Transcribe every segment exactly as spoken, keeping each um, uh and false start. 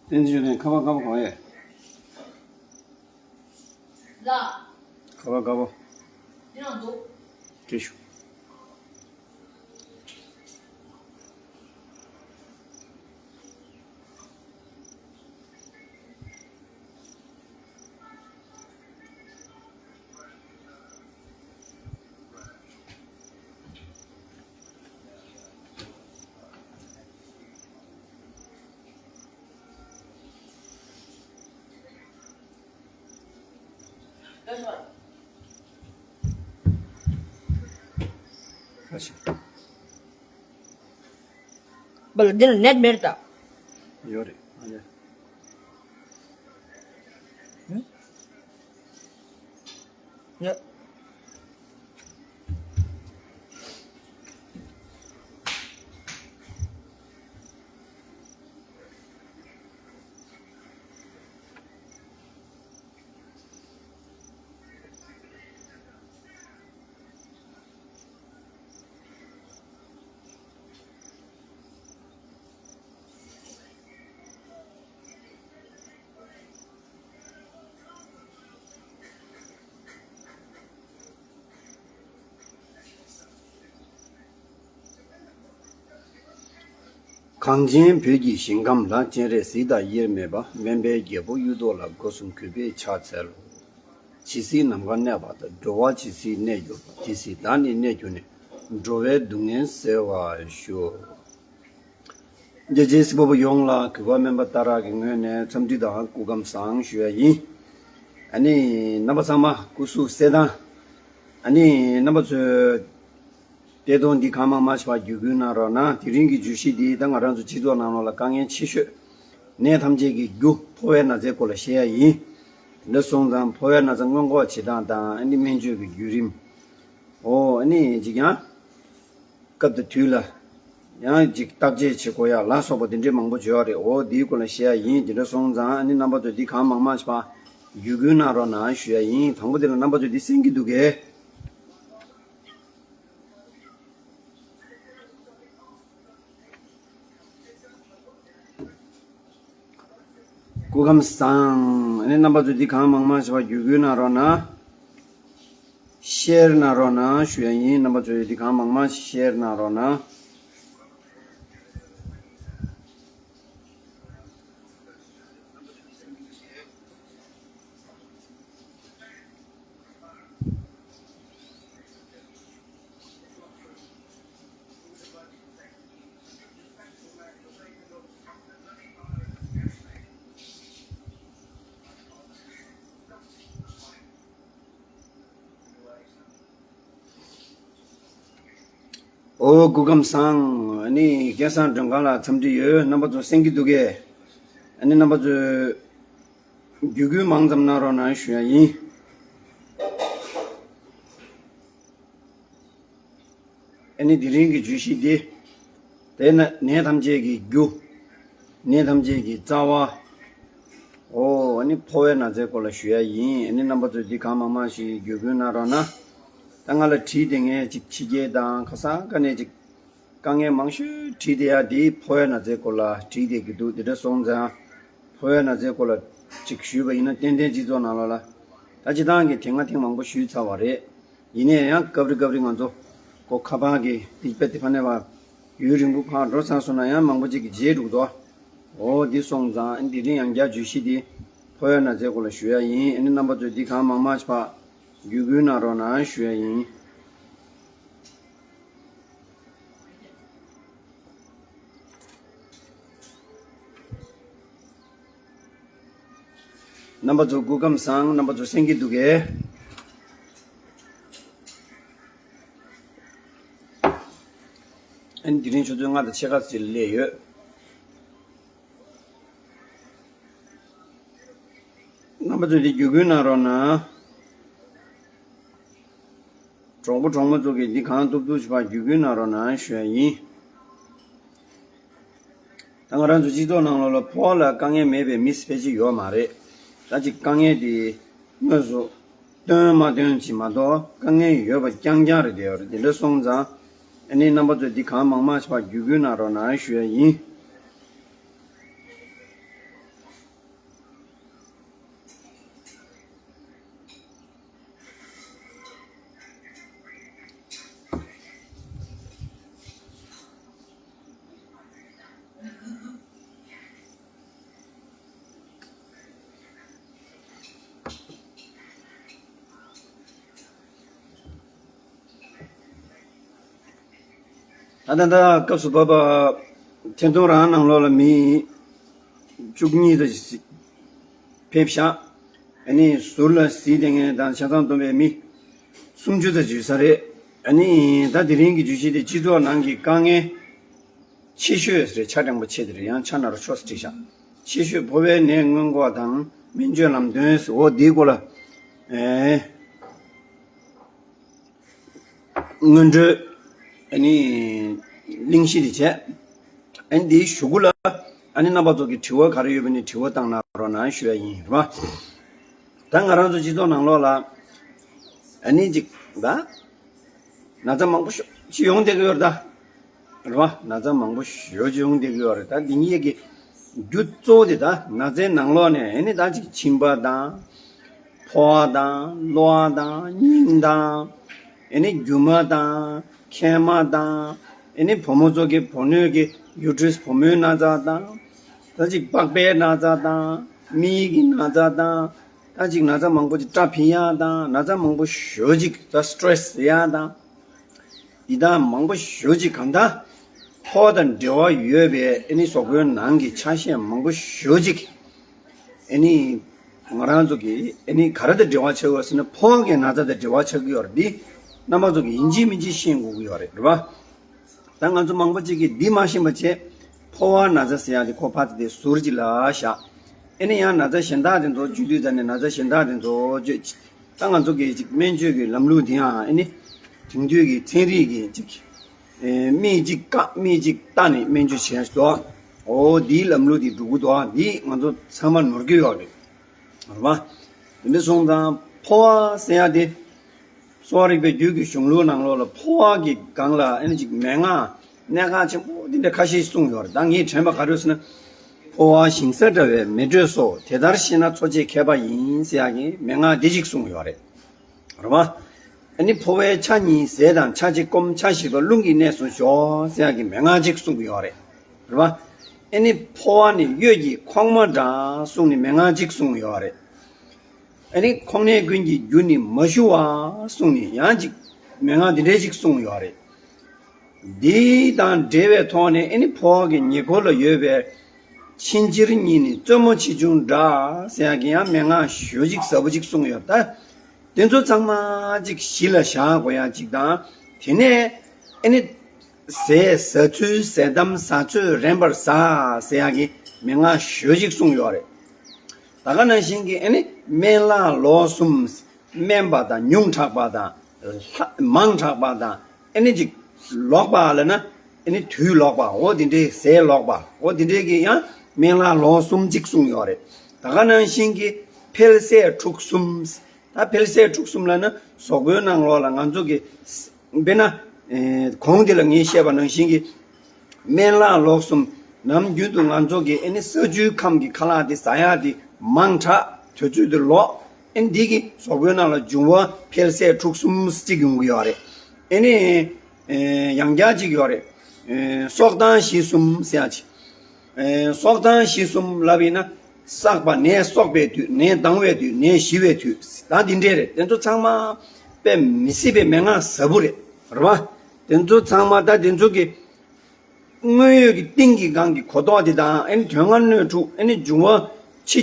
བསྟན་འཛིན་ཆོས་ལྡན། ཁ་པར་དཀར་པོ་གང་ཡོད། ལགས། ཁ་པར་དཀར་པོ། འདི་ནང་འདུག། ཅི་ཞུ། བལ་འདི་ལ་ནེཊ་མེད་ད། ཡོད་རེད། ཨ་ལེ། ཡ། གངས་ཅན་བོད་ཀྱི་ཞིང་ཁམས་ལ། སྤྱན་རས་གཟིགས་དང་དབྱེར་མེད་པ། དབེན་པའི་རྒྱལ་པོ་གཡུ་ཐོག་ལ། སྒོ་གསུམ་གུས་པས་ཕྱག་འཚལ་ལོ། ཇི་སྲིད་ནམ་མཁའ་གནས་པ་དང་། འགྲོ་བ་ཇི་སྲིད་གནས་གྱུར་པ། དེ་སྲིད་བདག་ནི་གནས་གྱུར་ནས། འགྲོ་བའི་སྡུག་བསྔལ་སེལ་བར་ཤོག། རྒྱལ་སྤྱིའི་སྲིད་པ་པོ་ཡོངས་ལ་གུས་པ་སྨན་པ་ཏཱ་ར་གི་ངོས་ནས་འཚམས་འདྲི་དང་སྐུ་ཁམས་བཟང་ཞུ་ཡ་ཡིན། ཨ་ནི་རྣམ་པ་ཚང་མ་སྐུ་གཟུགས་གསལ་ཐང་། ཨ་ནི་རྣམ་པ་ཚོས་བརྙན་ཐུང་འདི་གང་མང་མང་ཞིག་བརྒྱུད་སྐུར་གནང་རོགས་གནང་། དེ་རིང་གི་བརྗོད་གཞི་འདི་ད་ང་རང་ཚོ་སྤྱི་ཚོགས་ནང་ལོགས་ལ་དཀའ་ངལ་ཆེ་ཤོས། ནད་ཐམས་ཅད་ཀྱི་རྒྱུ་ཕོ་བའི་ན་ཚའི་སྐོར་ལ་བཤད་ཡ་ཡིན། དེ་འདྲ་སོང་ཙང་ཕོ་བའི་ན་ཚ་སྔོན་འགོག་བྱེད་སྟངས་དང་། ཨ་ནི་སྨན་བཅོས་ཀྱི་བརྒྱུད་རིམ། འོ་ཨ་ནི་ཅིག་ཀྱང་སྐབས་དང་དུས་ལ་ཡང་ཅིག་བརྟག་དཔྱད་བྱེད་དགོས་ཡ་ལ་སོགས་པ་དེ་འདྲའི་མང་པོ་བརྗོད་ཡ་རེད། འོ་དེའི་སྐོར་ལ་བཤད་ཡ་ཡིན། དེ་འདྲ་སོང་ཙང་ཨ་ནི་རྣམ་པ་ཚོས་འདི་གང་མང་མང་ཞིག་བརྒྱུད་སྐུར་གནང་རོགས་གནང་ཞུ་ཡ་ཡིན། དང་པོ་དེ་ལ་རྣམ་པ་ཚོས་འདི་གསན་གྱི་འདུག་གས། སྐུ་ཁམས་བཟང་། ཨ་ནི་རྣམ་པ་ཚོས་འདི་གང་མང་མང་ཞིག་བརྒྱུད་སྐུར་གནང་རོགས་གནང་། ཤེར་གནང་རོགས་གནང་ཞུ་ཡ་ཡིན། རྣམ་པ་ཚོས་འདི་གང་མང་མང་ཞིག་ཤེར་གནང་རོགས་གནང་། འོ་སྐུ་ཁམས་བཟང་། ཨ་ནི་སྐལ་བཟང་མགྲོན་ཁང་ལ་འཚམས་འདྲི་ཡོད། རྣམ་པ་ཚོ་གསན་གྱི་འདུག་གས། ཨ་ནི་རྣམ་པ་ཚོས་བརྒྱུད་སྐུར་མང་ཙམ་གནང་རོགས་གནང་ཞུ་ཡ་ཡིན། ཨ་ནི་དེ་རིང་གི་བརྗོད་གཞི་འདི། དེ་ནི་ནད་ཐམས་ཅད་ཀྱི་རྒྱུ། ནད་ཐམས་ཅད་ཀྱི་རྩ་བ། འོ་ཨ་ནི་ཕོ་བའི་ན་ཚའི་སྐོར་ལ་ཞུ་ཡ་ཡིན། ཨ་ནི་རྣམ་པ་ཚོས་འདི་གང་མང་མང་ཞིག་བརྒྱུད་སྐུར་གནང་རོགས་གནང་། ད་ང་ལ་དྲིས་བསྡད་མཁན་ཅིག་ཕྱི་རྒྱལ་དང་ག་ས་ག་ནས་ཅིག་དཀའ་ངལ་མང་ཤོས་དྲིས་བསྡད་ཡ་འདི་ཕོ་བའི་ན་ཚའི་སྐོར་ལ་དྲིས་བསྡད་ཀྱི་འདུག། དེ་འདྲ་སོང་ཙང་ཕོ་བའི་ན་ཚའི་སྐོར་ལ་ཅིག་ཞུས་པ་ཡིན་ན། ཏན་ཏན་སྤྱི་ཚོགས་ནང་ལོགས་ལ་ད་སྤྱིར་བཏང་གི་དེ་སྔ་ཐེངས་མང་པོ་ཞུས་ཚར་བ་རེད། ཡིན་ནའི་ཡང་སྐབས་རེ་སྐབས་རེ་ང་ཚོ་ཁོ་ཁ་པར་གྱི་སྟེགས་བུ་དེ་ཕ་ནས་བར་ཡུན་རིང་པོ་ཕར་འགྲོ་ཚར་སོང་ན་ཡང་མང་པོ་ཅིག་གིས་བརྗེད་འགྲོ་གི་འདུག། འོ་འདི་སོང་ཙང་འདི་རིང་ཡང་བསྐྱར་བརྗོད་གཞི་འདི་ཕོ་བའི་ན་ཚའི་སྐོར་ལ་ཞུ་ཡ་ཡིན། ཨ་ནི་རྣམ་པ་ཚོས་འདི་གང་མང་མང་ཞིག་ཕར་བརྒྱུད་སྐུར་གནང་རོགས་གནང་ཞུ་ཡ་ཡིན། རྣམ་པ་ཚོ་སྐུ་ཁམས་བཟང་། རྣམ་པ་ཚོ་གསན་གྱི་འདུག་གས། ཨ་ནི་དེ་རིང་ཆུ་ཚོད་ལྔ་དང་ཕྱེད་ཀ་ཙམ་སླེབས་ཡོད། རྣམ་པ་ཚོས་འདི་བརྒྱུད་སྐུར་གནང་རོགས་གནང་། གྲོགས་པོ་གྲོགས་མོ་ཚོ་གིས་འདི་གང་ཐུབ་ཐུབ་ཞིག་ཕར་བརྒྱུད་སྐུར་གནང་རོགས་གནང་ཞུ་ཡ་ཡིན། ད་ང་རང་ཚོ་སྤྱི་ཚོགས་ནང་ལོགས་ལ་ཕོ་བ་ལ་དཀའ་ངལ་མེད་པའི་མི་ཕལ་ཆེར་ཡོད་མ་རེད། ད་ཅིག་དཀའ་ངལ་དེ་དངོས་སུ་སྟོན་མ་སྟོན་ཅིག་མ་གཏོགས་དཀའ་ངལ་ཡོད་པ་རྐྱང་རྐྱང་རེད། དེ་ཡོད་རེད། དེ་འདྲ་སོང་ཙང་ཨ་ནི་རྣམ་པ་ཚོས་འདི་གང་མང་མང་ཞིག་ཕར་བརྒྱུད་སྐུར་གནང་རོགས་གནང་ཞུ་ཡ་ཡིན། ད་ད་ལྟ་སྐབས་སུ་བབ་པ། ཐེར་འདོན་རང་ནང་ལོགས་ལ་མི་བཅུ་གཉིས་དང་ཕེབས་ཤག་ཨ་ནི་ཟུར་ལ་གཟིགས་བསྡད་མཁན་དང་ཆ་ཚང་བསྡོམས་པའི་མི་སུམ་ཅུ་ཙམ་འཛུལ་ས་རེད། ཨ་ནི་ད་དེ་རིང་གི་བརྗོད་གཞི་དེ་སྤྱི་ཚོགས་ནང་གི་དཀའ་ངལ་ཆེ་ཤོས་རེད། ཆ་འགྲེང་པོ་ཆེ་དེ་རེད། ཡང་ཆ་ན་རོ་ཆོས་སུ་བྲིས་ཤག་ཆེ་ཤོས་ཕོ་བའི་ནད་སྔོན་འགོག་དང་སྨན་བཅོས་ལམ་སྟོན་ཟེར། འོ་དེའི་སྐོར་ལ་ཨེ། སྔོན་འགྲོའི་ཨ་ནི་གླེང་གཞི་དེ་བྱས། ཨ་ནི་དེའི་གཞུག་གུ་ལ་ཨ་ནི་རྣམ་པ་ཚོ་གི་དྲི་བ་ག་རེ་ཡོད་པ་ནི་དྲི་བ་བཏང་གནང་རོགས་གནང་ཞུ་ཡ་ཡིན་རེད་པ། ད་ང་རང་ཚོ་སྤྱི་ཚོགས་ནང་ལོགས་ལ་ཨ་ནི་ཅིག་ད་ན་ཚ་མང་པོ་ཞེ་ཅིག་ཡོང་བསྡད་ཀྱི་ཡོད་རེད་ད། རེད་པ། ན་ཚ་མང་པོ་ཞེ་ཅིག་ཡོང་བསྡད་ཀྱི་ཡོད་རེད། ད་འདི་གཉིས་ཀྱི་རྒྱུ་གཙོ་བོ་དེ་ད་ན་ཚའི་ནང་ལོགས་ནས་ཨ་ནི་ད་ཅིག་མཆིན་པ་དང་། ཕོ་བ་དང་གློ་བ་དང་སྙིང་དང་། ཨ་ནི་རྒྱུ་མ་དང་མཁལ་མ་དང་། ཨ་ནི་བུ་མོ་ཚོ་གི་བུ་སྣོད་ཀྱི་ཡུ་ཊེ་རེ་སི་བུ་མོའི་ན་ཚ་དང་། ད་ཅིག་པགས་པའི་ན་ཚ་དང་། མིག་གི་ན་ཚ་དང་། ད་ཅིག་ན་ཚ་མང་པོ་ཅིག་སྐྲ་འཕེལ་ཡག་དང་། ན་ཚ་མང་པོ་ཞེ་ཅིག་ད་སི་ཊེ་རེ་སི་ཡག་དང་། འདི་དག་མང་པོ་ཞེ་ཅིག་གང་ལྟར་ཕོ་བ་དང་འབྲེལ་བ་ཡོད་པའི་ཨ་ནི་གཟུགས་པོའི་ནང་གི་ཆ་ཤས་མང་པོ་ཞེ་ཅིག་ཨ་ནི་ང་རང་ཚོ་གི་ཨ་ནི་ག་རེ་དང་འབྲེལ་བ་ཆགས་ཡོད་ཟེར་ན། ཕོ་བ་གི་ན་ཚ་དང་འབྲེལ་བ་ཆགས་ཀྱི་ཡོད་རེད། འདི་རྣམ་པ་ཚོ་གི་ཡིན་གཅིག་མིན་གཅིག་ཤེས་དགོས་ཀྱི་ཡོད་རེད། རེད་པ། ད་ང་ཚོ་མང་པོ་ཅིག་གིས་འདི་མ་ཤེས་པ་བྱས། ཕོ་བ་ན་ཚ་ཟེར་ཡག་དེ་ཁོ་ཕར་དེ་ཟུར་གཅིག་ལ་བཞག་ཨ་ནི་ཡང་ན་ཚ་གཞན་དག་དེ་ཚོ་བརྗོད་དུས་ཙམ་ནས་ན་ཚ་གཞན་དག་དེ་ཚོ་བརྗོད། ད་ང་ཚོ་གི་ཅིག་སྨན་བཅོས་ཀྱི་ལམ་ལུགས་དེ་ཡང་ཨ་ནི་དེང་དུས་ཀྱི་ཚན་རིག་གི་ཅིག་ཨེ། མིག་གཅིག་བཀག་མིག་གཅིག་བལྟ་ནས་སྨན་བཅོས་བྱས་འདུག་འོ་འདིའི་ལམ་ལུགས་དེ་འགྲོ་གི་འདུག་འདི་ང་ཚོ་ཚང་མ་ནོར་གྱི་ཡོད་རེད། རེད་པ། དེ་འདྲ་སོང་ཙང་ཕོ་བ་ཟེར་ཡག་དེ། གསོ་བ་རིག་པའི་རྒྱུད་ཀྱི་གཞུང་ལུགས་ནང་ལོགས་ལ་ཕོ་བ་གི་སྒང་ལ་ཨ་ནི་ཅིག་མན་ངག་གནད་འགག་ཆེན་པོ་འདི་འདྲ་ཁ་ཤས་གསུངས་ཡོད་རེད། ད་ངས་དྲན་པ་ག་རེ་ཡོད་ཟེར་ན། ཕོ་བ་ཞིང་ས་འདྲ་བའི་མེ་དྲོད་སོགས། དེ་ལྟར་ཤེས་ན་འཚོ་བྱེད་མཁས་པ་ཡིན་ཟེར་ཡག་གི་མན་ངག་འདི་ཅིག་གསུངས་ཡོད་རེད། རེད་པ། ཨ་ནི་ཕོ་བའི་ཆ་གཉིས་ཟས་དང་ཆ་གཅིག་སྐོམ། ཆ་བཞི་པ་རླུང་གི་གནས་སུ་ཞོག་ཟེར་ཡག་གི་མན་ངག་ཅིག་གསུངས་ཡོད་རེད། རེད་པ། ཨ་ནི་ཕོ་བ་ནི་གཡོས་ཀྱི་ཁོག་མ་འདྲ་གསུངས་ནས་མན་ངག་ཅིག་གསུངས་ཡོད་རེད། ཨ་ནི་ཁོང་ནད་ཀུན་གྱི་རྒྱུ་ནི་མ་ཞུ་བ་གསུངས་ནས་ཡང་ཅིག་མན་ངག་འདི་འདྲའི་ཅིག་གསུངས་ཡོད་རེད། འདི་དང་འབྲེལ་བའི་ཐོག་ནས་ཨ་ནི་ཕོ་བ་གི་ཉེ་འཁོར་ལ་ཡོད་པའི་ཕྱིན་ཅི་ཉིད་ནི་རྩེ་མོ་ཆེ་ཆུང་འདྲ་ཟེར་ཡག་གི་ཡང་མན་ངག་ཞེ་ཅིག་ཟབ་པོ་ཅིག་གསུངས་ཡོད། ད་དེ་ཚོ་ཚང་མ་ཅིག་གཞི་ལ་བཞག་དགོས་ཡག་ཅིག་དང་། དེ་ནས་ཨ་ནི་ཟས་ཟ་ཚུལ། ཟས་དམ་ཟ་ཚོད་རན་པར་ཟ་ཟེར་ཡག་གི་མན་ངག་ཞེ་ཅིག་གསུངས་ཡོད་རེད། ད་ག་ནང་བཞིན་གྱི་ཨ་ནི་དམན་ལྷག་ལོག་གསུམ། དམན་པ་དང་ཉུང་དྲགས་པ་དང་། ལྷག་མང་དྲགས་པ་དང་། ཨ་ནི་ཅིག་ལོག་པ་ལབ་ན་ཨ་ནི་དུག་ལོག་པ། འོ་དེ་འདྲའི་ཟས་ལོག་པ། འོ་དེ་འདྲའི་གི་ཡང་དམན་ལྷག་ལོག་གསུམ་ཅིག་གསུངས་ཡོད་རེད། ད་ག་ནང་བཞིན་གྱི་འཕེལ་ཟད་འཁྲུགས་གསུམ། ད་འཕེལ་ཟད་འཁྲུགས་གསུམ་ལབ་ན་གཟུགས་པོའི་ནང་ལོགས་ལ་ང་ཚོ་གི་དཔེར་ན། ཨེ། གོང་དེ་ལ་ངས་བཤད་པ་ནང་བཞིན་གྱི་དམན་ལྷག་ལོག་གསུམ། ནམ་རྒྱུན་དུ་ང་ཚོ་གི་ཨ་ནི་ས་ཆུའི་ཁམས་ཀྱི་ཁ་ལག་དེ་ཟ་ཡག་དེ་མང་དྲགས། དུས་ཚོད་དེ་ལོག་ཨ་ནི་འདི་གི་གཟུགས་པོའི་ནང་ལ་འབྱུང་བ་འཕེལ་ཟད་འཁྲུགས་གསུམ་གཅིག་ཡོང་གི་ཡོད་རེད། ཨ་ནི། ཨེ། ཡང་བསྐྱར་གཅིག་ཡོད་རེད། ཨེ། གསོག་ལྡང་ཞི་གསུམ་ཟེར་ཡག་ཅིག་ཨེ། གསོག་ལྡང་ཞི་གསུམ་ལབ་ཡིན་ན། བསགས་པ་ནད་གསོག་པའི་དུས། ནད་ལྡང་བའི་དུས། ནད་ཞི་བའི་དུས། ད་འདི་འདྲས་རེད། དེ་ཚོ་ཚང་མ་དཔེ་མི་སྲིད་པའི་མན་ངག་ཟབ་པོ་རེད། རེད་པ། དེ་ཚོ་ཚང་མ་ད་དེ་ཚོ་གི་དངོས་ཡོད་ཀྱི་གཏིང་གི་སྒང་གི་གོ་རྟོགས་དེ་དང་། ཨ་ནི་དོན་ལྔ་སྣོད་དྲུག་ཨ་ནི་འབྱུང་བ་ཕྱི་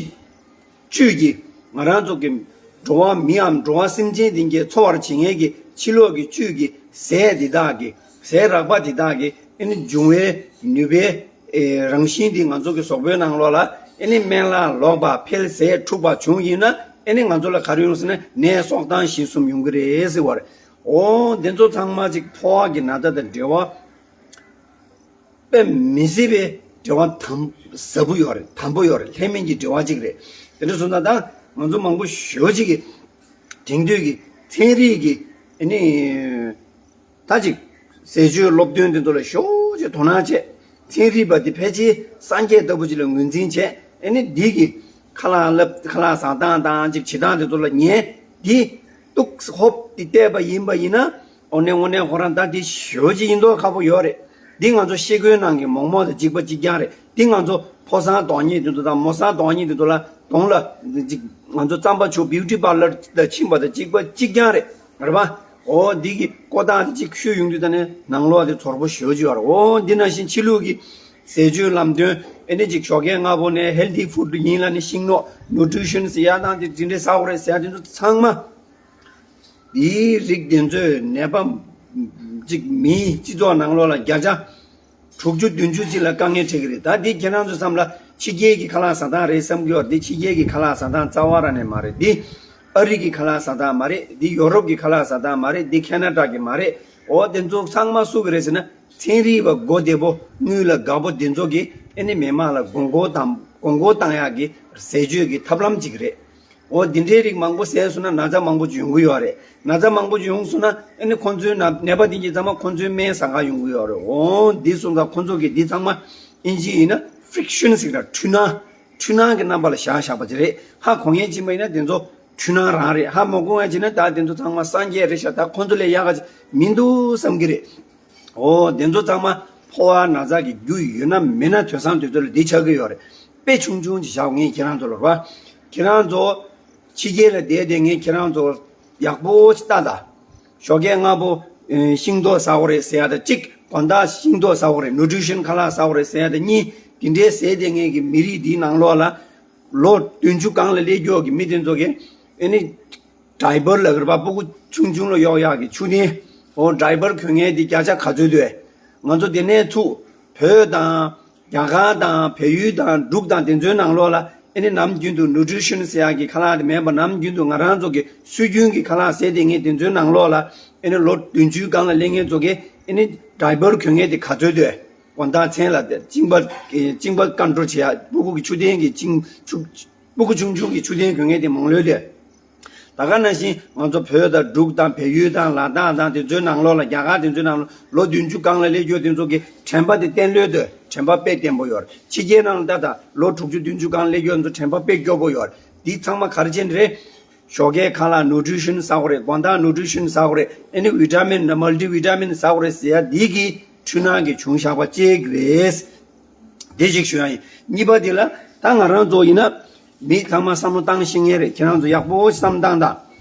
བཅུད་ཀྱི་ང་རང་ཚོ་གི་འགྲོ་བ་མིའམ་འགྲོ་བ་སེམས་ཅན་དེ་གའི་འཚོ་བར་བྱེད་མཁན་གྱི་ཕྱི་ལོགས་ཀྱི་བཅུད་ཀྱི་ཟས་དེ་དག་གི། ཟས་རགས་པ་དེ་དག་གི་ཨ་ནི་འབྱུང་བའི་ནུས་པའི། ཨེ། རང་བཞིན་དེ་ང་ཚོ་གི་གཟུགས་པོའི་ནང་ལོགས་ལ་ཨ་ནི་དམན་ལྷག་ལོག་པ། འཕེལ་ཟད་འཁྲུགས་པ་བྱུང་ཡིན་ན། ཨ་ནི་ང་ཚོ་ལ་ག་རེ་ཡོང་ཟེར་ན། ནད་གསོག་ལྡང་ཞི་གསུམ་ཡོང་གི་རེད་ཟེར་བ་རེད། འོ་དེ་ཚོ་ཚང་མ་ཅིག་ཕོ་བ་གི་ན་ཚ་དང་འབྲེལ་བ་དཔེ་མི་སྲིད་པའི་འབྲེལ་བ་དམ། ཟབ་པོ་ཡོད་རེད། དམ་པོ་ཡོད་རེད། ལྷད་མེད་ཀྱི་འབྲེལ་བ་ཅིག་རེད། དེ་འདྲ་སོང་ཙང་ད་ང་ཚོ་མང་པོ་ཞེ་ཅིག་གིས་དེང་དུས་ཀྱི་ཚན་རིག་གི་ཨ་ནི་ད་ཅིག་ཟས་སྤྱོད་སློབ་སྟོན་དེ་ཚོ་ལ་ཞེ་ཅིག་དོ་སྣང་བྱས། ཚན་རིག་པ་དེ་ཕལ་ཆེར་སངས་རྒྱས་ལྟ་བུ་ཅིག་ལ་ངོས་འཛིན་བྱས། ཨ་ནི་འདི་གི་ཁ་ལག་ལབ། ཁ་ལག་ཟ་སྟངས་དང་ཅིག་བྱེད་སྟངས་དེ་ཚོ་ལ་ཉན། འདི་ཏོག་ཙམ་ཧོབ་སྟེ་བལྟས་པ་ཡིན་པ་ཡིན་ན། དངོས་གནས་དངོས་གནས་ཁོ་རང་ད་འདི་ཞེ་ཅིག་ཡིན་མདོག་ཁ་པོ་ཡོད་རེད། འདི་ང་ཚོ་ཤེལ་སྒོའི་ནང་གི་མོག་མོག་དང་གཅིག་པ་གཅིག་རྐྱང་རེད། འདི་ང་ཚོ་ཕོ་གསར་གདོང་གཉིས་དེ་ཚོ་དང་མོ་གསར་གདོང་གཉིས་དེ་ཚོ་ལ་གདོང་ལ་ཅིག་ང་ཚོ་རྩམ་པ་བྱུག་བིའུ་ཊི་པར་ལར་ལ་ཕྱིན་པ་དང་གཅིག་པ་གཅིག་རྐྱང་རེད། རེད་པ། འོ་འདི་གི་ཀོ་ཏག་དེ་གཅིག་བཤུས་ཡོང་དུས་ད་ནས་ནང་ལོགས་དེ་ཚོར་པོ་ཞེ་པོ་ཅིག་ཡོད་རེད། འོ་འདི་ནང་བཞིན་ཕྱི་ལུགས་ཀྱི་ཟས་སྤྱོད་ལམ་སྟོན་ཨེ་ནི་ཅིག་ཞོགས་ཀས་སྔ་པོ་ནས་ཧེལ་ཐི་ཕུཌ་ཡིན་ལབ་ནས་ཤིང་ཏོག་ནུ་ཊི་རི་ཤན་ཟེར་ཡ་དང་དེ་འདྲ་ཟ་དགོས་རེད་ཟེར་ཡ་དེ་ཚོ་ཚང་མ། དེའི་རིགས་དེ་ཚོས་ནད་པ་གཅིག་མིའི་སྤྱི་ཚོགས་ནང་ལོགས་ལ་བརྒྱ་ཆ་དྲུག་ཅུ་བདུན་ཅུ་ཅིག་ལ་དཀའ་ངལ་འཕྲད་ཀྱི་རེད། ད་འདི་ཁྱེད་རང་ཚོ་བསམ་ལ་ཕྱི་རྒྱལ་གྱི་ཁ་ལག་ཟ་སྟངས་རེད་བསམ་གྱི་ཡོད། འདི་ཕྱི་རྒྱལ་གྱི་ཁ་ལག་ཟ་སྟངས་རྩ་བ་རང་ནས་མ་རེད། འདི་ཨ་རི་གི་ཁ་ལག་ཟ་སྟངས་མ་རེད། འདི་ཡོ་རོབ་ཀྱི་ཁ་ལག་ཟ་སྟངས་མ་རེད། འདི་ཁེ་ན་ཌ་གི་མ་རེད། འོ་དེ་ཚོ་ཚང་མ་སུ་གི་རེད་ཟེར་ན། ཚན་རིག་པ་མགོ་བདེ་པོ་དངུལ་ལ་དགའ་པོ་དེ་ཚོ་གིས་ཨེ་ནི་མི་མང་ལ་དགོས་མཁོ་དང་དགོས་མཁོ་བཏང་ཡག་གི་ཟས་སྤྱོད་ཀྱི་ཐབས་ལམ་ཅིག་རེད། འོ་འདི་འདྲའི་རིགས་མང་པོ་ཟས་སོང་ན་ན་ཚ་མང་པོ་ཅིག་ཡོང་གི་ཡོད་རེད། ན་ཚ་མང་པོ་ཅིག་ཡོང་སོང་ན་ཨེ་ནི་ཁོང་ཚོའི་ན་ནད་པ་དེ་གྱི་ཚང་མ་ཁོང་ཚོའི་སྨན་ཟ་ག་ཡོང་གི་ཡོད་རེད། འོ་འདི་སོང་ཙང་ཁོང་ཚོ་གིས་འདི་ཚང་མ་ཨིན་ཇི་ཡིན་ན་ཕི་རིག་ཤན་ཟེར་ག་འཕྲུལ་སྣང་འཕྲུལ་སྣང་གི་རྣམ་པ་ལ་བཞག་བཞག་པ་ཅིག་རེད། ཧ་གོ་མཁན་ཅིག་མ་ཡིན་ན་དེ་ཚོ་འཕྲུལ་སྣང་རང་རེད། ཧ་མ་གོ་མཁན་ཅིག་ན་ད་དེ་ཚོ་ཚང་མ་སངས་རྒྱས་རེད་ཤག་ད་ཁོང་ཚོ་ལས་ཡག་ག་ཅིག་མི་འདུག་བསམ་གི་རེད། འོ་དེ་ཚོ་ཚང་མ་ཕོ་བ་ན་ཚ་གི་རྒྱུ་ཡོད་ན་མེད་ན་དེང་སང་དུས་ཚོད་ལ་འདི་ཆགས་ཀྱི་ཡོད་རེད། དཔེ་ཆུང་ཆུང་ཅིག་བཞག་ངས་ཁྱེད་རང་ཚོ་ལ་རོ། ཁྱེད་རང་ཚོ་ཕྱི་རྒྱལ་ལ་བསྡད་བསྡད་ངས་ཁྱེད་རང་ཚོ་ཡག་པོ་ཅིག་ལྟ་ད། ཞོགས་ཀས་སྔ་པོ་ཨེ་ཤིང་ཏོག་ཟ་དགོས་རེད་ཟེར་ཡ་ད་གཅིག་དགོང་དག་ཤིང་ཏོག་ཟ་དགོས་རེད། ནུ་ཊི་རི་ཤན་ཁ་ལག་ཟ་དགོས་རེད་ཟེར་ཡ་ད་གཉིས། དེ་འདྲའི་ཟས་བསྡད་མཁན་གྱི་མི་རིགས་འདིའི་ནང་ལོགས་ལ་ལོ་བདུན་ཅུ་སྒང་ལ་སླེབས་ཀྱོག་གི་མི་དེ་ཚོ་གིས་ཨེ་ནི་ཌའི་པར་ལ་གི་རེད་པ། སྤུ་གུ་ཆུང་ཆུང་ལ་གཡོག་ཡག་གི་ཆུ་ནི། འོ་ཌའི་པར་གྱོན་མཁན་དེ་བརྒྱ་ཆ་ག་ཚོད་འདུག་ང་ཚོ་དེ་ནས་ཚུགས་བོད་དང་རྒྱ་གར་དང་བལ་ཡུལ་དང་འབྲུག་དང་དེ་ཚོའི་ནང་ལོགས་ལ་ཨེ་ནི་ནམ་རྒྱུན་དུ་ནུ་ཊི་རི་ཤན་ཟེར་ཡག་གི་ཁ་ལག་དེ་མེད་པ། ནམ་རྒྱུན་དུ་ང་རང་ཚོ་གི་སྲོལ་རྒྱུན་གྱི་ཁ་ལག་ཟས་བསྡད་མཁན་དེ་ཚོའི་ནང་ལོགས་ལ་ཨེ་ནི་ལོ་བདུན་ཅུའི་སྒང་ལ་སླེབས་མཁན་ཚོ་གིས་ཨེ་ནི་ཌའི་པར་གྱོན་མཁན་དེ་ག་ཚོད་འདུག་དགོང་དག་མཚན་ལ་དེ་གཅིན་པ་གཅིན་པ་ཀོན་ཊོལ་བྱེད་ཡ། སྤུ་གུ་གི་ཆུ་ཐན་གྱི་གཅིན་ཆུ་སྤུ་གུ་ཆུང་ཆུང་གི་ཆུ་ཐན་གྱོན་མཁན་དེ་མང་ལོས་དེ། ད་ག་ནང་བཞིན་ང་ཚོ་བོད་དང་འབྲུག་དང་བལ་ཡུལ་དང་ལ་དྭགས་དང་དེ་ཚོའི་ནང་ལོགས་ལ། རྒྱ་གར་དེ་ཚོའི་ནང་ལོགས་ལོ་བདུན་ཅུ་སྒང་ལ་སླེབས་ཡོད་དེ་ཚོ་གི་དྲན་པ་དེ་བརྟན་ལོས་དེ། དྲན་པ་དཔེ་བརྟན་པོ་ཡོད་རེད། ཕྱི་རྒྱལ་ནང་ལ་ད་ལྟ་ལོ་དྲུག་ཅུ་བདུན་ཅུ་སྒང་སླེབས་ཡོད་ཚོ་དྲན་པ་དཔེ་སྐྱོ་པོ་ཡོད་རེད། འདི་ཚང་མ་ག་རེ་བྱས་ནས་རེད། ཞོགས་ཀའི་ཁ་ལག་ནུ་ཊི་རི་ཤན་ཟ་དགོས་རེད། དགོང་དག་ནུ་ཊི་རི་ཤན་ཟ་དགོས་རེད། ཨེ་ནི་ཝི་ཊ་མིན་དང་མལ་ཊི་ཝི་ཊ་མིན་ཟ་དགོས་རེད་ཟེར་ཡ་འདི་གི་འཕྲུལ་སྣང་གི་བྱུང་བཞག་པ་གཅིག་རེད། དེ་ཞིག་ཞུ་ཡ་ཡིན། གཉིས་པ་དེ་ལ་ད་ང་རང་ཚོ་ཡིན་ན་མི་ཚང་མ་བསམ་བློ་བཏང་ཤེས་མཁན་རེད། ཁྱེད་རང་ཚོ་ཡག་པོ་བསམ་བཏང་དང་།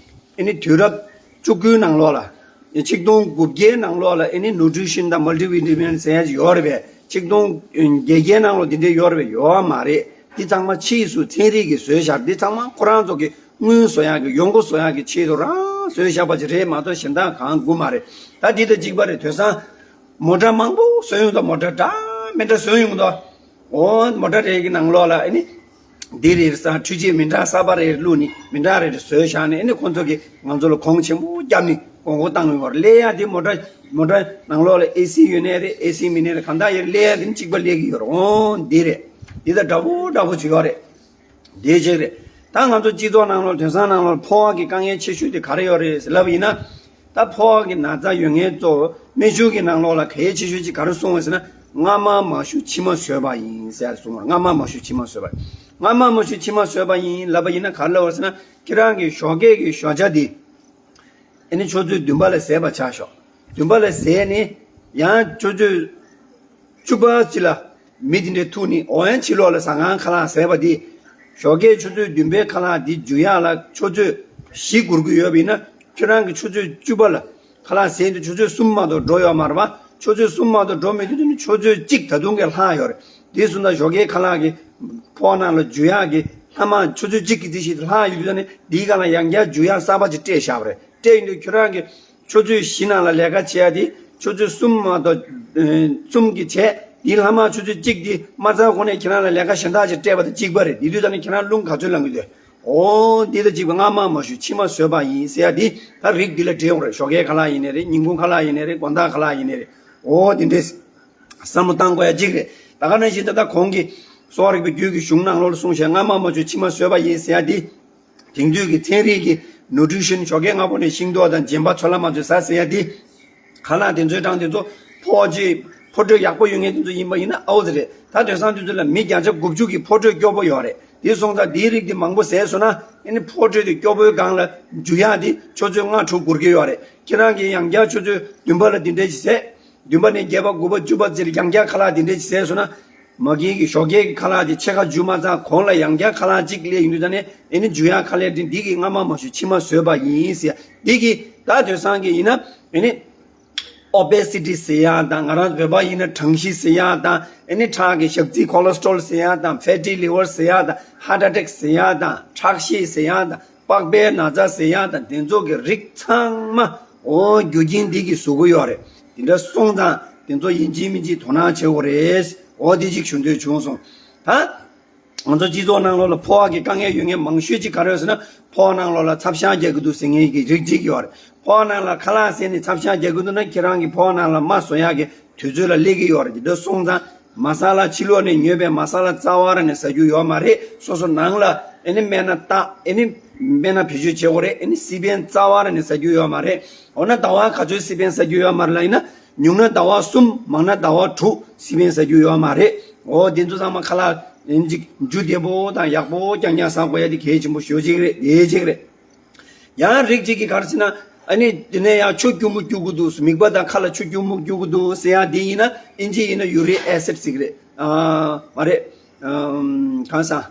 ཨེ་ནི་དུས་རབས་བཅུ་དགུའི་ནང་ལོགས་ལ། ཆིག་སྟོང་དགུ་བརྒྱའི་ནང་ལོགས་ལ་ཨེ་ནི་ནུ་ཊི་རི་ཤན་དང་མལ་ཊི་ཝི་ཊ་མིན་ཟེར་ཡ་ཅིག་ཡོད་རེད་པས། ཆིག་སྟོང་བརྒྱད་བརྒྱའི་ནང་ལོགས་དེ་འདྲས་ཡོད་རེད་པས། ཡོད་མ་རེད། འདི་ཚང་མ་ཕྱིས་སུ་ཚན་རིག་གིས་བཟོས་བཞག་འདི་ཚང་མ་ཁོ་རང་ཚོ་གི་དངུལ་བཟོ་ཡག་གི་ཡོང་སྒོ་བཟོ་ཡག་གི་ཆེད་དུ་རང་བཟོས་བཞག་པ་ཅིག་རེད་མ་གཏོགས་གཞན་དག་གང་དགོས་མ་རེད། ད་འདི་དང་གཅིག་པ་རེད། དེང་སང་མོ་ཊ་མང་པོ་བཟོས་ཡོང་དང་། མོ་ཊ་འདྲ་མི་འདྲ་བཟོས་ཡོང་དང་། འོ་མོ་ཊ་རེ་གི་ནང་ལོགས་ལ་ཨེ་ནི་འདི་རེ་ས་འཕྲུལ་ཆས་མི་འདྲ་གསར་པ་རེ་བླུགས་ནི་མི་འདྲ་རེ་རེ་བཟོས་བཞག་ནས། ཨེ་ནི་ཁོང་ཚོ་གིས་ང་ཚོ་ལ་གོང་ཆེན་པོ་བརྒྱབ་ནི་དགོས་མཁོ་བཏང་ཡོང་བ་རེད། སླེབས་ཡ་དེ་མོ་ཊ་མོ་ཊ་ནང་ལོགས་ལ་ཨེ་སི་ཡོད་ནའི་རེད། ཨེ་སི་མེད་ནའི་རེད། གང་ལྟར་ཡར་སླེབས་ཡ་དེ་ནི་གཅིག་པ་སླེབས་ཀྱི་ཡོད་རེད། འོ་འདི་རེད། འདི་དང་འདྲ་པོ་འདྲ་པོ་ཅིག་ཡོད་རེད། དེ་གཅིག་རེད། ད་ང་ཚོ་སྤྱི་ཚོགས་ནང་ལོགས་དེང་སང་ནང་ལོགས་ཕོ་བ་གི་དཀའ་ངལ་ཆེ་ཤོས་དེ་ག་རེ་ཡོད་རེད་ལབ་ཡིན་ན། ད་ཕོ་བ་གི་ན་ཚ་ཡོད་མཁན་ཚོ་སྨན་གཞུང་གི་ནང་ལོགས་ལ་གལ་ཆེ་ཤོས་ཅིག་ག་རེ་གསུངས་ཡོད་ཟེར་ན། སྔ་མ་མ་ཞུ་ཕྱི་མ་བཟོས་པ་ཡིན་ཟེར་གསུངས་པ་རེད། སྔ་མ་མ་ཞུ་ཕྱི་མ་བཟོས་པ། སྔ་མ་མ་ཞུ་ཕྱི་མ་བཟོས་པ་ཡིན་ལབ་པ་ཡིན་ན་ག་རེ་ལབ་པ་ཟེར་ན། ཁྱེད་རང་གི་ཞོགས་ཀས་ཀྱི་ཞོགས་ཇ་འདི་ཨེ་ནི་ཆུ་ཚོད་བདུན་པ་ལ་ཟས་པ་ཆགས་ཤོག་བདུན་པ་ལ་ཟས་ནི་ཡང་ཆུ་ཚོད་བཅུ་པ་ཅིག་ལ་མི་དེ་འདྲས་ཐུག་ནི། འོ་ཡང་ཕྱི་ལོགས་ལ་ཟ་ཁང་ཁ་ལག་ཟས་པ་དེ། ཞོགས་ཀས་ཆུ་ཚོད་བདུན་པའི་ཁ་ལག་དེ་འཇུ་ཡག་ལ་ཆུ་ཚོད་བཞི་འགོར་གྱི་ཡོད་པ་ཡིན་ན། ཁྱོད་རང་གི་ཆུ་ཚོད་བཅུ་པ་ལ་ཁ་ལག་ཟས་དུས་ཆུ་ཚོད་གསུམ་མ་གཏོགས་འགྲོ་ཡོད་མ་རེད་པ། ཆུ་ཚོད་གསུམ་མ་གཏོགས་འགྲོ་མི་ཐུབ་དུས་ནི་ཆུ་ཚོད་གཅིག་ད་དུང་གི་ལྷག་ཡོད་རེད། དེ་སོང་ཙང་ཞོགས་ཀའི་ཁ་ལག་གི་ཕོག་ནང་ལ་འཇུ་ཡག་གི་ལྷག་མ་ཆུ་ཚོད་གཅིག་གི་རྩིས་ཤིག་ལྷག་ཡོད་དུས་ད་ནི་དེའི་སྒང་ལ་ཡང་བསྐྱར་འཇུ་ཡག་གསར་པ་ཅིག་སྤྲད་བཞག་པ་རེད། སྤྲད་ཡོང་དུས་ཁྱོད་རང་གི་ཆུ་ཚོད་བཞི་ནང་ལ་ལས་ཀ་བྱེད་ཡ་དེ་ཆུ་ཚོད་གསུམ་མ་གཏོགས་ཨེ་གསུམ་གྱི་བྱས། དེའི་ལྷག་མ་ཆུ་ཚོད་གཅིག་དེ་མ་ཚར་གོང་ནས་ཁྱེད་རང་ལ་ལས་ཀ་གཞན་དག་ཅིག་སྤྲད་པ་དང་གཅིག་པ་རེད། དེ་དུས་ད་ནི་ཁྱེད་རང་རླུང་ག་ཚོད་ལངས་ཀྱི་འདུག་འོ་འདི་དང་གཅིག་པ། སྔ་མ་མ་ཞུ་ཕྱི་མ་བཟོས་པ་ཡིན་ཟེར་ཡ་དེ་ད་རིགས་འདི་ལ་འདྲེས་ཡོང་རེད། ཞོགས་ཀའི་ཁ་ལག་ཡིན་ནའི་རེད། ཉིན་གུང་ཁ་ལག་ཡིན་ནའི་རེད། དགོང་དག་ཁ་ལག་ཡིན་ནའི་རེད། འོ་དེ་འདྲས་བསམ་བློ་བཏང་དགོས་ཡ་གཅིག་རེད། ད་ག་ནང་བཞིན་ད་ལྟ་གོང་གི་གསོ་བ་རིག་པའི་རྒྱུད་ཀྱི་གཞུང་ནང་ལོགས་ལ་གསུངས་བཞག་སྔ་མ་མ་ཞུ་ཕྱི་མ་བཟོས་པ་ཡིན་ཟེར་ཡ་དེ། དེང་དུས་ཀྱི་ཚན་རིག་གི་ནུ་ཊི་རི་ཤན། ཞོགས་ཀས་སྔ་པོ་ནས་ཤིང་ཏོག་དང་རྗེན་པ་ཚོད་ལ་མ་ཚོད་ཟ་ཟེར་ཡ་དེ། ཁ་ལག་དེ་ཚོའི་གྲངས་དེ་ཚོ་ཕོ་ཅིག་ཕོ་འགྲོས་ཡག་པོ་ཡོད་མཁན་དེ་ཚོ་ཡིན་པ་ཡིན་ན་ཨའོ་ཙི་རེད། ད་དེང་སང་དུས་ཚོད་ལ་མི་བརྒྱ་ཆ་དགུ་བཅུ་གི་ཕོ་འགྲོས་སྐྱོ་པོ་ཡོད་རེད། དེ་སོང་ཙང་དེའི་རིགས་དེ་མང་པོ་ཟས་སོང་ན་ཨེ་ནི་ཕོ་འགྲོས་དེ་སྐྱོ་པོའི་སྒང་ལ་འཇུ་ཡག་དེ་ཆུ་ཚོད་ལྔ་དྲུག་འགོར་གྱི་ཡོད་རེད། ཁྱེད་རང་གིས་ཡང་བསྐྱར་ཆུ་ཚོད་བདུན་པ་ལ་དེ་འདྲས་ཅིག་ཟས། བདུན་པ་ནས་བརྒྱད་པ་དགུ་པ་བཅུ་པ་ཅིག་ལ་ཡང་བསྐྱར་ཁ་ལག་དེ་འདྲས་ཅིག་ཟས་སོང་ན། མ་གིན་གྱི་ཞོགས་ཀས་ཀྱི་ཁ་ལག་དེ་ཕྱེད་ཀ་འཇུ་མ་ཚར་གོང་ལ་ཡང་བསྐྱར་ཁ་ལག་གཅིག་སླེབས་ཡོང་དུས་ད་ནས་ཨེ་ནི་འཇུ་ཡག་ཁ་ལག་དེ་འདི་གི་སྔ་མ་མ་ཞུ་ཕྱི་མ་བཟོས་པ་ཡིན་ཟེར། འདི་གི་ ད་དེང་སང་གི་ཡིན་ན་ཨེ་ནི་ཨོ་བེ་སི་ཊི་ཟེར་ཡག་དང་། ང་རང་བོད་པ་ཡིན་ན་གྲང་གཤིས་ཟེར་ཡག་དང་། ཨེ་ནི་ཁྲག་གི་ཞག་རྩི་ཁོ་ལེ་སི་ཊོལ་ཟེར་ཡག་དང་། ཕེ་ཊི་ལི་ཝར་ཟེར་ཡག་དང་། ཧར་ཊི་ཨེ་ཊེག་ཟེར་ཡག་དང་། ཁྲག་ཤེད་ཟེར་ཡག་དང་། པགས་པའི་ན་ཚ་ཟེར་ཡག་དང་། དེ་ཚོ་གི་རིགས་ཚང་མ་ཨོ་རྒྱུ་རྐྱེན་འདི་གིས་བཟོ་གི་ཡོད་རེད། དེ་འདྲ་སོང་ཙང་དེ་ཚོ་ཡིན་གཅིག་མིན་གཅིག་དོ་སྣང་བྱེད་དགོས་རེད། ཨོ་དེ་གཅིག་ཞུ་འདོད་བྱུང་སོང་། ད་ང་ཚོ་སྤྱི་ཚོགས་ནང་ལོགས་ལ་ཕོ་བ་གི་དཀའ་ངལ་ཡོད་མཁན་མང་ཤོས་ཅིག་ག་རེ་ཡོད་ཟེར་ན། ཕོ་བ་ནང་ལོགས་ལ་ཚབ་ཤ་རྒྱག་གི་འདུག་ཟེར་མཁན་གྱི་རིགས་གཅིག་ཡོད་རེད། ཕོ་བ་ནང་ལ་ཁ་ལག་ཟས་ནས་ཚབ་ཤ་རྒྱག་གི་འདུག་ན། ཁྱེད་རང་གི་ཕོ་བ་ནང་ལ་རྨ་བཟོ་ཡག་གི་དུས་ཚོད་ལ་སླེབས་ཀྱི་ཡོད་རེད། དེ་འདྲ་སོང་ཙང་མ་ས་ལ་ཕྱི་ལོགས་ནས་ཉོས་པའི་མ་ས་ལ་རྩ་བ་རང་ནས་ཟ་རྒྱུ་ཡོད་མ་རེད། སོ་སོ་ནང་ལ་ཨེ་ནི་སྨན་སྣ་བཏགས། ཨེ་ནི་སྨན་སྣ་བེད་སྤྱོད་བྱེད་དགོས་རེད། ཨེ་ནི་སི་པན་རྩ་བ་རང་ནས་ཟ་རྒྱུ་ཡོད་མ་རེད། འོ་ན་ཟླ་བ་ག་ཚོད་སི་པན་ཟ་རྒྱུ་ཡོད་མ་རེད་ལབ་ཡིན་ན། ཉུང་ན་ཟླ་བ་གསུམ། མང་ན་ཟླ་བ་དྲུག་སི་པན་ཟ་རྒྱུ་ཡོད་མ་རེད། འོ་དེ་ཚོ་ཚང་མ་ཁ་ལག་ཡིན་གཅིག་འཇུ་བདེ་པོ་དང་ཡག་པོ་རྐྱང་རྐྱང་ཟ་དགོས་ཡ་དེ་གལ་ཆེན་པོ་ཞེ་པོ་ཅིག་རེད། དེ་གཅིག་རེད། ཡང་རིགས་གཅིག་གིས་ག་རེ་ཟེར་ན། ཨ་ནི་དེ་ནས་ཡང་ཆུ་སྐྱུར་མོ་སྐྱུག་གི་འདུག་མིད་པ་དང་ཁ་ལ་ཆུ་སྐྱུར་མོ་སྐྱུག་གི་འདུག་ཟེར་ཡ་དེ་ཡིན་ན། ཨིན་ཇི་ཡིན་ན་ཡུ་རིག་ཨེ་སིཌ་ཟེར་གི་རེད། ཨ་མ་རེད། ཨམ་གང་ཟེར།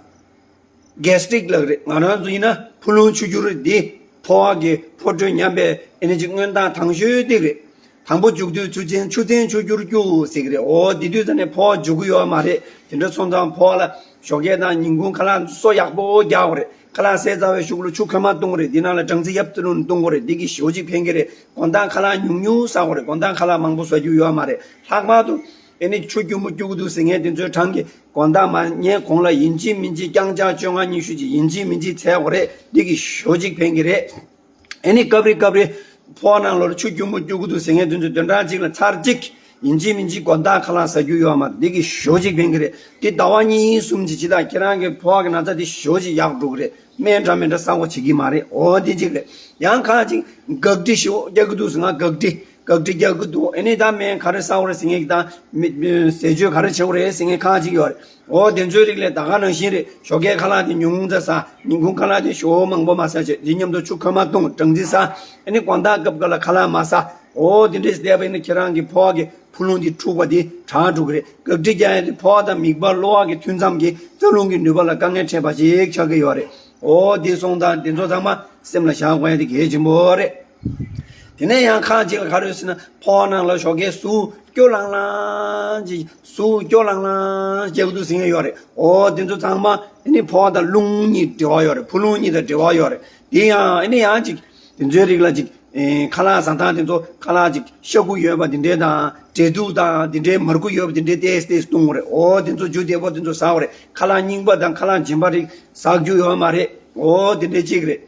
གེ་སི་ཊི་རིག་ལབ་རེད། ང་རང་ཚོ་ཡིན་ན་ཕུ་ལུང་ཆུ་སྐྱུར་འདི་ཕོ་བ་གི་ཕོ་དྲོད་ཉམས་པའི་ཨེ་ནི་ཅིག་སྔོན་རྟགས་དང་ཤོས་དེ་རེད། དང་པོ་འཇུག་དུས་ཆུ་ཚན་ཆུ་ཚན་ཆུ་སྐྱུར་སྐྱུག་ཟེར་གི་རེད། འོ་དེ་དུས་ཙ་ནས་ཕོ་བ་འཇུ་གི་ཡོད་མ་རེད། དེ་འདྲ་སོང་ཙང་ཕོ་བ་ལ་ཞོགས་ཀས་དང་ཉིན་གུང་ཁ་ལག་གསོ་ཡག་པོ་རྒྱག་དགོས་རེད། ཁ་ལག་ཟས་ཚར་བའི་གཞུག་ལ་ཆུ་ཁོལ་མ་བཏུང་དགོས་རེད། དེ་ནང་ལ་སྦྲང་རྩི་ཡབ་ཙི་ལུང་བཏུང་དགོས་རེད། འདི་གིས་ཞེ་པོ་ཅིག་ཕན་གི་རེད། དགོང་དག་ཁ་ལག་ཉུང་ཉུང་ཟ་དགོས་རེད། དགོང་དག་ཁ་ལག་མང་པོ་ཟ་རྒྱུ་ཡོད་མ་རེད། ལྷག་པར་དུ་ཨེ་ནི་ཆུ་སྐྱུར་མོ་སྐྱུག་གི་འདུག་ཟེར་མཁན་དེ་ཚོའི་གྲས་ཀྱིས་དགོང་དག་མ་ཉལ་གོང་ལ་ཡིན་གཅིག་མིན་གཅིག་རྐྱང་ཆ་བཅོ་ལྔ་ཉི་ཤུ་ཅིག་ཡིན་གཅིག་མིན་གཅིག་འཚལ་དགོས་རེད། འདི་གིས་ཞེ་པོ་ཅིག་ཕན་གི་རེད། ཨེ་ནི་སྐབས་རེ་སྐབས་རེ་ཕོ་བ་ནང་ལོགས་ཆུ་སྐྱུར་མོ་སྐྱུག་གི་འདུག་ཟེར་མཁན་དེ་ཚོ་བདུན་ཕྲག་གཅིག་ལ་ཚར་གཅིག་ཡིན་གཅིག་མིན་གཅིག་དགོང་དག་ཁ་ལག་ཟ་རྒྱུ་ཡོད་མ་རེད། འདི་གིས་ཞེ་པོ་ཅིག་ཕན་གི་རེད། འདི་ཟླ་བ་གཉིས་གསུམ་ཅིག་བྱས་ཙང་ཁྱེད་རང་གི་ཕོ་བ་གི་ན་ཚ་འདི་ཞེ་པོ་ཅིག་ཡག་འགྲོ་གི་རེད། སྨན་འདྲ་མི་འདྲ་ཟ་དགོས་བྱེད་ཀྱི་མ་རེད། འོ་དེ་གཅིག་རེད། ཡང་ཁ་ཅིག་འགག་འདྲི་ཞེ་པོ་རྒྱག་གི་འདུག་ཟེར། ང་འགག་འདྲི་འགག་འདྲི་རྒྱག་གི་འདུག་ཨེ་ནི་ད་སྨན་ག་རེ་ཟ་དགོས་རེད་ཟེར་མཁན་གྱི་དང་། མི་མི་ཟས་སྤྱོད་ག་རེ་བྱེད་དགོས་རེད་ཟེར་མཁན་ཁ་ཅིག་ཡོད་རེད། འོ་དེ་ཚོའི་རིགས་ལས་ད་ག་ནང་བཞིན་རེད། ཞོགས་ཀའི་ཁ་ལག་དེ་ཉུང་ཙམ་ཟ། ཉིན་གུང་ཁ་ལག་དེ་ཞེ་པོ་མང་པོ་མ་ཟ་བྱས། དེ་མཉམ་དུ་ཆུ་ཁོལ་མ་བཏུང་། སྦྲང་རྩི་ཟ། ཨེ་ནི་དགོང་དག་སྐབས་འགའ་ལ་ཁ་ལག་མ་ཟ། འོ་དེ་འདྲས་བསྡད་པ་ཡིན་ན་ཁྱེད་རང་གི་ཕོ་བ་གི་ཕུ་ལུང་དེ་འཁྲུགས་པ་དེ་དྲག་འགྲོ་གི་རེད། འགག་འདྲི་རྒྱག་ཡ་དེ་ཕོ་བ་དང་མིད་པ་གློ་བ་གི་མཐུད་མཚམས་ཀྱི་རྩ་རླུང་གི་ནུས་པ་ལ་དཀའ་ངལ་འཕྲད་པ་ཞིག་ཆགས་ཀྱི་ཡོད་རེད། འོ་དེ་སོང་ཙང་དེ་ཚོ་ཚང་མ་སེམས་ལ་བཞག་དགོས་ཡ་དེ་གལ་ཆེན་པོ་རེད། དེ་ནས་ཡང་ཁ་ཅིག་ལ་ག་རེ་ཡོད་ཟེར་ན། ཕོ་བ་ནང་ལ་ཞོགས་ཀའི་ཟུག་སྐྱོ་ལང་ལང་ཅིག་ཟུག་སྐྱོ་ལང་ལང་རྒྱག་གི་འདུག་ཟེར་མཁན་ཡོད་རེད། འོ་དེ་ཚོ་ཚང་མ་ཨེ་ནི་ཕོ་བ་དང་རླུང་གཉིས་འབྲེལ་བ་ཡོད་རེད། ཕུ་རླུང་གཉིས་དང་འབྲེལ་བ་ཡོད་རེད། དེ་ཡང་ཨེ་ནི་ཡང་ཅིག་དེ་ཚོའི་རིགས་ལ་ཅིག་ཨེ་ཁ་ལག་ཟ་སྟངས་དེ་ཚོ་ཁ་ལག་ཅིག་ཤ་ཁུ་ཡོད་པ་དེ་འདྲས་དང་། འབྲས་ཐུག་དང་དེ་འདྲས་མར་ཁུ་ཡོད་པ་དེ་འདྲས་ཏོག་ཙམ་ཏོག་ཙམ་བཏུང་དགོས་རེད། འོ་དེ་ཚོ་འཇུ་བདེ་པོ་དེ་ཚོ་ཟ་དགོས་རེད། ཁ་ལག་རྙིང་པ་དང་ཁ་ལག་རྗེན་པ་རིགས་ཟ་རྒྱུ་ཡོད་མ་རེད། འོ་དེ་འདྲས་གཅིག་རེད།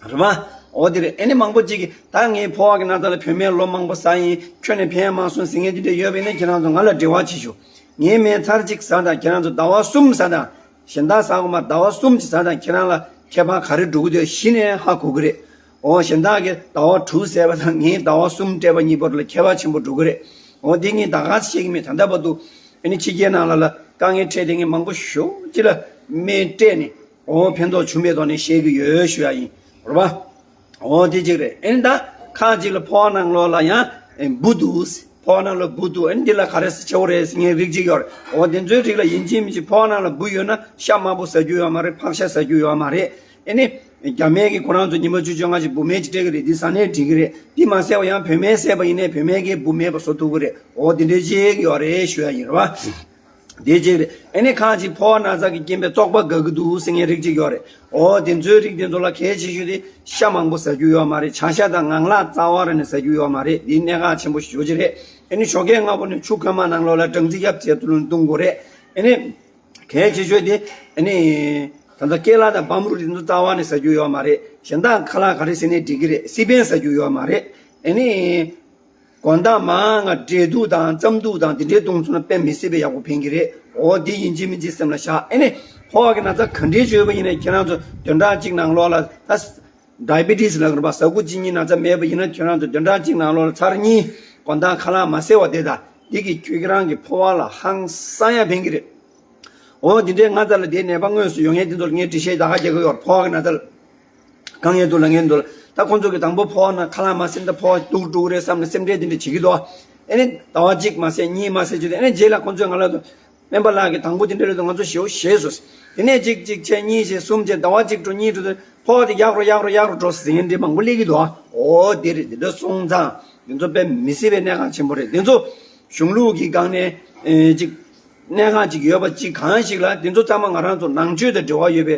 རེད་པ། འོ་དེ་རེད། ཨེ་ནི་མང་པོ་ཅིག་གིས་ད་ངའི་ཕོ་བ་གི་ན་ཚ་ལ་བོད་སྨན་ལོ་མང་པོ་ཟ་ཡིན། ཁྱོན་ནས་ཕན་མ་སོང་ཟེར་མཁན་དེ་འདྲ་ཡོད་པ་ཡིན་ན་ཁྱེད་རང་ཚོ་ང་ལ་འབྲེལ་བ་བྱེད་ཤོག་ངའི་སྨན་ཚར་གཅིག་ཟ་དང་། ཁྱེད་རང་ཚོ་ཟླ་བ་གསུམ་ཟ་དང་། གཞན་དག་ཟ་དགོས་མ། ཟླ་བ་གསུམ་གྱིས་ཟ་དང་། ཁྱེད་རང་ལ་ཁྱད་པར་ག་རེ་འགྲོ་གི་འདུག་གཞི་ནས་ཧ་གོ་གི་རེད། འོ་གཞན་དག་གིས་ཟླ་བ་དྲུག་ཟས་པ་དང་ངས་ཟླ་བ་གསུམ་སྤྲད་པ་གཉིས་བར་ལ་ཁྱད་པར་ཆེན་པོ་འགྲོ་གི་རེད། འོ་འདི་ངས་ད་ག་ཟེ་བཤད་ཀྱི་མེད། ད་ལྟ་བར་དུ་ཨེ་ནི་ཕྱི་རྒྱལ་ནང་ལ་ལ་དཀའ་ངལ་འཕྲད་བསྡད་མཁན་མང་པོ་ཞེ་པོ་ཅིག་ལ་སྨན་སྤྲད་ནས། འོ་ཕན་ཐོགས་བྱུང་བའི་ཐོག་ནས་བཤད་ཀྱི་ཡོད་ཞུ་ཡ་ཡིན། རེད་པ། འོ་དེ་གཅིག་རེད། ཨེ་ནི་ད་ཁ་ཅིག་ལ་ཕོ་བ་ནང་ལོགས་ལ་ཡང་ཨེ་འབུ་འདུག་ཕོ་བ་ནང་ལ་འབུ་འདུག་ཨེ་ནི་འདི་ལ་ག་རེ་བྱེད་དགོས་རེད་ཟེར་མཁན་རིགས་གཅིག་ཡོད་རེད། འོ་དེ་ཚོའི་རིགས་ལ་ཡིན་གཅིག་མིན་གཅིག་ཕོ་བ་ནང་ལ་འབུ་ཡོད་ན་ཤ་དམར་པོ་ཟ་རྒྱུ་ཡོད་མ་རེད། ཕག་ཤ་ཟ་རྒྱུ་ཡོད་མ་རེད། ཨེ་ནི་རྒྱ་སྨན་གྱིས་ཁོ་རང་ཚོ་ཉི་མ་བཅུ་བཅོ་ལྔ་ཅིག་འབུ་སྨན་ཅིག་སྤྲད་ཀྱི་རེད། འདི་ཟ་ནས་འགྲིག་གི་རེད། འདི་མ་བཟས་པ་ཡང་བོད་སྨན་བཟས་པ་ཡིན་ནའི་བོད་སྨན་གྱིས་འབུ་མེད་པ་བཟོ་ཐུབ་ཀྱི་རེད། འོ་དེ་འདྲའི་གཅིག་ཡོད་རེད་ཞུ་ཡ་ཡིན། རེད་པ། དེ་གཅིག་རེད། ཨེ་ནི་ཁ་ཅིག་ཕོ་བ་ན་ཚ་གི་རྐྱེན་པས་བཙོག་པ་འགག་གི་འདུག་ཟེར་མཁན་རིགས་གཅིག་ཡོད་རེད། འོ་དེ་ཚོའི་རིགས་དེ་ཚོ་ལ་གལ་ཆེ་ཤོས་དེ་ཤ་མང་པོ་ཟ་རྒྱུ་ཡོད་མ་རེད། བྱ་ཤ་དང་ངང་ལག་རྩ་བ་རང་ནས་ཟ་རྒྱུ་ཡོད་མ་རེད། འདི་གནད་འགག་ཆེན་པོ་ཞེ་པོ་ཅིག་རེད། ཨེ་ནི་ཞོགས་ཀས་སྔ་པོ་ནས་ཆུ་ཁོལ་མ་ནང་ལོགས་ལ་སྦྲང་རྩི་ཡབ་ཙམ་བཏུང་དགོས་རེད། ཨེ་ནི་གལ་ཆེ་ཤོས་དེ་ཨེ་ནི་ད་ལྟ་ཀེ་ལ་དང་བམ་རུ་དེ་ཚོ་རྩ་བ་ནས་ཟ་རྒྱུ་ཡོད་མ་རེད། གཞན་དག་ཁ་ལག་ག་རེ་ཟ་ནའི་འགྲིག་གི་རེད། སི་པན་ཟ་རྒྱུ་ཡོད་མ་རེད། ཨེ་ནི། དགོང་དག་མང་ང་འབྲས་ཐུག་དང་རྩམ་ཐུག་དང་དེ་འདྲའི་བཏུང་ཚུགས་ན་དཔེ་མི་སྲིད་པའི་ཡག་པོ་ཕན་གྱི་རེད། འོ་འདི་ཡིན་གཅིག་མིན་གཅིག་སེམས་ལ་བཞག་ཨེ་ནི་ཕོ་བ་གི་ན་ཚ་ག་འདྲའི་ཅིག་ཡོད་པ་ཡིན་ནའི་ཁྱེད་རང་ཚོ་བདུན་ཕྲག་གཅིག་ནང་ལོགས་ལ་ད་ཌའི་བི་ཊི་སི་ལབ་ཀྱི་རེད་པ། ཟ་ཁུ་གཅིན་སྙི་ན་ཚ་མེད་པ་ཡིན་ན་ཁྱེད་རང་ཚོ་བདུན་ཕྲག་གཅིག་ནང་ལོགས་ལ་ཚར་གཉིས་དགོང་དག་ཁ་ལག་མ་བཟས་པ་དེ་དང་། འདི་གིས་ཁྱོད་ཁྱེད་རང་གི་ཕོ་བ་ལ་ཧང་སང་ཡ་ཕན་གྱི་རེད། འོ་འདི་འདྲའི་ང་ཚ་ལ་དེའི་ནད་པ་དངོས་སུ་ཡོང་མཁན་དེ་ཚོ་ལ་ངས་འགྲེལ་བཤད་ད་ག་རྒྱག་གི་ཡོད་རེད། ཕོ་བ་གི་ན་ཚ་ལ། དཀའ་ངལ་འདུག་ལབ་མཁན་འདུག་ད་ཁོང་ཚོ་གི་དང་པོ་ཕོ་བ་ན་ཁ་ལག་མ་ཟས་ན་ད་ཕོ་བ་སྡུག་འགྲོ་གི་རེད་བསམ་ནས་སེམས་ཁྲལ་དེ་འདྲ་བྱེད་ཀྱི་འདུག་ཨེ་ནི་ཟླ་བ་གཅིག་མ་ཟས་གཉིས་མ་ཟས་བྱས་ཏེ་ཨེ་ནི་རྗེས་ལ་ཁོང་ཚོས་ང་ལ་དུ་སྨན་པ་ལགས་ཀྱིས་དང་པོ་དེ་འདྲ་རེད་འདུག་ང་ཚོ་ཞེ་པོ་ཞེད་སོང་། དེ་ནས་གཅིག་གཅིག་བྱས་གཉིས་བྱས་གསུམ་བྱས་ཟླ་བ་གཅིག་འགྲོ་གཉིས་འགྲོ་དུས་ ཕོགས་དེ་ཡག་རུ་ཡག་རུ་ཡག་རུ་འགྲོ་ཟེར་མཁན་འདི་མང་པོ་སླེབས་ཀྱི་འདུག་ཨ། འོ་དེ་རེད། དེ་འདྲ་སོང་ཙང་དེ་ཚོ་དཔེ་མི་སྲིད་པའི་གནད་འགག་ཆེན་པོ་རེད། དེ་ཚོ་གཞུང་ལུགས་ཀྱི་སྒང་ནས་ཨེ་ཅིག་གནད་འགག་ཅིག་ཡོད་པ་ཅིག་གང་ཞིག་ལ། དེ་ཚོ་ཚང་མ་ང་རང་ཚོ་ནང་ཆོས་དང་འབྲེལ་བ་ཡོད་པའི་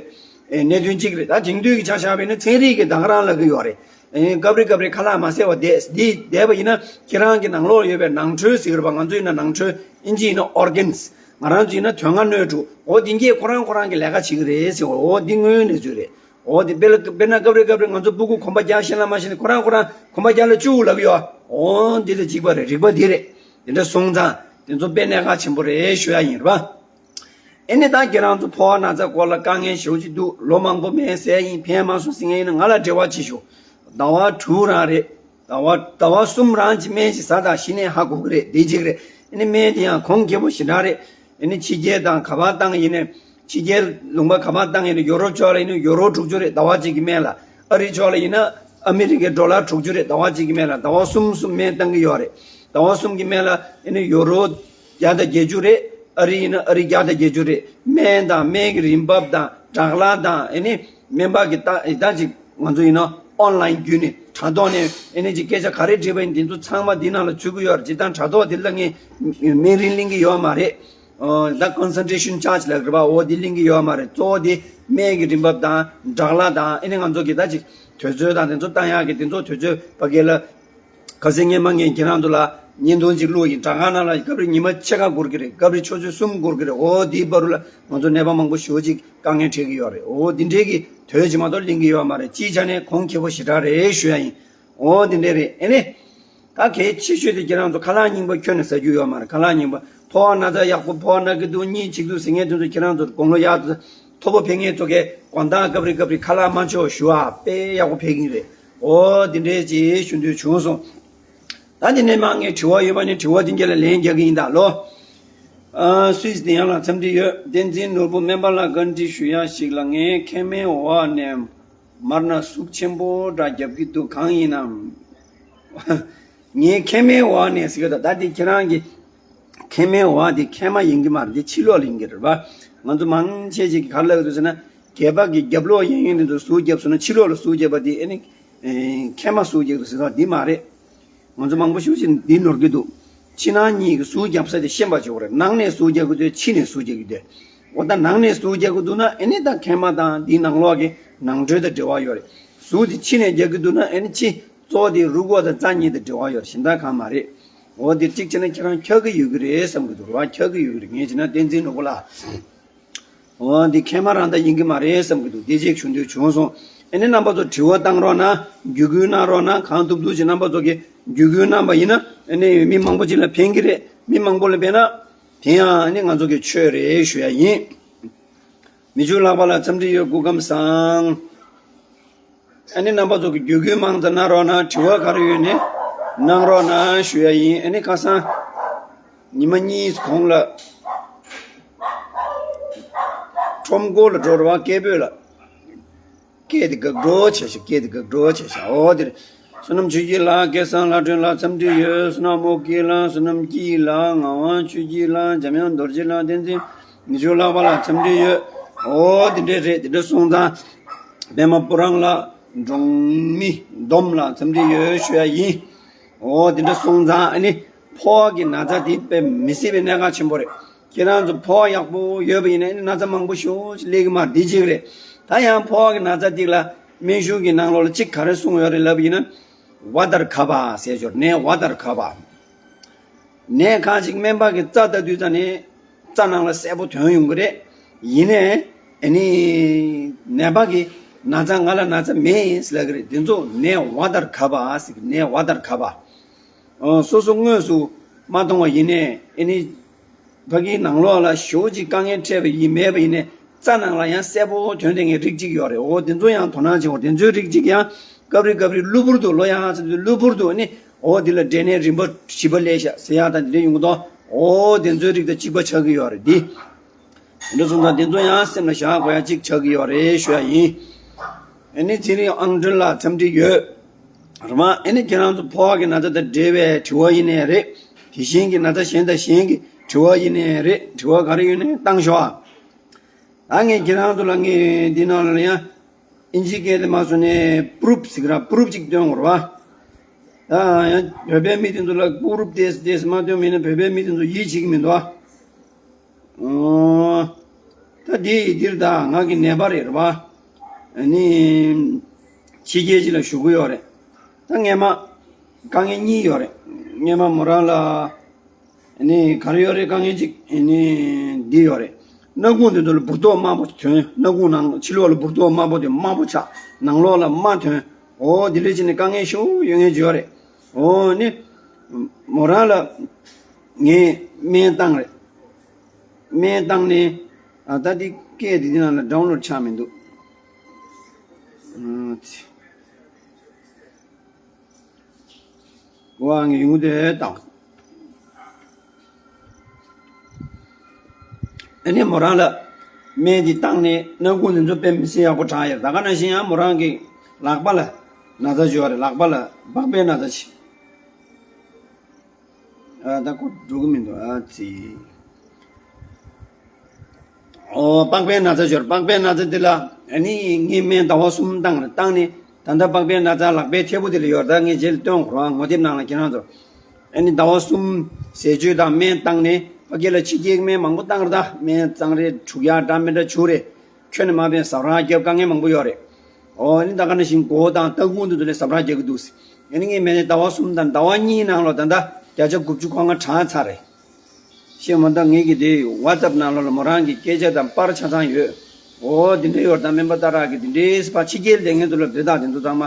ཨེ་གནད་དོན་ཅིག་རེད། ད་དེང་དུས་ཀྱི་ཆ་བཞག་པ་ཡིན་ན་ཚན་རིག་གི་ད་ག་རང་ལབ་ཀྱི་ཡོད་རེད། ཨེ་སྐབས་རེ་སྐབས་རེ་ཁ་ལག་མ་བཟས་པ་བསྡད་འདི་བསྡད་པ་ཡིན་ན། ཁྱེད་རང་གི་ནང་ལོགས་ཡོད་པའི་ནང་ཁྲོལ་ཟེར་གྱི་རེད་པ། ང་ཚོ་ཡིན་ན་ནང་ཁྲོལ། ཨིན་ཇི་ཡིན་ན་organs། ང་རང་ཚོ་ཡིན་ན་དོན་ལྔ་སྣོད་དྲུག་འོ་འདི་གྱད་ཁོ་རང་ཁོ་རང་གི་ལས་ཀ་བྱེད་ཀྱི་རེད་ཟེར་བ། འོ་འདི་དངོས་ཡོད་གནས་ཚུལ་རེད། འོ་འདི་དཔེར་ན་དཔེར་ན་སྐབས་རེ་སྐབས་རེ་ང་ཚོ་སྤུ་གུ་གོམ་པ་རྒྱག་ཤེས་ན་མ་ཤེས་ན་ཁོ་རང་ཁོ་རང་གོམ་པ་རྒྱག་ལ་བཅུག་ལབ་ཀྱི་ཡོད། འོ་འདི་དང་གཅིག་པ་རེད། རིག་པ་འདི་རེད། དེ་འདྲ་སོང་ཙང་དེ་ཚོ་དཔེ་གནད་འགག་ཆེན་པོ་རེད་ཞུ་ཡ་ཡིན་རེད་པ། ཨེ་ནི་ད་ཁྱེད་རང་ཚོ་ཕོ་བ་ན་ཚ་སྐོར་ལ་དཀའ་ངལ་ཞེ་པོ་ཅིག་འདུག་ལོ་མང་པོ་སྨན་བཟས་ཡིན། ཕན་མ་སོང་ཟེར་མཁན་ཡིན་ན་ང་ལ་འབྲེལ་བ་བྱེད་ཤོག་ཟླ་བ་དྲུག་རང་རེད། ཟླ་བ་ཟླ་བ་གསུམ་རང་གཅིག་སྨན་ཞིག་ཟ་དང་། གཞི་ནས་ཧ་གོ་གི་རེད། བདེ་གཅིག་རེད། ཨེ་ནི་སྨན་དེ་ཡང་གོང་ཁེ་པོ་ཞེ་དྲག་རེད། ཨེ་ནི་ཕྱི་རྒྱལ་དང་ག་པར་བཏང་ཡིན་ནའི། ཕྱི་རྒྱལ་ལུང་པ་ག་པར་བཏང་ཡིན་ནའི་ཡོ་རོབ་ཕྱོགས་ལ་ཡིན་ན་ཡོ་རོ་དྲུག་ཅུ་རེད། ཟླ་བ་གཅིག་གི་སྨན་ལ། ཨ་རི་ཕྱོགས་ལ་ཡིན་ན་ཨ་མི་རི་ཀའི་ཌོ་ལར་དྲུག་ཅུ་རེད། ཟླ་བ་གཅིག་གི་སྨན་ལ། ཟླ་བ་གསུམ་གསུམ་སྨན་བཏང་གི་ཡོད་རེད། ཟླ་བ་གསུམ་གྱི་སྨན་ལ་ཨེ་ནི་ཡོ་རོ་བརྒྱ་དང་བརྒྱད་ཅུ་རེད། ཨ་རི་ཡིན་ན་ཨ་རི་བརྒྱ་དང་བརྒྱད་ཅུ་རེད། སྨན་དང་སྨན་གྱི་རིན་འབབ་དང་སྦྲག་གླ་དང་། ཨེ་ནི་སྨན་པ་གི་ད་ད་ཅིག་ང་ཚོ་ཡིན་ན་ཨོན་ལན་བརྒྱུད་ནས་དྲ་ཐོག་ནས་ཨེ་ནི་ཅིག་སྐད་ཆ་ག་རེ་དྲིས་པ་ཡིན་དེ་ཚོ་ཚང་མ་འདི་ནང་ལ་ཚུད་ཀྱི་ཡོད་རེད། སྤྱིར་བཏང་དྲ་ཐོག་འདི་ལ་ངས་སྨན་རིན་ལེན་གྱི་ཡོད་མ་རེད། ཨོ་ད་consultation charge ལབ་རེད་པ། འོ་འདི་ལེན་གྱི་ཡོད་མ་རེད། གཙོ་བོ་འདི་སྨན་གྱི་རིན་འབབ་དང་སྦྲག་གླ་དང་། ཨེ་ནི་ང་ཚོ་གི་ད་ཅིག་དུས་ཚོད་དང་དེ་ཚོ་བཏང་ཡག་གི་དེ་ཚོ་དུས་ཚོད་ཕ་གི་ལ། ཁ་སང་ངས་མ་ངས་ཁྱེད་རང་ཚོ་ལ་བརྙན་ཐུང་ཅིག་བླུགས་ཡིན། དྲ་ཁང་ནང་ལ་སྐབས་རེ་ཉི་མ་ཕྱེད་ཀ་འགོར་གི་རེད། སྐབས་རེ་ཆུ་ཚོད་གསུམ་འགོར་གི་རེད། འོ་དེའི་བར་དུ་ལ་ང་ཚོ་ནད་པ་མང་པོ་ཞེ་པོ་ཅིག་དཀའ་ངལ་འཕྲད་ཀྱི་ཡོད་རེད། འོ་དེ་འདྲའི་གི་དོན་ཅིག་མ་གཏོགས་ལེན་གྱི་ཡོད་མ་རེད། སྤྱིའི་ཆ་ནས་གོང་ཁེ་པོ་ཞེ་དྲག་རེད་ཞུ་ཡ་ཡིན། འོ་དེ་འདྲ་རེད། ཨེ་ནི་ད་གལ་ཆེ་ཤོས་དེ་ཁྱེད་རང་ཚོ་ཁ་ལག་རྙིང་པ་ཁྱོན་ནས་ཟ་རྒྱུ་ཡོད་མ་རེད། ཁ་ལག་རྙིང་པ། ཕོ་བ་ན་ཚ་ཡག་པོ། ཕོ་བ་ན་གི་འདུག་གཉིད་ཆེ་འདུག་ཟེར་མཁན་དེ་ཚོ་ཁྱེད་རང་ཚོ་དགུང་ལོ་ཡར་མཐོ་པོ་ཕེབས་མཁན་ཚོ་གིས་དགོང་དག་སྐབས་རེ་སྐབས་རེ་ཁ་ལག་མ་མཆོད་ཞུ་བ་དཔེ་ཡག་པོ་ཕེབས་ཀྱི་རེད། འོ་དེ་འདྲའི་ཅིག་ཞུ་འདོད་བྱུང་སོང་། ད་དེ་ནས་མ་ངས་དྲི་བ་ཡོད་པ་ནི་དྲི་བ་དེ་འདྲ་ལ་ལན་རྒྱག་གི་ཡིན་ད་ལོ། ཨ་སུད་སི་དེ་ཡང་ལ་འཚམས་འདྲི་ཡོད། བསྟན་འཛིན་ནོར་བུ། སྨན་པ་ལ་བཀའ་འདྲི་ཞུ་ཡ་ཞིག་ལ། ངའི་མཁལ་མའི་འོག་ནས་མར་ན་ཟུག་ཆེན་པོ་འདྲ་རྒྱབ་ཀྱི་འདུག་གང་ཡིན་ནམ། ངའི་མཁལ་མའི་འོག་ནས་ཟེར་གྱི་འདུག་ད་དེ་ཁྱེད་རང་གི་མཁལ་མའི་འོག་དེ་མཁལ་མ་ཡིན་གྱི་མ་རེད། དེ་ཕྱི་ལོགས་ལ་ཡིན་གྱི་རེད་པ། ང་ཚོ་མང་ཆེ་ཅིག་གིས་ག་རེ་ལབ་ཀྱི་འདུག་ཟེར་ན། སྒལ་པ་གི་རྒྱབ་ལོགས་གཡས་གཡོན་དེ་ཚོ་ཟུག་བརྒྱབ་སོང་ན། ཕྱི་ལོགས་ལ་ཟུག་བརྒྱབ་པ་དེ་ཨེ་ནི་མཁལ་མ་ཟུག་བརྒྱབ་འདུག་ཟེར་བ་འདི་མ་རེད། ང་ཚོ་མང་པོ་ཞེ་པོ་ཅིག་འདི་ནོར་གྱི་འདུག་ཕྱི་ནང་གཉིས་ཀྱི་ཟུག་བརྒྱབ་ས་དེ་ཤེས་པ་བྱེད་དགོས་རེད། ནང་ནས་ཟུག་རྒྱག་གི་འདུག་ཕྱི་ནས་ཟུག་རྒྱག་གི་འདུག་འོ་ད་ནང་ནས་ཟུག་རྒྱག་གི་འདུག་ན་ཨེ་ནི་ད་མཁལ་མ་དང་འདིའི་ནང་ལོགས་ཀྱི་ནང་ཁྲོལ་དང་འབྲེལ་བ་ཡོད་རེད། ཟུག་དེ་ཕྱི་ནས་རྒྱག་གི་འདུག་ན་ཨེ་ནི་ཕྱི་གཙོ་བོ་དེ་རུས་ཁོག་དང་རྩ་གཉིས་དང་འབྲེལ་བ་ཡོད་རེད། གཞན་དག་གང་མ་རེད། འོ་དེ་གཅིག་བྱས་ན་ཁྱེད་རང་འཁྱག་གི་ཡོད་ཀྱི་རེད་བསམ་གྱི་འདུག་རེད་པ། འཁྱག་གི་ཡོད་ཀྱི་རེད། ངས་བྱས་ན་བསྟན་འཛིན་ནོར་བུ་ལགས། འོ་འདི་མཁལ་མ་རང་ད་ཡིན་གྱི་མ་རེད་བསམ་གྱི་འདུག་དེ་ཅིག་ཞུ་འདོད་བྱུང་སོང་། ཨ་ནི་རྣམ་པ་ཚོ་དྲི་བ་བཏང་རོགས་གནང་། བརྒྱུད་སྐུལ་གནང་རོགས་གནང་། གང་ཐུབ་ཐུབ་ཅིག་རྣམ་པ་ཚོ་གིས་བརྒྱུད་སྐུལ་གནང་པ་ཡིན་ན་ཨ་ནི་མི་མང་པོ་ཅིག་ལ་ཕན་གྱི་རེད། མི་མང་པོ་ལ་ཕན་ན་དེ་ཡང་ཨ་ནི་ང་ཚོ་གི་ཆོས་རེད་ཞུ་ཡ་ཡིན། མི་ཆོས་ལགས་པ་ལ་འཚམས་འདྲི་ཡོད། སྐུ་ཁམས་བཟང་། ཨ་ནི་རྣམ་པ་ཚོ་གི་བརྒྱུད་སྐུལ་མང་ཙམ་གནང་རོགས་གནང་། དྲི་བ་ག་རེ་ཡོད་ནའི་གནང་རོགས་གནང་ཞུ་ཡ་ཡིན། ཨ་ནི་ཁ་སང་ཉི་མ་གཉིས་གོང་ལ་ཁྲོམ་སྐོར་ལ་འགྲོ་རེད་པ། སྐད་འབོད་ལ། སྐད་དེ་འགག་འགྲོ་བྱས་ཤག་སྐད་དེ་འགག་འགྲོ་བྱས་ཤག་འོ་དེ་རེད། བསོད་ནམས་ཆོས་སྐྱིད་ལགས། སྐལ་བཟང་ལྷ་སྒྲོན་ལགས། འཚམས་འདྲི་ཡོད། བསོད་ནམས་མོ་སྐྱིད་ལགས། བསོད་ནམས་སྐྱིད་ལགས། ངག་དབང་ཆོས་སྐྱིད་ལགས། འཇམ་དབྱངས་རྡོ་རྗེ་ལགས། བསྟན་འཛིན་མི་ཆོས་ལགས་པ་ལ་འཚམས་འདྲི་ཡོད། འོ་དེ་འདྲ་རེད། དེ་འདྲ་སོང་ཙང་པད་མ་སྤུ་རངས་ལགས། འབྲོང་མི་སྡོམ་ལགས། འཚམས་འདྲི་ཡོད་ཞུ་ཡ་ཡིན། འོ་དེ་འདྲ་སོང་ཙང་ཨ་ནི་ཕོ་བ་གི་ན་ཚ་དེ་དཔེ་མི་སྲིད་པའི་གནད་འགག་ཆེན་པོ་རེད། ཁྱེད་རང་ཚོ་ཕོ་བ་ཡག་པོ་ཡོད་པ་ཡིན་ན་ཨ་ནི་ན་ཚ་མང་པོ་ཞེ་པོ་ཅིག་སླེབས་ཀྱི་མ་རེད། འདི་གཅིག་རེད། ད་ཡང་ཕོ་བ་གི་ན་ཚ་འདི་ལ་སྨན་གཞུང་གི་ནང་ལོགས་ལ་གཅིག་ག་རེ་གསུངས་ཡོད་རེད་ལབ་པ་ཡིན་ན། ཝ་ཏར་ཁ་པ་ཟེར་ཞོར་ནས་ཝ་ཏར་ཁ་པ། ནད་ཁག་ཅིག་སྨན་པ་གིས་རྩ་ལྟ་དུས་ཙ་ནས་རྩ་ནང་ལ་གསལ་པོ་ཐོན་ཡོང་གི་རེད། ཡིན་ནའི་ཨ་ནི་ནད་པ་གིས་ན་ཚ་ང་ལ་ན་ཚ་མེད་ཟེར་ལབ་ཀྱི་རེད། དེ་ཚོ་ནད་ཝ་ཏར་ཁ་པ་ཟེར་གི། ནད་ཝ་ཏར་ཁ་པ། ཨོ་སོ་སོ་དངོས་སུ་མ་མཐོང་བ་ཡིན་ནའི་ཨ་ནི་ཕ་གིའི་ནང་ལོགས་ལ་ཞེ་པོ་ཅིག་དཀའ་ངལ་འཕྲད་པ་ཡིན་མེད་པ་ཡིན་ནའི་རྩ་ནང་ལ་ཡང་གསལ་པོ་ཐོན་བསྡད་མཁན་རིགས་གཅིག་ཡོད་རེད། འོ་དེ་ཚོ་ཡང་དོ་སྣང་བྱེད་དགོས། དེ་ཚོའི་རིགས་གཅིག་ཡང་སྐབས་རེ་སྐབས་རེ་གློ་བུར་དུ་ལོ་ཡང་ཚ་དུས་གློ་བུར་དུ་ཨ་ནི་འོ་འདི་ལ་འབྲས་ནད་རིམ་པ་བཞི་པ་སླེབས་ཤག་ཟེར་ཡག་དང་དེ་འདྲ་ཡོང་གི་འདུག་འོ་དེ་ཚོའི་རིགས་དང་གཅིག་པ་ཆགས་ཀྱི་ཡོད་རེད། འདི་འདྲ་སོང་ཙང་དེ་ཚོ་ཡང་སེམས་ལ་བཞག་དགོས་ཡ་གཅིག་ཆགས་ཀྱི་ཡོད་རེད་ཞུ་ཡ་ཡིན། ཨ་ནི་ཚེ་རིང་ཨང་སྒྲོན་ལགས་འཚམས་འདྲི་ཡོད། རེད་མ། ཨ་ནི་ཁྱེད་རང་ཚོ་ཕོ་བ་གི་ན་ཚ་དང་འབྲེལ་བའི་དྲི་བ་ཡིན་ནའི་རེད། དེ་བཞིན་གྱི་ན་ཚ་གཞན་དང་གཞན་གྱི་དྲི་བ་ཡིན་ནའི་རེད། དྲི་བ་ག་རེ་ཡོད་ནའི་བཏང་ཤོག་ཨ། ད་ངས་ཁྱེད་རང་ཚོ་ལ་ངས་འདི་ནང་ལ་ཡང་ ཨིན་ཇི་སྐད་དེ་མ་སོང་ནས་པུ་རུབ་ཟེར་གི་ར། པུ་རུབ་ཅིག་སྟོན་དགོས་རེད་བ། ད་ཡང་བོད་པའི་མི་དེ་ཚོ་ལ་པུ་རུབ་ཏེས་ཏེས་མ་སྟོན་མིན་ན་བོད་པའི་མི་དེ་ཚོ་ཡིད་ཆེས་ཀྱི་མི་འདུག་ཨ། ཨོ། ད་འདི་འདིར་ད་ང་གི་ནད་པ་རེད་རེད་བ། ཨ་ནི། ཕྱི་རྒྱལ་ཅིག་ལ་བཞུགས་ཀྱི་ཡོད་རེད། ད་སྔས་མ། དཀའ་ངལ་གཉིས་ཡོད་རེད། སྔས་མ་མོ་རང་ལ། ཨ་ནི་ག་རེ་ཡོད་རེད། དཀའ་ངལ་གཅིག་ཨ་ནི་འདི་ཡོད་རེད། སྣ་ཁུང་དེ་ཚོ་ལ་འབུར་ཏོག་དམར་པོ་ཐོན། སྣ་ཁུང་ནང་ཕྱི་ལོགས་ལ་འབུར་ཏོག་དམར་པོ་དེ་དམར་པོ་ཆགས། ནང་ལོགས་ལ་རྨ་ཐོན། འོ་དེ་འདྲ་བྱས་ནས་དཀའ་ངལ་ཞེ་པོ་ཡོད་མཁན་ཅིག་ཡོད་རེད། འོ་ནི། མོ་རང་ལ་ངས་སྨན་བཏང་རེད། སྨན་བཏང་ནས། ཨ་ད་འདི་སྐད་དེ་འདི་ནང་ལ་ཌའུན་ལོཌ་ཆགས་མི་འདུག་ཨ་ཙི། ཝང་ཡུང་དེ་དང་། ཨ་ནི་མོ་རང་ལ་སྨན་འདི་བཏང་ནས་སྣ་ཁུང་འདི་ཚོ་དཔེ་མི་སྲིད་ཡག་པོ་དྲག་ཡོད། ད་ག་ནང་བཞིན་ཡང་མོ་རང་གི་ལག་པ་ལ་ན་ཚ་ཅིག་ཡོད་རེད། ལག་པ་ལ་པགས་པའི་ན་ཚ་ཅིག་ཨ་ད་ཁོ་འགྲོ་གི་མི་འདུག་ཨ་ཙི། ཨོ། པགས་པའི་ན་ཚ་ཅིག་ཡོད་རེད། པགས་པའི་ན་ཚ་འདི་ལ་ཨ་ནི་ངས་སྨན་ཟླ་བ་གསུམ་བཏང་རེད། བཏང་ནས་ད་ལྟ་པགས་པའི་ན་ཚ་ལག་པའི་མཐེ་བོ་འདི་ལ་ཡོད་རེད། ད་ངས་རྗེས་ལ་སྟོན་དགོས་རེད། ངོ་དེབ་ནང་ལ་ཁྱེད་རང་ཚོ། ཨ་ནི་ཟླ་བ་གསུམ་ཟས་སྤྱོད་དང་སྨན་བཏང་ནས། ཕ་གི་ལ་ཕྱི་རྒྱལ་སྨན་མང་པོ་བཏང་རེད། ད་སྨན་གཙང་རེད། འཁྲུག་ཡག་འདྲ་མི་འདྲ་བྱུག་རེད། ཁྱོན་ནས་མ་ཕན་ཟ་རག་རྒྱབ་དཀའ་ངལ་མང་པོ་ཡོད་རེད། ཨོ་ཨ་ནི་ད་ག་ནང་བཞིན་མགོ་དང་ལྟག་ཁུང་དེ་ཚོ་ལ་ཟ་རག་རྒྱག་གི་འདུག་ཨ་ནི་ངས་མེད་ནས་ཟླ་བ་གསུམ་དང་ཟླ་བ་གཉིས་ནང་ལོགས་ད་ལྟ་བརྒྱ་ཆ་དགུ་བཅུ་གོ་ལྔ་དྲག་ཚར་རེད། ཤེས་མ་ད་ངས་ཀྱི་དེ་ཝ་ཙབ་ནང་ལོགས་ལ་མོ་རང་གི་སྐད་ཆ་དང་པར་ཆ་ཚང་ཡོད། ཨོ་དེ་འདྲ་ཡོད་རེད། ད་སྨན་པ་ཏཱ་ར་གི་དེ་འདྲའི་ཕར་ཕྱི་རྒྱལ་སྡོད་མཁན་ཚོ་ལ་དེ་དག་དེ་ཚོ་ཚང་མ།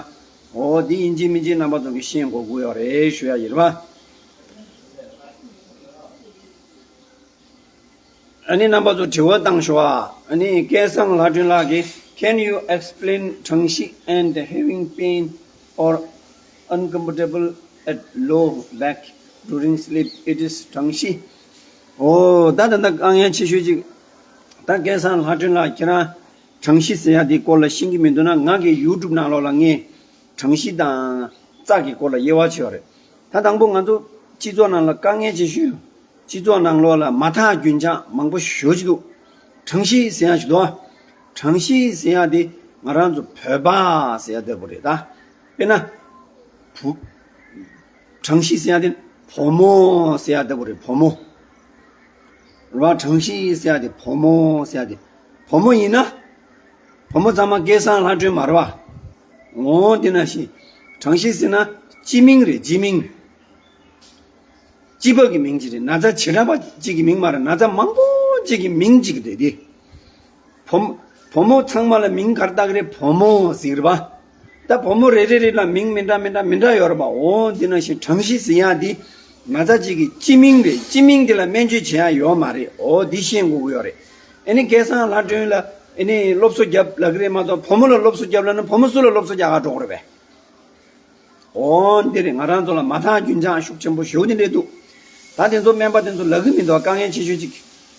ཨོ་དེ་ཡིན་གཅིག་མིན་གཅིག་རྣམ་པ་ཚོ་གི་ཤེས་དགོས་ཀྱི་ཡོད་རེད་ཞུ་ཡ་ཡིན་རེད་བ། ཨ་ནི་རྣམ་པ་ཚོ་དྲི་བ་བཏང་ཤོག་ཨ། ཨ་ནི་སྐལ་བཟང་ལྷ་སྒྲོན་ལགས་ཀྱིས། Can you explain གྲང་ཤི and having pain or uncomfortable at low back during sleep? It is གྲང་ཤི། ཨོ་ད་ད་ད་དཀའ་ངལ་ཆེ་ཤོས་ཅིག་ད་སྐལ་བཟང་ལྷ་སྒྲོན་ལགས་ཁྱེད་རང་གྲང་ཤི་ཟེར་ཡ་དེའི་སྐོར་ལ་ཤེས་ཀྱི་མི་འདུག་ན། ང་གི་ཡུ་ཊུབ་ནང་ལོགས་ལ་ངས་གྲང་ཤི་དང་རྩ་གི་སྐོར་ལ་དབྱེ་བ་ཕྱེ་བ་རེད། ད་དང་པོ་ང་ཚོ་སྤྱི་ཚོགས་ནང་ལ་དཀའ་ངལ་ཆེ་ཤོས། སྤྱི་ཚོགས་ནང་ལོགས་ལ་མ་ཐག་རྒྱུན་ཆགས་མང་པོ་ཞེ་པོ་ཅིག་འདུག་གྲང་ཤི་ཟེར་ཡ་ཞིག་འདུག་ཨ། གྲང་ཤི་ཟེར་ཡ་དེ་ང་རང་ཚོ་བོད་པ་ཟེར་ཡ་ལྟ་བུ་རེད་ད། དཔེར་ན། བུ། གྲང་ཤི་ཟེར་ཡ་དེ་བུ་མོ་ཟེར་ཡ་ལྟ་བུ་རེད། བུ་མོ། རེད་བ། གྲང་ཤི་ཟེར་ཡ་དེ་བུ་མོ་ཟེར་ཡ་དེ། བུ་མོ་ཡིན་ན། བུ་མོ་ཚང་མ་སྐལ་བཟང་ལྷ་སྒྲོན་མ་རེད་བ། འོ་དེ་ནང་བཞིན། གྲང་ཤི་ཟེར་ན་སྤྱི་མིང་རེད། སྤྱི་མིང་། སྤྱི་པ་གི་མིང་ཅིག་རེད། ན་ཚ་བྱེ་བྲག་པ་གཅིག་གི་མིང་མ་རེད། ན་ཚ་མང་པོ་གཅིག་གི་མིང་གཅིག་རེད་དེ། བུ་མོ། བུ་མོ་ཚང་མ་ལ་མིང་ག་རེ་བཏགས་ཀྱི་རེད། བུ་མོ་ཟེར་གྱི་རེད་པ། ད་བུ་མོ་རེ་རེ་རེ་ལ་མིང་མི་འདྲ་མི་འདྲ་མི་འདྲ་ཡོད་རེད་པ། འོ་འདི་ནང་བཞིན་གྲང་ཤི་ཟེར་ཡ་འདི་ན་ཚ་གཅིག་གི་སྤྱི་མིང་རེད། སྤྱི་མིང་འདི་ལ་སྨན་བཅོས་བྱེད་ཡ་ཡོད་མ་རེད། འོ་འདི་ཤེས་དགོས་ཀྱི་ཡོད་རེད། ཨ་ནི་སྐལ་བཟང་ལྷ་སྒྲོན་ལ་ཨ་ནི་སློབ་གསོ་རྒྱབ་ལབ་ཀྱི་རེད་མ་གཏོགས། བུ་མོ་ལ་སློབ་གསོ་རྒྱབ་ལབ་ན་བུ་མོ་སུ་ལ་སློབ་གསོ་རྒྱག་ག་འགྲོ་གི་རེད་པས། འོ་འདི་རེད། ང་རང་ཚོ་ལ་མ་ཐག་རྒྱུན་ཆགས་ཤུགས་ཆེན་པོ་ཞེ་པོ་དེ་འདྲས་འདུག་ད་དེ་ཚོ་སྨན་པ་དེ་ཚོ་ལབ་ཀྱི་མི་འདུག་དཀའ་ངལ་ཆེ་ཤོས་ཅིག་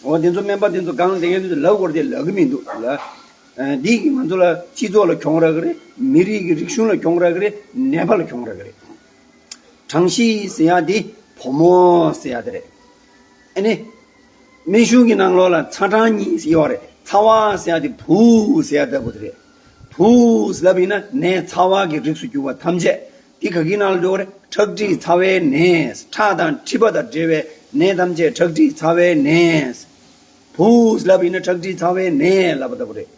འོ་དེ་ཚོ་སྨན་པ་དེ་ཚོ་སྒང་ལ་བསྡད་མཁན་དེ་ཚོ་ལབ་དགོས་རེད་དེ་ལབ་ཀྱི་མི་འདུག་ལ། ཨ་འདི་གིས་ང་ཚོ་ལ་སྤྱི་ཚོགས་ལ་གྱོང་རག་གི་རེད། མི་རིགས་ཀྱི་རིག་གཞུང་ལ་གྱོང་རག་གི་རེད། ནད་པ་ལ་གྱོང་རག་གི་རེད། གྲང་ཤི་ཟེར་ཡ་དེ་བུ་མོ་ཟེར་ཡ་དེ་རེད། ཨ་ནི། སྨན་གཞུང་གི་ནང་ལོགས་ལ་ཚ་གྲང་གཉིས་ཡོད་རེད། ཚ་བ་ཟེར་ཡ་དེ་བུ་ཟེར་ཡ་ལྟ་བུ་དེ་རེད། བུ་ཟེར་ལབ་ཡིན་ན་ནད་ཚ་བ་གི་རིགས་སུ་གྱུར་པ་ཐམས་ཅད་དེ་ག་གི་ནང་ལ་འགྲོ་གི་རེད། ཁྲག་མཁྲིས་ཚ་བའི་ནད། ཁྲག་དང་མཁྲིས་པ་དང་འབྲེལ་བའི་ནད་ཐམས་ཅད་ཁྲག་མཁྲིས་ཚ་བའི་ནད། བུ་ཟེར་ལབ་ཡིན་ན་ཁྲག་མཁྲིས་ཚ་བའི་ནད་ལབ་པ་ལྟ་བུ་རེད།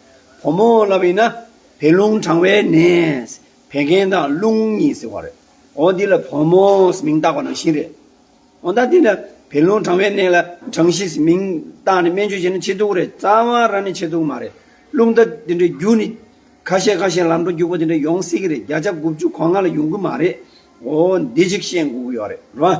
བུ་མོ་ལབ་ཡིན་ན་བད་རླུང་གྲང་བའི་ནད། བད་ཀན་དང་རླུང་གཉིས་ཟེར་བ་རེད། འོ་འདི་ལ་བུ་མོ་ཟེར་མིང་བཏགས་པ་ནང་བཞིན་རེད། འོ་ད་འདི་ལ་བད་རླུང་གྲང་བའི་ནད་ལ་གྲང་ཤི་ཟེར་མིང་བཏགས་ནས་སྨན་བཅོས་བྱས་ན་ཆེ་ཐུག་རེད། རྩ་བ་རང་ནས་ཆེ་ཐུག་མ་རེད། རླུང་རྟ་འདི་འདྲའི་རྒྱུ་ནི་ཁ་ཤས་ཁ་ཤས་ལམ་འགྲོ་རྒྱུག་པ་འདི་འདྲ་ཡོང་སྲིད་ཀྱི་རེད། བརྒྱ་ཆ་དགུ་བཅུ་གོ་ལྔ་ལ་ཡོང་གི་མ་རེད། འོ་འདི་གཅིག་ཤེས་དགོས་ཀྱི་ཡོད་རེད། རེད་བ།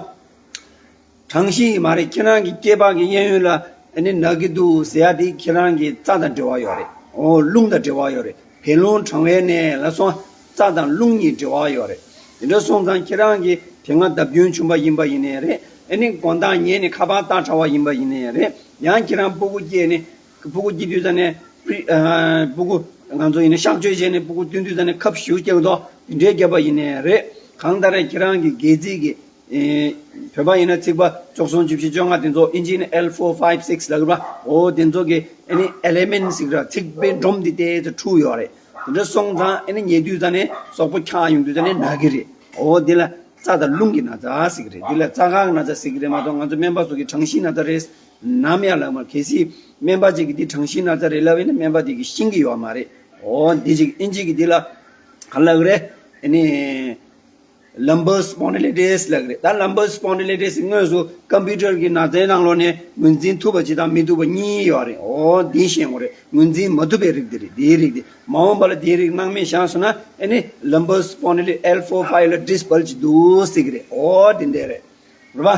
གྲང་ཤི་ཡི་མ་རེད། ཁྱེད་རང་གི་སྐེད་པ་གི་གཡས་གཡོན་ལ་ཨ་ནི་ན་གི་འདུག་ཟེར་ཡ་དེ་ཁྱེད་རང་གི་རྩ་དང་འབྲེལ་བ་ཡོད་རེད། འོ་རླུང་དང་འབྲེལ་བ་ཡོད་རེད། བད་རླུང་གྲང་བའི་ནད་ལ་སོགས་རྩ་དང་རླུང་གཉིས་འབྲེལ་བ་ཡོད་རེད། དེ་འདྲ་སོང་ཙང་ཁྱེད་རང་གི་དེ་སྔ་བརྡབ་སྐྱོན་བྱུང་བ་ཡིན་པ་ཡིན་ནའི་རེད། ཨ་ནི་དགོང་དག་ཉལ་ནས་ཁ་པར་ལྟ་ཚར་བ་ཡིན་པ་ཡིན་ནའི་རེད། ཡང་ཁྱེད་རང་སྤུ་གུ་སྐྱེས་ནས་སྤུ་གུ་སྐྱེ་དུས་ཙ་ནས་པི་ཨ་སྤུ་གུ་ང་ཚོ་ཡིན་ན་གཤག་བཅོས་བྱས་ནས་སྤུ་གུ་བཏོན་དུས་ཙ་ནས་ཁབ་ཞེ་པོ་རྒྱག་འདུག་དེ་འདྲའི་བརྒྱབ་པ་ཡིན་ནའི་རེད། གང་ལྟར་ཁྱེད་རང་གི་སྒལ་ཚིགས་ཀྱི་ཨེ། བོད་པ་ཡིན་ན་ཚིགས་པ་བཅུ་གསུམ་བཅུ་བཞི་བཅོ་ལྔ་དེ་ཚོ། ཨིན་ཇི་ནས་L four five six ལབ་ཀྱི་རེད་པ། འོ་དེ་ཚོ་གི་ཨ་ནི་ཨེ་ལི་མེན་ཊི་ཟེར་གྱི་རེད་པ། ཚིགས་པའི་སྒྲོམ་དེ་ཏོག་ཙམ་འཁྲུགས་ཡོད་རེད། དེ་འདྲ་སོང་ཙང་ཨེ་ནི་ཉལ་དུས་ཙ་ནས་གཟུགས་པོ་འཁྱག་ཡོང་དུས་ཙ་ནས་ན་གི་རེད། འོ་འདི་ལ་རྩ་དང་རླུང་གི་ན་ཚ་ཟེར་གི་རེད། འདི་ལ་རྩ་ཁང་གི་ན་ཚ་ཟེར་གི་རེད་མ་གཏོགས་ང་ཚོ་སྨན་པ་ཚོ་གི་གྲང་གཤིས་ན་ཚ་རེད། ནམ་ཡང་ལབ་མ་རེད། གལ་སྲིད་སྨན་པ་ཅིག་གིས་འདི་གྲང་གཤིས་ན་ཚ་རེད་ལབ་ཡིན་ན་སྨན་པ་དེ་གིས་ཤེས་ཀྱི་ཡོད་མ་རེད། འོ་འདི་ཅིག་ཨིན་ཇི་གི་འདི་ལ་ག་ལབ་གི་རེད། ཨེ་ནི། Lumbar spondylitis ལབ་ཀྱི་རེད། ད་lumbar spondylitis དངོས་སུ་ཀམ་པུ་ཊར་གྱི་ན་ཚའི་ནང་ལོགས་ནས་ངོས་འཛིན་ཐུབ་པ་ཅིག་དང་མི་ཐུབ་པ་གཉིས་ཡོད་རེད། འོ་འདི་ཤེས་དགོས་རེད། ངོས་འཛིན་མ་ཐུབ་པའི་རིགས་དེ་རེད། དེའི་རིགས་དེ་མ་འོངས་པ་ལ་དེའི་རིགས་སྣང་མེད་བཞག་སོང་ན་ཨེ་ནི་lumbar spondylitis L four five ལ་disc bulge འདུག་ཟེར་གྱི་རེད། འོ་དེ་འདྲ་རེད། རེད་པ།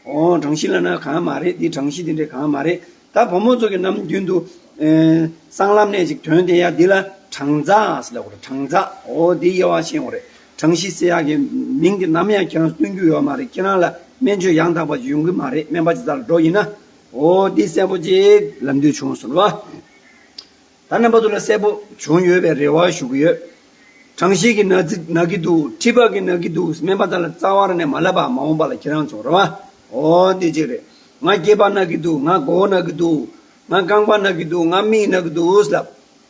འོ་གྲང་གཤིས་ལ་ན་གང་མ་རེད། དེ་གྲང་གཤིས་དེ་འདྲ་གང་མ་རེད། ད་བུ་མོ་ཚོ་གི་ནམ་རྒྱུན་དུ་ཨེ་སྲང་ལམ་ནས་ཅིག་ཐོན་བསྡད་ཡ་འདི་ལ་གྲང་ཚ་ཟེར་ལབ་དགོས་རེད། གྲང་ཚ། འོ་འདི་དབྱེ་བ་ཤེས་དགོས་རེད། གྲང་གཤིས་ཟེར་ཡ་གི་མིང་འདི་ནམ་ཡང་ཁྱེད་རང་སྟོན་རྒྱུ་ཡོད་མ་རེད། ཁྱེད་རང་ལ་སྨན་བཅོས་ཡང་དག་པ་ཡོང་གི་མ་རེད། སྨན་པ་ཅིག་རྩ་ལ་འགྲོ་ཡིན་ན། འོ་འདི་གསལ་པོ་ཅིག་ལབ་འདོད་བྱུང་སོང་རེད་པ། ད་རྣམ་པ་ཚོ་ལ་གསལ་པོ་བྱུང་ཡོད་པའི་རེ་བ་ཞུ་གི་ཡོད། གྲང་གཤིས་ཀྱིས་ན་ཚ་ན་གི་འདུག་མཁྲིས་པ་གིས་ན་གི་འདུག་སྨན་པ་དག་ལ་རྩ་བ་ནས་མ་ལབ་པ། མ་འོངས་པ་ལ་ཁྱེད་རང་ཚོ་རེད་པ། འོ་འདི་ཅིག་རེད། ང་སྐེད་པ་ན་གི་འདུག་ང་མགོ་བོ་ན་གི་འདུག་ང་རྐང་པ་ན་གི་འདུག་ང་མིག་ན་གི་འདུག་ལབ།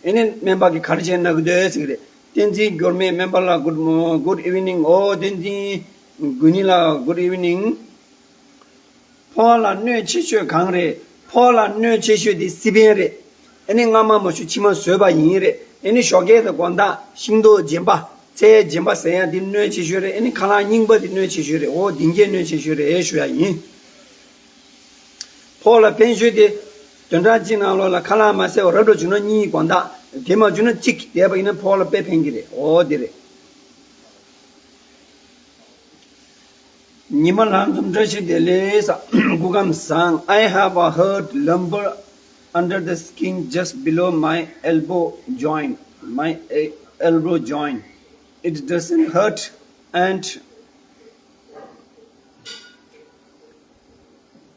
ཨེ་ནི་སྨན་པ་གིས་ག་རེ་བྱས་ན་གི་འདུག་ཟེར་གི་རེད། བསྟན་འཛིན་འགྱུར་མེད་སྨན་པ་ལགས། good good evening འོ་བསྟན་འཛིན། དགུན་ཉི་ལགས། good evening། ཕོ་བ་ལ་གནོད་ཆེ་ཤོས་གང་རེད། ཕོ་བ་ལ་གནོད་ཆེ་ཤོས་དེ་སི་པན་རེད། ཨ་ནི་སྔ་མ་མ་ཞུ་ཕྱི་མ་ཟོས་པ་ཡིན་རེད། ཨ་ནི་ཞོགས་ཀས་དང་དགོང་དག་ཤིང་ཏོག་རྗེན་པ། ཚལ་རྗེན་པ་ཟ་ཡ་དེ་གནོད་ཆེ་ཤོས་རེད། ཨ་ནི་ཁ་ལག་རྙིང་པ་དེ་གནོད་ཆེ་ཤོས་རེད། འོ་དེ་གས་གནོད་ཆེ་ཤོས་རེད་ཞུ་ཡ་ཡིན། ཕོ་བ་ལ་ཕན་ཤོས་དེ། བདུན་ཕྲག་གཅིག་ནང་ལོགས་ལ་ཁ་ལག་མ་ཟས་པ་རབ་འགྲོ་བྱུང་ན་གཉིས། དགོང་དག་དེ་མ་བྱུང་ན་གཅིག་བསྡད་པ་ཡིན་ན་ཕོ་བ་ལ་དཔེ་ཕན་གྱི་རེད། འོ་དེ་རེད། ཉི་མ་ལྷག་འཛོམས་བཀྲ་ཤིས་བདེ་ལེགས། སྐུ་ཁམས་བཟང་། I have a hurt lumbar under the skin just below my elbow joint. My e- elbow joint. It doesn't hurt and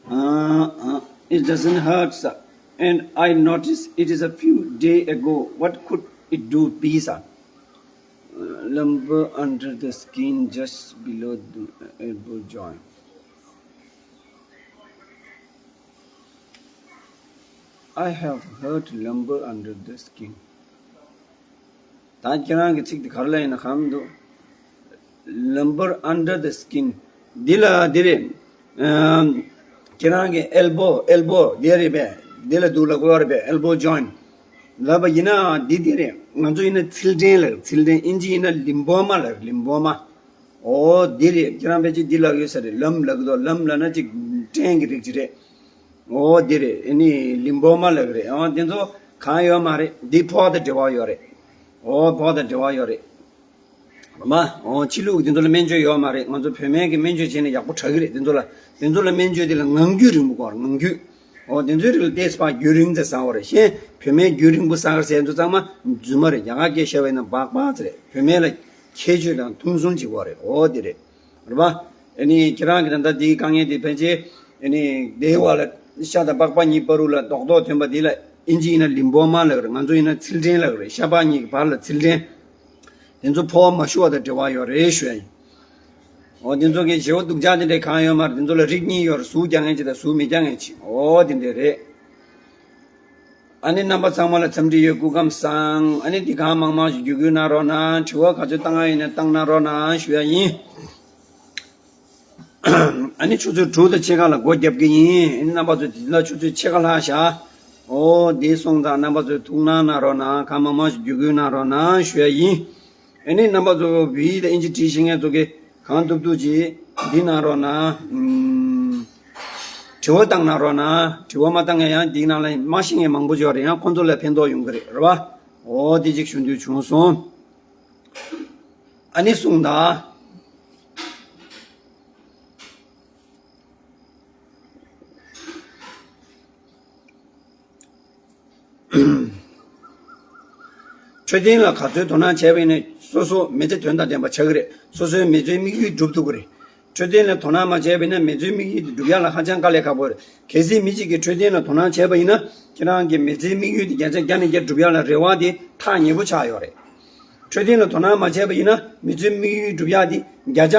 uh, uh, it doesn't hurt, sir. And I noticed it is a few day ago. What could it do, please, sir? Uh, lumbar under the skin, just below the elbow joint. I have hurt lumbar under the skin. ད་ཁྱེད་རང་གི་ཚིག་དེ་ག་རེ་ལབ་ཡིན་ན་གང་འདུག Lumbar under the skin. འདི་ལ་འདི་རེད། ཨམ། ཁྱེད་རང་གི་ཨེལ་བོ། ཨེལ་བོ་འདི་རེད་པས། འདི་ལ་འདུག་ལབ་དགོས་རེད་པས། ཨེལ་བོ་ཇོའིན་ལབ་པ་ཡིན་ན་འདི་འདི་རེད། ང་ཚོ་ཡིན་ན་ཚིལ་ཕྲན་ལབ། ཚིལ་ཕྲན། ཨིན་ཇི་ཡིན་ན་ལིམ་བོ་མ་ལབ། ལིམ་བོ་མ། འོ་འདི་རེད། ཁྱེད་རང་ཕལ་ཆེར་འདི་ལབ་ཡོད་ས་རེད། ལམ་ལབ་གི་འདུག་ལམ་ལབ་ན་ཅིག་ཕྲན་གྱི་རིགས་ཅིག་རེད། འོ་འདི་རེད། ཨ་ནི་ལིམ་བོ་མ་ལབ་གི་རེད། འོ་འདི་ཚོ་གང་ཡོད་མ་རེད། འདི་ཕོ་བ་དང་འབྲེལ་བ་ཡོད་རེད། འོ་ཕོ་བ་དང་འབྲེལ་བ་ཡོད་རེད། མ། འོ་ཕྱི་ལུགས་འདི་ཚོ་ལ་སྨན་བཅོས་ཡོད་མ་རེད། ང་ཚོ་བོད་སྨན་གྱི་སྨན་བཅོས་བྱས་ན་ཡག་པོ་དྲག་གི་རེད། འདི་ཚོ་ལ། འདི་ཚོ་ལ་སྨན་བཅོས་འདི་ལ་ངང་རྒྱུད་རིང་པོ་དགོས་རེད། ངང་རྒྱུད། འོ་འདི་ཚོའི་རིགས་ལ་ཏོག་ཙམ་རྒྱུན་རིང་ཙམ་ཟ་དགོས་རེད། གཞན་བོད་སྨན་རྒྱུན་རིང་པོ་ཟ་གར་ཟས་ཚོ་ཚང་མ་རྫུན་མ་རེད། རྒྱ་གར་སྐད་བཤད་པ་ཡིན་ན་སྦག་སྦག་ཙམ་རེད། བོད་སྨན་ལ་ཁྱད་ཆོས་དང་མཐོང་ཆུང་བྱེད་དགོས་རེད། འོ་འདི་རེད། རེད་པ། ཨ་ནི་ཁྱེད་རང་གི་ད་ལྟ་འདིའི་དཀའ་ངལ་འདི་ཕལ་ཆེར་ཨ་ནི་འདིའི་བར་ལ་ཤ་དང་པགས་པ་གཉིས་བར་དུ་ལ་རྡོག་རྡོག་ཐོན་པ་འདི་ལ་ཨིན་ཇི་ཡིན་ན་ལིམ་བོ་མ་ལབ་རེད། ང་ཚོ་ཡིན་ན་ཚིལ་ཕྲན་ལབ་རེད། ཤ་པགས་གཉིས་ཀྱི་བར་ལ་ཚིལ་ཕྲན། དེ་ཚོ་ཕོ་བ་མ་ཞུ་བ་དང་འབྲེལ་བ་ཡོད་རེད་ཞུ་ཡ་ཡིན། འོ་དེ་ཚོ་གི་བྱེད་པོ་སྡུག་ཅག་དེ་འདྲས་གང་ཡོད་མ་རེད། དེ་ཚོ་ལ་རིགས་གཉིས་ཡོད་རེད། ཟུག་རྒྱག་མཁན་ཅིག་དང་ཟུག་མི་རྒྱག་མཁན་ཅིག་འོ་དེ་འདྲས་རེད། ཨ་ནི་རྣམ་པ་ཚང་མ་ལ་འཚམས་འདྲི་ཡོད། སྐུ་ཁམས་བཟང་། ཨ་ནི་འདི་གང་མང་མང་ཞིག་བརྒྱུད་སྐུལ་གནང་རོགས་གནང་། དྲི་བ་ག་ཚོད་བཏང་ཡ་ཡིན་ན་བཏང་གནང་རོགས་གནང་ཞུ་ཡ་ཡིན། ཨ་ནི་ཆུ་ཚོད་དྲུག་དང་ཕྱེད་ཀ་ལ་སྒོ་བརྒྱབ་ཀྱི་ཡིན། ཨ་ནི་རྣམ་པ་ཚོ་དེ་ལ་ཆུ་ཚོད་ཕྱེད་ཀ་ལྷག་བཞག་འོ་དེ་སོང་ཙང་རྣམ་པ་ཚོས་ཐུགས་སྣང་གནང་རོགས་གནང་། གང་མང་མང་ཞིག་བརྒྱུད་སྐུལ་གནང་རོགས་གནང་ཞུ་ཡ་ཡིན། ཨ་ནི་རྣམ་པ་ཚོ་བོད་ཡིག་དང་ཨིན་ཇི་བྲིས་ཤེས་མཁན་ཚོ་གིས་གང་ཐུབ་ཐུབ་ཅིག་འདི་གནང་རོགས་གནང་། ཨུམ། དྲི་བ་བཏང་གནང་རོགས་གནང་། དྲི་བ་མ་བཏང་མཁན་ཡང་འདི་ནང་ལ་མ་ཤེས་མཁན་མང་པོ་ཅིག་ཡོད་རེད། ཡང་ཁོང་ཚོ་ལ་ཕན་ཐོགས་ཡོང་གི་རེད། རེད་པ། འོ་དེ་ཅིག་ཞུ་འདོད་བྱུང་སོང་། ཨ་ནི་གསུངས་དང་། འཕྲོད་བསྟེན་ལ་ག་ཚོད་དོ་སྣང་བྱས་པ་ཡིན་ན་སོ་སོ་མི་ཚེ་དོན་དང་ལྡན་པ་ཆགས་ཀྱི་རེད། སོ་སོའི་མི་ཚེའི་དམིགས་ཡུལ་འགྲུབ་ཐུབ་ཀྱི་རེད། འཕྲོད་བསྟེན་ལ་དོ་སྣང་མ་བྱས་པ་ཡིན་ན་མི་ཚེའི་དམིགས་ཡུལ་དེ་འགྲུབ་ཡག་ལ་ཧ་ཅང་དཀའ་ལས་ཁག་པོ་རེད། གལ་སྲིད་མི་གཅིག་གིས་འཕྲོད་བསྟེན་ལ་དོ་སྣང་བྱས་པ་ཡིན་ན་ཁྱེད་རང་གི་མི་ཚེའི་དམིགས་ཡུལ་དེ་བརྒྱ་ཆ་བརྒྱ་ནས་བརྒྱ་འགྲུབ་ཡག་ལ་རེ་བ་དེ་ཐག་ཉེ་པོ་ཆགས་ཡོད་རེད། འཕྲོད་བསྟེན་ལ་དོ་སྣང་མ་བྱས་པ་ཡིན་ན་མི་ཚེའི་དམིགས་ཡུལ་འགྲུབ་ཡག་དེ་བརྒྱ་ཆ་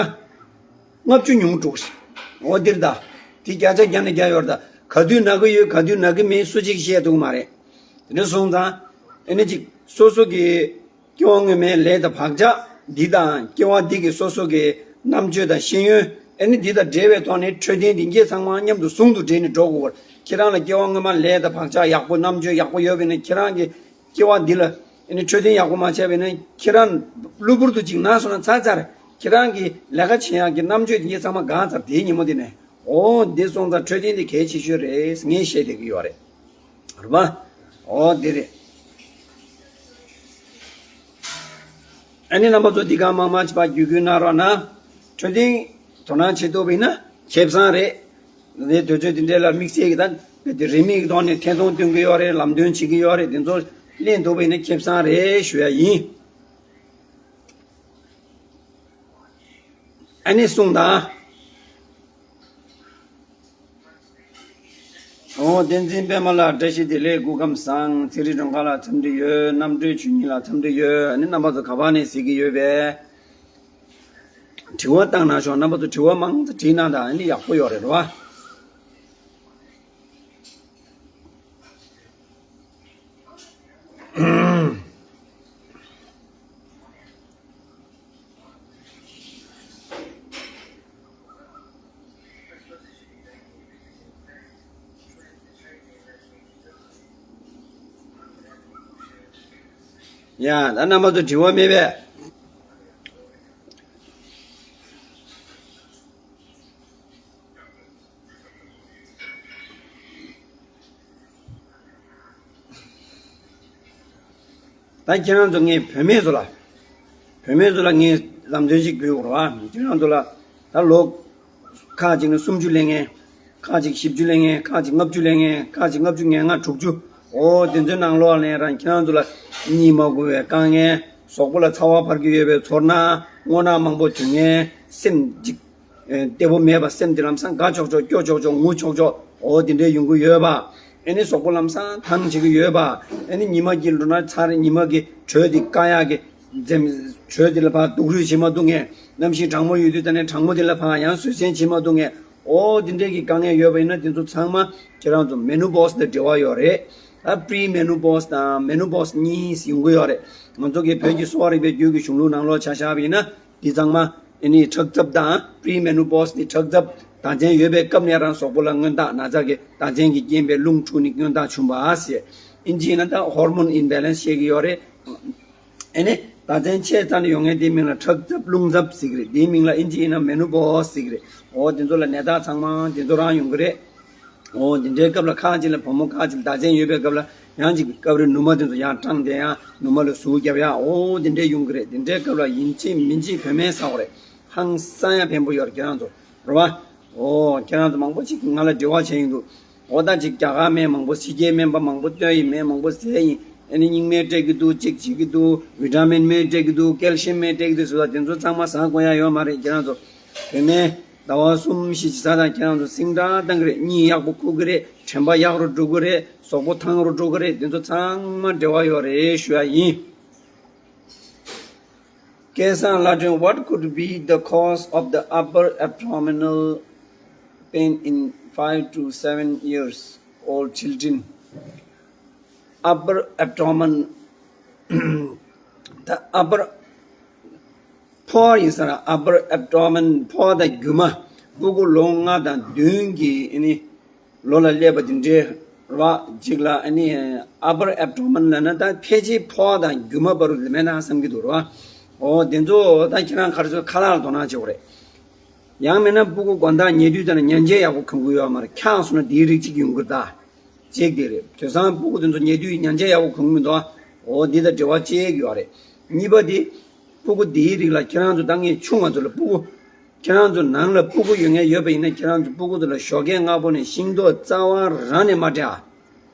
ལྔ་བཅུ་ཉུང་དྲུག་རེད། འོ་འདིར་ད། དེ་བརྒྱ་ཆ་བརྒྱ་ནས་བརྒྱ་ཡོད་རེད་ད། ག་དུས་ན་གི་ཡོད་ག་དུས་ན་གི་མེད་སུ་གཅིག་ཤེས་ཐུབ་མ་རེད། དེ་འདྲ་སོང་ཙང་། ཨ་ནི་ཅིག་སོ་སོ་གི་ སྐྱེ་བ་སྔོན་མའི་ལས་དང་བག་ཆགས་འདི་དང་སྐྱེ་བ་འདི་གི་སོ་སོ་གི་རྣམ་དཔྱོད་དང་ཤེས་ཡོན། ཨ་ནི་འདི་དང་འབྲེལ་བའི་ཐོག་ནས་འཕྲོད་བསྟེན་འདི་གྱད་ཚང་མ་མཉམ་དུ་ཟུང་དུ་འབྲེལ་ནས་འགྲོ་དགོས་པར། ཁྱེད་རང་ལ་སྐྱེ་བ་སྔོན་མ་ལས་དང་བག་ཆགས་ཡག་པོ་རྣམ་དཔྱོད་ཡག་པོ་ཡོད་པས་ན། ཁྱེད་རང་གི་སྐྱེ་བ་འདི་ལ་ཨ་ནི་འཕྲོད་བསྟེན་ཡག་པོ་མ་བྱས་པས་ན། ཁྱེད་རང་གློ་བུར་དུ་ཅིག་ན་སོང་ན་ཚར་ཚར། ཁྱེད་རང་གི་ལས་ཀ་བྱེད་ཡག་གི་རྣམ་དཔྱོད་འདི་གྱད་ཚང་མ་འགག་ཚར། དེའི་ཉིན་མོ་དེ་ནས། འོ་འདི་སོང་ཙང་འཕྲོད་བསྟེན་འདི་གལ་ཆེ་ཤོས་རེད་ངས་བཤད་བསྡད་ཀྱི་ཡོད་རེད། རེད་པ། འོ་འདི་རེད། ཨ་ནི་རྣམ་པ་ཚོ་འདི་ག་མང་མང་ཅིག་ཕར་བརྒྱུད་སྐུལ་གནང་རོགས་གནང་། འཕྲོད་བསྟེན་དོ་སྣང་བྱེད་ཐུབ་པ་ཡིན་ན་ཁེ་བཟང་རེད། འདི་དུས་ཚོད་འདི་འདྲའི་ལ་དམིགས་བསལ་གྱི་ད་དེ་རིན་མེད་ཀྱི་ཐོག་ནས་ཐད་གཏོང་སྟོན་གྱི་ཡོད་རེད། ལམ་སྟོན་བྱེད་ཀྱི་ཡོད་རེད། འདི་ཚོ་ལེན་ཐུབ་པ་ཡིན་ན་ཁེ་བཟང་རེད་ཞུ་ཡ་ཡིན། ཨ་ནི་གསུངས་དང་། འོ་བསྟན་འཛིན་པད་མ་ལགས་བཀྲ་ཤིས་བདེ་ལེགས། སྐུ་ཁམས་བཟང་། ཚེ་རིང་སྒྲོལ་དཀར་ལགས་འཚམས་འདྲི་ཡོད། རྣམ་གྲོལ་ཆོས་ཉིད་ལགས་འཚམས་འདྲི་ཡོད། ཨ་ནི་རྣམ་པ་ཚོ་ག་པར་ནས་གཟིགས་ཀྱི་ཡོད་པས། དྲི་བ་བཏང་གནང་ཤོག་རྣམ་པ་ཚོ་དྲི་བ་མང་ཙམ་དྲིས་གནང་དང་། ཨ་ནི་ཡག་པོ་ཡོད་རེད་རོ། ཡ། ད་རྣམ་པ་ཚོ་དྲི་བ་མེད་པས། ད་ཁྱེད་རང་ཚོ་ངས་བུད་མེད་ཚོ་ལ། བུད་མེད་ཚོ་ལ་ངས་ལམ་སྟོན་ཞིག་ཕུལ་དགོས་རེད་བ། ཁྱེད་རང་ཚོ་ལ་ད་ལོ་ཁག་ཅིག་ནས་སུམ་ཅུ་སླེབས་མཁན། ཁག་ཅིག་བཞི་བཅུ་སླེབས་མཁན། ཁག་ཅིག་ལྔ་བཅུ་སླེབས་མཁན། ཁག་ཅིག་ལྔ་བཅུ་ང་ལྔ་དྲུག་ཅུ། འོ་དེ་ཚོའི་ནང་ལོགས་ལ་རང་ཁྱེད་རང་ཚོ་ལ་གཉིད་མ་ཁུག་པའི་དཀའ་ངལ། གཟུགས་པོ་ལ་ཚ་བ་འཕར་གྱི་ཡོད་པའི་ཚོར་སྣང་། སྔོ་ནག་མང་པོ་ཐོན་མཁན། སེམས་ཅིག་ཨེ། བདེ་པོ་མེད་པ། སེམས་དེ་ལམ་སང་དགའ་ཆོག་ཆོག་སྐྱོ་ཆོག་ཆོག་ངུ་ཆོག་ཆོག་འོ་དེ་འདྲའི་ཡོང་གི་ཡོད་པ། ཨེ་ནི་གཟུགས་པོ་ལམ་སང་ཐང་བྱེད་ཀྱི་ཡོད་པ། ཨེ་ནི་ཉི་མ་གི་འགྲོ་ན་ཚར་ཉི་མ་གི་དྲོད་དེ་བཀག་ཡག་གི་འཛེམ། དྲོད་དེ་ལ་ཕར་སྡུག་རུས་བྱེད་མ་ཐུབ་མཁན། གནམ་གཤིས་གྲང་མོ་ཡོད་དུས་ད་ནས་གྲང་མོ་དེ་ལ་ཕར་ཡང་བཟོད་བསྲན་བྱེད་མ་ཐུབ་མཁན། འོ་དེ་འདྲའི་གི་དཀའ་ངལ་ཡོད་པ་ཡིན་ན། དེ་ཚོ་ཚང་མ་ཁྱེད་རང་ཚོ་མེ་ནོ་པོ་སི་དང་འབྲེལ་བ་ཡོད་རེད། ད་པི་རི་མེ་ནོ་པོ་སི་དང་མེ་ནོ་པོ་སི་གཉིས་ཡོང་གི་ཡོད་རེད། ང་ཚོ་གི་བོད་ཀྱི་གསོ་བ་རིག་པའི་རྒྱུད་ཀྱི་གཞུང་ལུགས་ནང་ལོགས་ཆ་བཞག་པ་ཡིན་ན། འདི་ཚང་མ་ཨེ་ནི་ཁྲག་འཛབ་དང་། པི་རི་མེ་ནོ་པོ་སི་འདི་ཁྲག་འཛབ། ཟླ་མཚན་ཡོད་པའི་སྐབས་ནས་རང་གཟུགས་པོ་ལ་མངོན་རྟགས། ན་ཚ་གི་ཟླ་མཚན་གྱི་རྐྱེན་པས་རླུང་འཁྲུགས་ནས་མངོན་རྟགས་བྱུང་བ་ཟེར། ཨིན་ཇི་ཡིན་ན་ད་ཧོར་མོན་ཨིམ་བེ་ལེན་སི་བཤད་ཀྱི་ཡོད་རེད། ཨེ་ནི་ཟླ་མཚན་ཆད་ཙམ་ནས་ཡོང་མཁན་དེའི་མིང་ལ་ཁྲག་འཛབ་རླུང་འཛབ་ཟེར་གྱི་རེད། དེའི་མིང་ལ་ཨིན་ཇི་ཡིན་ན་མེ་ནོ་པོ་སི་ཟེར་གྱི་རེད། འོ་དེ་ཚོ་ལ་ནད་རྟགས་ཚང་མ་དེ་ཚོ་རང་ཡོང་གི་རེད། འོ་འདི་འདྲའི་སྐབས་ལ་ཁག་ཅིག་ལ་བུ་མོ་ཁག་ཅིག་ལ་ཟླ་མཚན་ཡོད་པའི་སྐབས་ལ་ཡང་ཅིག་སྐབས་རེ་ནུ་མ་དེ་ཚོ་ཡང་སྐྲངས་ཏེ་ཡང་ནུ་མ་ལ་ཟུག་རྒྱབ་ཡག་འོ་འདི་འདྲའི་ཡོང་གི་རེད། འདི་འདྲའི་སྐབས་ལ་ཡིན་གཅིག་མིན་གཅིག་བུད་མེད་ཟ་དགོས་རེད། ཧང་སང་ཡང་ཕན་པོ་ཡོད་རེད་ཁྱེད་རང་ཚོ། རེད་བ། འོ་ཁྱེད་རང་ཚོ་མང་པོ་ཅིག་ང་ལ་འབྲེལ་བ་བྱས་ཡོང་འདུག་འོ་ད་ཅིག་རྒྱ་གར་སྨན་མང་པོ། ཕྱི་རྒྱལ་སྨན་པ་མང་པོ་བསྟེན་ཡིན། སྨན་མང་པོ་ཟས་ཡིན། ཨ་ནི་སྙིང་སྨན་སྤྲད་ཀྱི་འདུག་གཅིག་བྱེད་ཀྱི་འདུག་བི་ཏ་མིན་སྨན་སྤྲད་ཀྱི་འདུག་ཀལ་ཤི་ཡམ་སྨན་སྤྲད་ཀྱི་འདུག་ཟེར་བ་དེ་ཚོ་ཚང་མ་ཟ་དགོས་ཡ་ཡོད་མ་རེད་ཁྱེད་རང་ཚོ། བུད་མེད། ཟླ་བ་གསུམ་བཞི་ཅིག་ཟ་དང་ཁྱེད་རང་ཚོ་སིང་དྲག་བཏང་གི་རེད། གཉིད་ཡག་པོ་ཁུག་གི་རེད། དྲན་པ་ཡག་རུ་འགྲོ་གི་རེད། གཟུགས་པོ་ཐང་རུ་འགྲོ་གི་རེད། དེ་ཚོ་ཚང་མ་འབྲེལ་བ་ཡོད་རེད་ཞུ་ཡ་ཡིན། སྐལ་བཟང་ལྷ་སྒྲོན། What could be the cause of the upper abdominal pain in five to seven years old children? Upper abdomen, the upper ཕོ་བ་ཡིན་ས་ར། upper abdomen ཕོ་བ་དང་རྒྱུ་མ། སྤུ་གུ་ལོ་ལྔ་དང་བདུན་གྱི་ཨ་ནི་ལོ་ལ་སླེབས་པ་དེ་འདྲའི་ར་ཅིག་ལ་ཨ་ནི་upper abdomen ལབ་ན་ད་ཕལ་ཆེར་ཕོ་བ་དང་རྒྱུ་མ་བར་དུ་མེད་ན་བསམ་གྱི་འདུག་ར། འོ་དེ་ཚོ་ད་ཁྱེད་རང་ག་རེ་ཟེར། ཁ་ལག་ལ་དོ་སྣང་བྱེད་དགོས་རེད། ཡང་མིན་ན་སྤུ་གུ་དགོང་དག་ཉལ་དུས་ཙམ་ལ་ཉལ་ཆས་ཡག་པོ་གོན་གྱི་ཡོད་མ་རེད། འཁྱག་སོང་ན་དེའི་རིགས་གཅིག་ཡོང་གི་རེད་ད། གཅིག་དེ་རེད། དེང་སང་སྤུ་གུ་དེ་ཚོ་ཉལ་དུས་ཉལ་ཆས་ཡག་པོ་གོན་གྱི་མི་འདུག་འོ་འདི་དང་འབྲེལ་བ་བྱེད་ཀྱི་ཡོད་རེད། གཉིས་པ་དེ། སྤུ་གུ་འདིའི་རིགས་ལ་ཁྱེད་རང་ཚོ་ད་ངས་ཆུང་བ་ཚོ་ལ་སྤུ་གུ། ཁྱེད་རང་ཚོ་ནང་ལ་སྤུ་གུ་ཡོད་མཁན་ཡོད་པ་ཡིན་ན་ཁྱེད་རང་ཚོ་སྤུ་གུ་ཚོ་ལ་ཞོགས་ཀས་སྔ་པོ་ནས་ཤིང་ཏོག་རྩ་བ་རང་ནས་མ་སྤྲད་ཨ།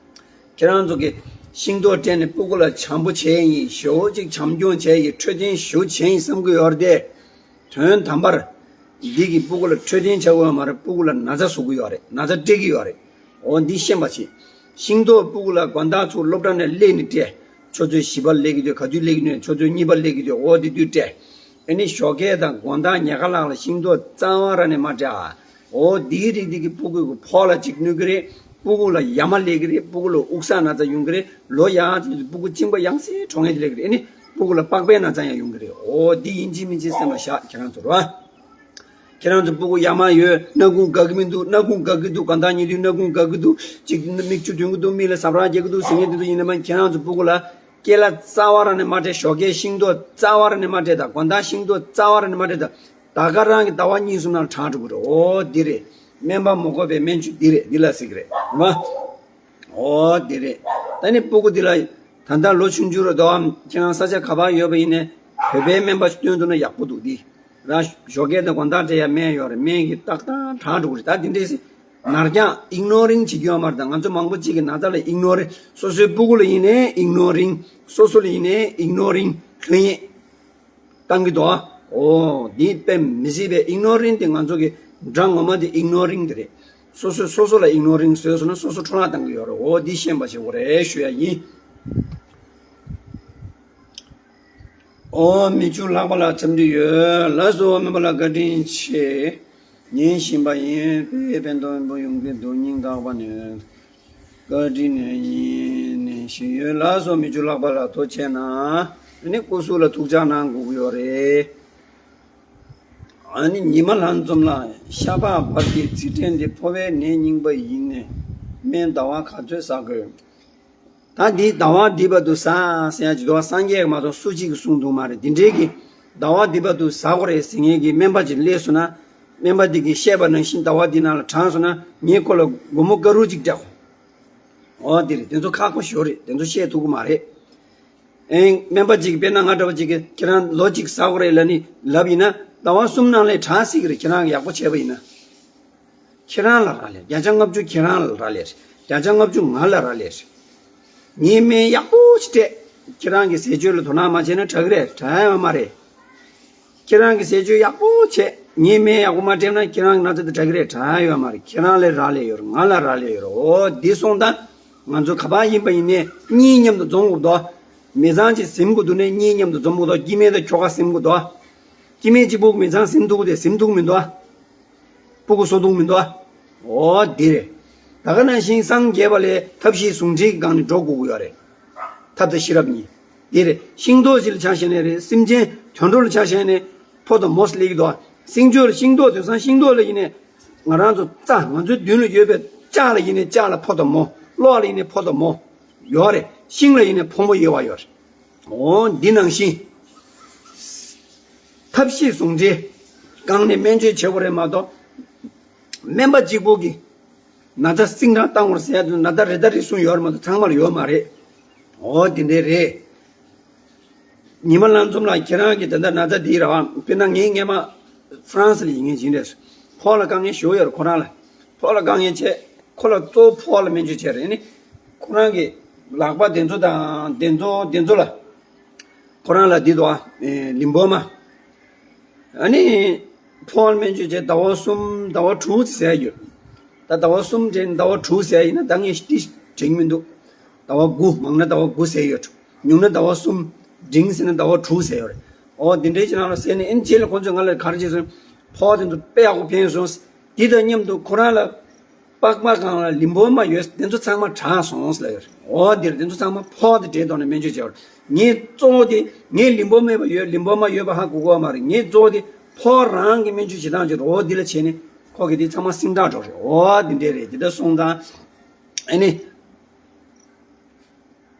ཁྱེད་རང་ཚོ་གིས་ཤིང་ཏོག་སྤྲད་ནས་སྤུ་གུ་ལ་བྱམས་པོ་བྱས་ཡིན། ཞེ་པོ་ཅིག་བྱམས་སྐྱོང་བྱས་ཡིན། འཕྲོད་བསྟེན་ཞེ་པོ་བྱས་ཡིན་བསམ་གྱི་ཡོད་རེད་དེ། དོན་དམ་པར། འདི་གིས་སྤུ་གུ་ལ་འཕྲོད་བསྟེན་བྱ་དགོས་པ་མ་རེད། སྤུ་གུ་ལ་ན་ཚ་བཟོ་གི་ཡོད་རེད། ན་ཚ་སྤྲད་ཀྱི་ཡོད་རེད། འོ་འདི་ཤེས་པ་བྱེད། ཤིང་ཏོག་སྤུ་གུ་ལ་དགོང་དག་ཚུར་སློབ་གྲྭ་ནས་སླེབས་ནས་སྤྲད། ཆུ་ཚོད་བཞི་པར་སླེབས་ཀྱི་དུས། ག་དུས་སླེབས་ཀྱི་དུས། ཆུ་ཚོད་གཉིས་པར་སླེབས་ཀྱི་དུས། འོ་དེ་དུས་སྤྲད། ཨ་ནི་ཞོགས་ཀས་དང་དགོང་དག་ཉལ་ཁ་ལངས་ལ་ཤིང་ཏོག་རྩ་བ་རང་ནས་མ་སྤྲད་ཨ། འོ་འདིའི་རིགས་འདི་གིས་སྤུ་གུ་གི་ཕོ་ལ་གཅིག་གནོད་ཀྱི་རེད། སྤུ་གུ་ལ་ཡ་མ་སླེབས་ཀྱི་རེད། སྤུ་གུ་ལ་དབུགས་བསགས་ན་ཚ་ཡོང་གི་རེད། ལོ་ཡག་ཚོད་དུས་སྤུ་གུ་གཅིན་པ་ཡང་སེ་གྲོངས་ཡས་དེ་སླེབས་ཀྱི་རེད། ཨ་ནི་ སྤུ་གུ་ལ་པགས་པའི་ན་ཚ་ཡང་ཡོང་གི་རེད། འོ་འདི་ཡིན་གཅིག་མིན་གཅིག་སེམས་ལ་བཞག་ཁྱེད་རང་ཚོ་རོ། ཁྱེད་རང་ཚོ་སྤུ་གུ་ཡ་མ་ཡོད། སྣ་ཁུང་འགག་གི་མི་འདུག་སྣ་ཁུང་འགག་གི་འདུག་དགོང་དག་ཉལ་དུས་སྣ་ཁུང་འགག་གི་འདུག་ཅིག་མིག་ཆུ་ཐོན་གི་འདུག་མིག་ལ་ཟ་འཕྲུག་རྒྱག་གི་འདུག་ཟེར་མཁན་དེ་ཚོ་ཡིན་ན་མ་ཁྱེད་རང་ཚོ་སྤུ་གུ་ལ་སྐེ་ལ་རྩ་བ་རང་ནས་མ་སྤྲད། ཞོགས་ཀས་ཤིང་ཏོག་རྩ་བ་རང་ནས་མ་སྤྲད་དང་། དགོང་དག་ཤིང་ཏོག་རྩ་བ་རང་ནས་མ་སྤྲད་དང་། ད་ག་རང་གི་ཟླ་བ་གཉིས་གསུམ་ནང་དྲག་འགྲོ་གི་རེད། འོ་འདི་རེད། སྨན་པ་མ་དགོས་པའི་སྨན་བཅོས་འདི་རེད། འདི་ལ་ཟེར་གི་རེད་མ། འོ་དེ་རེད། ད་ནི་སྤུ་གུ་འདི་ལ་ད་ལྟ་ལོ་ཆུང་ཆུང་རེད་དོ། ཁྱེད་རང་ས་ཆ་ག་པར་ཡོད་པ་ཡིན་ནའི་བོད་པའི་སྨན་པ་ཞིག་སྟོན་ཐུབ་ན་ཡག་པོ་འདུག་འདི་རང་ཞོགས་ཀས་དང་དགོང་དག་སྤྲད་ཡ་སྨན་ཡོད་རེད། སྨན་གྱི་ཏག་ཏག་དྲག་འགྲོ་གི་རེད། ད་འདི་འདྲས་སེ་ནར་འགྱངས་ཨིག་ནོ་རིང་བྱེད་རྒྱུ་ཡོད་མ་རེད། ད་ང་ཚོ་མང་པོ་གཅིག་གི་ན་ཚ་ལ་ཨིག་ནོ་རིང་། སོ་སོའི་སྤུ་གུ་ལ་ཡིན་ནའི་ཨིག་ནོ་རིང་། སོ་སོ་ལ་ཡིན་ནའི་ཨིག་ནོ་རིང་ལྷོད་ཡིན། བཏང་གི་འདུག་ཨ། འོ་འདི་དཔེ་མི་སྲིད་པའི་ཨིག་ནོ་རིང་དེ་ང་ཚོ་གི་སྒྲ་ངོ་མ་དེ་ཨིག་ནོ་རིང་དེ་རེད། སོ་སོས་སོ་སོ་ལ་ཨིག་ནོ་རིང་བཟོས་སོང་ན་སོ་སོ་འཕྲོ་བརླག་བཏང་གི་ཡོད་རེད། འོ་འདི་ཤེས་པ་བྱེད་དགོས་རེད་ཞུ་ཡ་ཡིན། འོ་མི་ཆུང་ལྷག་པ་ལགས་འཚམས་འདྲི་ཡོད། ལགས་སོ། སྨན་པ་ལགས་བཀའ་དྲིན་ཆེ། ཉན་བཞིན་པ་ཡིན། དཔེ་ཕན་ཐོགས་པོ་ཡོང་གི་འདུག་སྙིང་ཐག་པ་ནས། བཀའ་དྲིན་ནས་ཡིན་ནས་ཞུས་ཡོད། ལགས་སོ། མི་ཆུང་ལྷག་པ་ལགས་ཐུགས་རྗེ་གནང་། ཨ་ནི་སྐུ་གཟུགས་ལ་ཐུགས་ཅག་གནང་དགོས་ཀྱི་ཡོད་རེད། ཨ་ནི་ཉི་མ་ལྷན་འཛོམས་ལ་ཤ་པགས་བར་གྱི་རྩིས་ཕྲན་འདི་ཕོ་བའི་ནད་རྙིང་པ་ཡིན་ནས་སྨན་ཟླ་བ་ག་ཚོད་ཟ་དགོས། ད་འདི་ཟླ་བ་འདི་བར་དུ་ཟ་ཟེར་ཡ་ཅིག་འདུག་སངས་རྒྱས་ཀྱིས་མ་གཏོགས་སུ་གཅིག་གིས་གསུངས་འདུག་མ་རེད། འདི་འདྲའི་གི་ཟླ་བ་འདི་བར་དུ་ཟ་དགོས་རེད་ཟེར་མཁན་གྱི་སྨན་པ་ཅིག་སླེབས་སོང་ན། སྨན་པ་འདི་གིས་བཤད་པ་ནང་བཞིན་ཟླ་བ་འདི་ནང་ལ་དྲངས་སོང་ན་ངས་ཁོ་ལ་སྒོར་མོ་ཀ་རུ་ཅིག་སྤྲད། འོ་འདི་རེད། དེ་ཚོ་ཁག་པོ་ཞེ་པོ་རེད། དེ་ཚོ་བཤད་ཐུབ་ཀྱི་མ་རེད། ཨེ། སྨན་པ་ཅིག་དཔེར་ན་ང་འདྲ་བ་ཅིག་གིས་ཁྱེད་རང་ལོ་གཅིག་ཟ་དགོས་རེད་ལབ་ནི་ལབ་ཡིན་ན་ཟླ་བ་གསུམ་ནང་ལས་དྲག་སྲིད་ཀྱི་རེད། ཁྱེད་རང་གིས་ཡག་པོ་བྱས་པ་ཡིན་ན། ཁྱེད་རང་ལ་རག་ལས། བརྒྱ་ཆ་ལྔ་བཅུ་ཁྱེད་རང་ལ་རག་ལས་རེད། བརྒྱ་ཆ་ལྔ་བཅུ་ང་ལ་རག་ལས་རེད། ངས་སྨན་ཡག་པོ་ཞིག་སྤྲད། ཁྱེད་རང་གི་ཟས་སྤྱོད་ལ་དོ་སྣང་མ་བྱས་ན་དྲག་གི་རེད། དྲག་ཡོད་མ་རེད། ཁྱེད་རང་གི་ཟས་སྤྱོད་ཡག་པོ་བྱས། ངས་སྨན་ཡག་པོ་མ་སྤྲད་ན་ཁྱེད་རང་གི་ན་ཚ་དེ་དྲག་གི་རེད། དྲག་ཡོད་མ་རེད། ཁྱེད་རང་ལ་རག་ལས་ཡོད་རེད། ང་ལ་རག་ལས་ཡོད་རེད། འོ་འདི་སོང་ཙང་ང་ཚོ་ག་པར་ཡིན་པ་ཡིན་ནའི་གཉིས་མཉམ་དུ་འཛོམས་དགོས་འདུག་མི་ཚང་གཅིག་ཟིན་དགོས་འདུག་ནས་གཉིས་མཉམ་དུ་འཛོམས་དགོས་འདུག་སྐྱེ་དམན་དང་ཁྱོ་ག་ཟིན་དགོས་འདུག་སྐྱེ་དམན་གཅིག་པུ་མི་ཚང་ཟིན་ཐུབ་ཀྱི་དེ་ཟིན་ཐུབ་མི་འདུག་སྤུ་གུ་གསོ་ཐུབ་མི་འདུག་འོ་འདི་རེད། ད་ག་ནང་བཞིན་སངས་རྒྱས་པ་ལས་ཐབས་ཤེས་ཟུང་འབྲེལ་གྱི་སྒང་ནས་འགྲོ་དགོས་ཀྱི་ཡོད་རེད། ཐབས་དང་ཤེས་རབ་གཉིས། དེ་རེད། ཤིང་ཏོག་ཅིག་ལ་ཆ་བཞག་ནས་རེད། སེམས་ཅན་དུད་འགྲོ་ལ་ཆ་བཞག་ནས་ཕོ་དང་མོ་སླེབས་ཀྱི་འདུག་སེང་ཆུང་ལ་ཤིང་ཏོག་དེང་སང་ཤིང་ཏོག་ལ་ཡིན་ནས་ང་རང་ཚོ་རྩྭ་ང་ཚོའི་མདུན་ལ་ཡོད་པའི་ལྕགས་ལ་ཡིན་ནས་ལྕགས་ལ་ཕོ་དང་མོ། གློག་ལ་ཡིན་ནས་ཕོ་དང་མོ་ཡོད་རེད། ཤིང་ལ་ཡིན་ནས་ཕོ་མོ་དབྱེ་བ་ཡོད་རེད། འོ་འདི་ནང་བཞིན་ཐབས་ཤེས་ཟུང་འབྲེལ་གྱི་སྒང་ནས་སྨན་བཅོས་བྱེད་དགོས་རེད་མ་གཏོགས། སྨན་པ་གཅིག་པུ་གིས་ན་ཚ་སྲིང་དྲགས་བཏང་དགོས་ཟེར་ཡ་དེ་ན་ཚ་རེ་ད་རེ་ཟུང་ཡོད་རེད་མ་གཏོགས་ཚང་མ་ལ་ཡོད་མ་རེད། འོ་དེ་འདྲས་རེད། ཉི་མ་ལྷན་འཛོམས་ལགས་ཁྱེད་རང་གི་ད་ལྟ་ན་ཚ་འདི་རེད་བ། དཔེར་ན་ངའི་སྔས་མ་ཧྥ་རན་སི་ལ་ཡིན་མཁན་ཅིག་རེད། ཕོ་ལ་དཀའ་ངལ་ཞེ་པོ་ཡོད་རེད་ཁོ་རང་ལ། ཕོ་ལ་དཀའ་ངལ་ཆེ། ཁོ་ལ་གཙོ་བོ་ཕོ་ལ་སྨན་བཅོས་བྱས་རེད་ནི། ཁོ་རང་གི་ལག་པ་དེ་ཚོ་དང་དེ་ཚོ་དེ་ཚོ་ལ། ཁོ་རང་ལ་འདི་འདུག་ཨ། ལིམ་ཕོ་མ། ཨ་ནི། ཕོ་ལ་སྨན་བཅོས་བྱས་ཟླ་བ་གསུམ་ཟླ་བ་དྲུག་ཟེར་ཡོད། ད་ཟླ་བ་གསུམ་དྲན་ཟླ་བ་དྲུག་ཟེར་ཡིན་ན་ད་ངས་ཏི་དྲན་མི་འདུག་ཟླ་བ་དགུ་མང་ན་ཟླ་བ་དགུ་ཟེར་ཡོད། ཉུང་ན་ཟླ་བ་གསུམ་འབྲིང་ཟེར་ན་ཟླ་བ་དྲུག་ཟེར་ཡོད་རེད། འོ་འདི་འདྲའི་ཅིག་ནང་ལ་ཟེར་ནས་ཨེ་རྗེས་ལ་ཁོང་ཚོས་ང་ལ་ག་རེ་བྱས་སོང་། ཕོ་དེ་ཚོ་དཔེ་ཡག་པོ་ཕན་སོང་། འདི་དང་མཉམ་དུ་ཁོ་རང་ལ་པགས་པ་སྒང་ལ་ལིམ་ཕོ་མ་ཡོད་དེ་ཚོ་ཚང་མ་དྲག་སོང་ཟེར་ལ་ཡོད་རེད། འོ་འདིར་དེ་ཚོ་ཚང་མ་ཕོ་དེ་འདྲའི་ཐོག་ནས་སྨན་བཅོས་བྱས་པ་རེད། ངས་གཙོ་བོ་དེ་ངས་ལིམ་ཕོ་མེད་པ་ཡོད་ལིམ་ཕོ་མ་ཡོད་པ་ཧ་གོ་གོ་བ་མ་རེད། ངས་གཙོ་བོ་དེ་ཕོ་རང་གི་སྨན་བཅོས་བྱེད་སྟངས་ཅིག་རེད། འོ་འདི་ལ་བྱས་ནས་ཁོ་གི་དེ་ཚང་མ་སིང་དྲག་འགྲོ་རེད། འོ་འདི་འདྲས་རེད། འདི་འདྲ་སོང་ཙང་ཨ་ནི།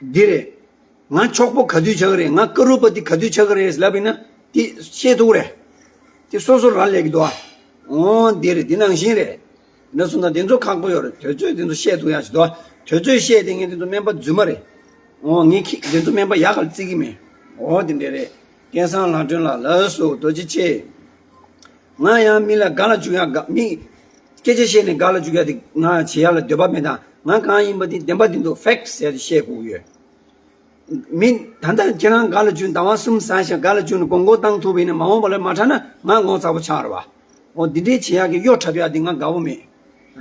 འདི་རེད། ང་གྱོག་པོ་ག་དུས་ཆགས་ཀྱི་རེད། ང་ཀ་རུ་པ་ཏི་ག་དུས་ཆགས་ཀྱི་རེད་ལབ་ཡིན་ན་དེ་ཤེས་ཐུབ་རེད། དེ་སོ་སོ་རང་ལས་ཀྱི་འདུག་ཨ། འོ་འདི་རེད། འདི་ནང་བཞིན་རེད། འདི་སོང་ཙང་དེ་ཚོ་ཁག་པོ་ཡོད་རེད། དུས་ཚོད་དེ་ཚོ་ཤེས་ཐུབ་ཡ་ཞིག་འདུག་ཨ། དུས་ཚོད་ཤེས་དེ་ངས་དེ་ཚོ་སྨན་པ་རྫུན་མ་རེད། འོ་ངས་ཁྱི་དེ་ཚོ་སྨན་པ་ཡག་ག་ལ་བརྩི་གི་མེད། འོ་དེ་འདྲས་རེད། སྐལ་བཟང་ལྷ་སྒྲོན་ལགས་ལགས་སོ་རྡོ་རྗེ་ཆེ། ང་ཡང་མི་ལ་དགའ་ལ་བཅུག་ཡ་དགའ་མི། སྐད་ཆ་བཤད་ནས་དགའ་ལ་བཅུག་ཡ་དེ་ང་བྱེད་ཡ་ལ་འདོད་པ་མེད། ད་ང་གང་ཡིན་པ་དེ་བདེན་པ་དེ་འདུག་ཕེག་ཟེར་ཏེ་བཤད་དགོས་ཀྱི་ཡོད། མི་ད་ལྟ་ཁྱེད་རང་དགའ་ལ་བཅུག་ཟླ་བ་གསུམ་ཟ་ཞིང་དགའ་ལ་བཅུག་ནས་དགོང་དགོང་བཏང་ཐུབ་པ་ཡིན་ན་མ་འོངས་པ་ལ་མ་དྲག་ན་ང་ངོ་ཚ་པོ་ཆགས་རེད་བ། འོ་འདི་འདྲའི་བྱེད་ཡག་གི་གཡོ་འཁྲབ་ཡག་འདི་ང་དགའ་པོ་མེད།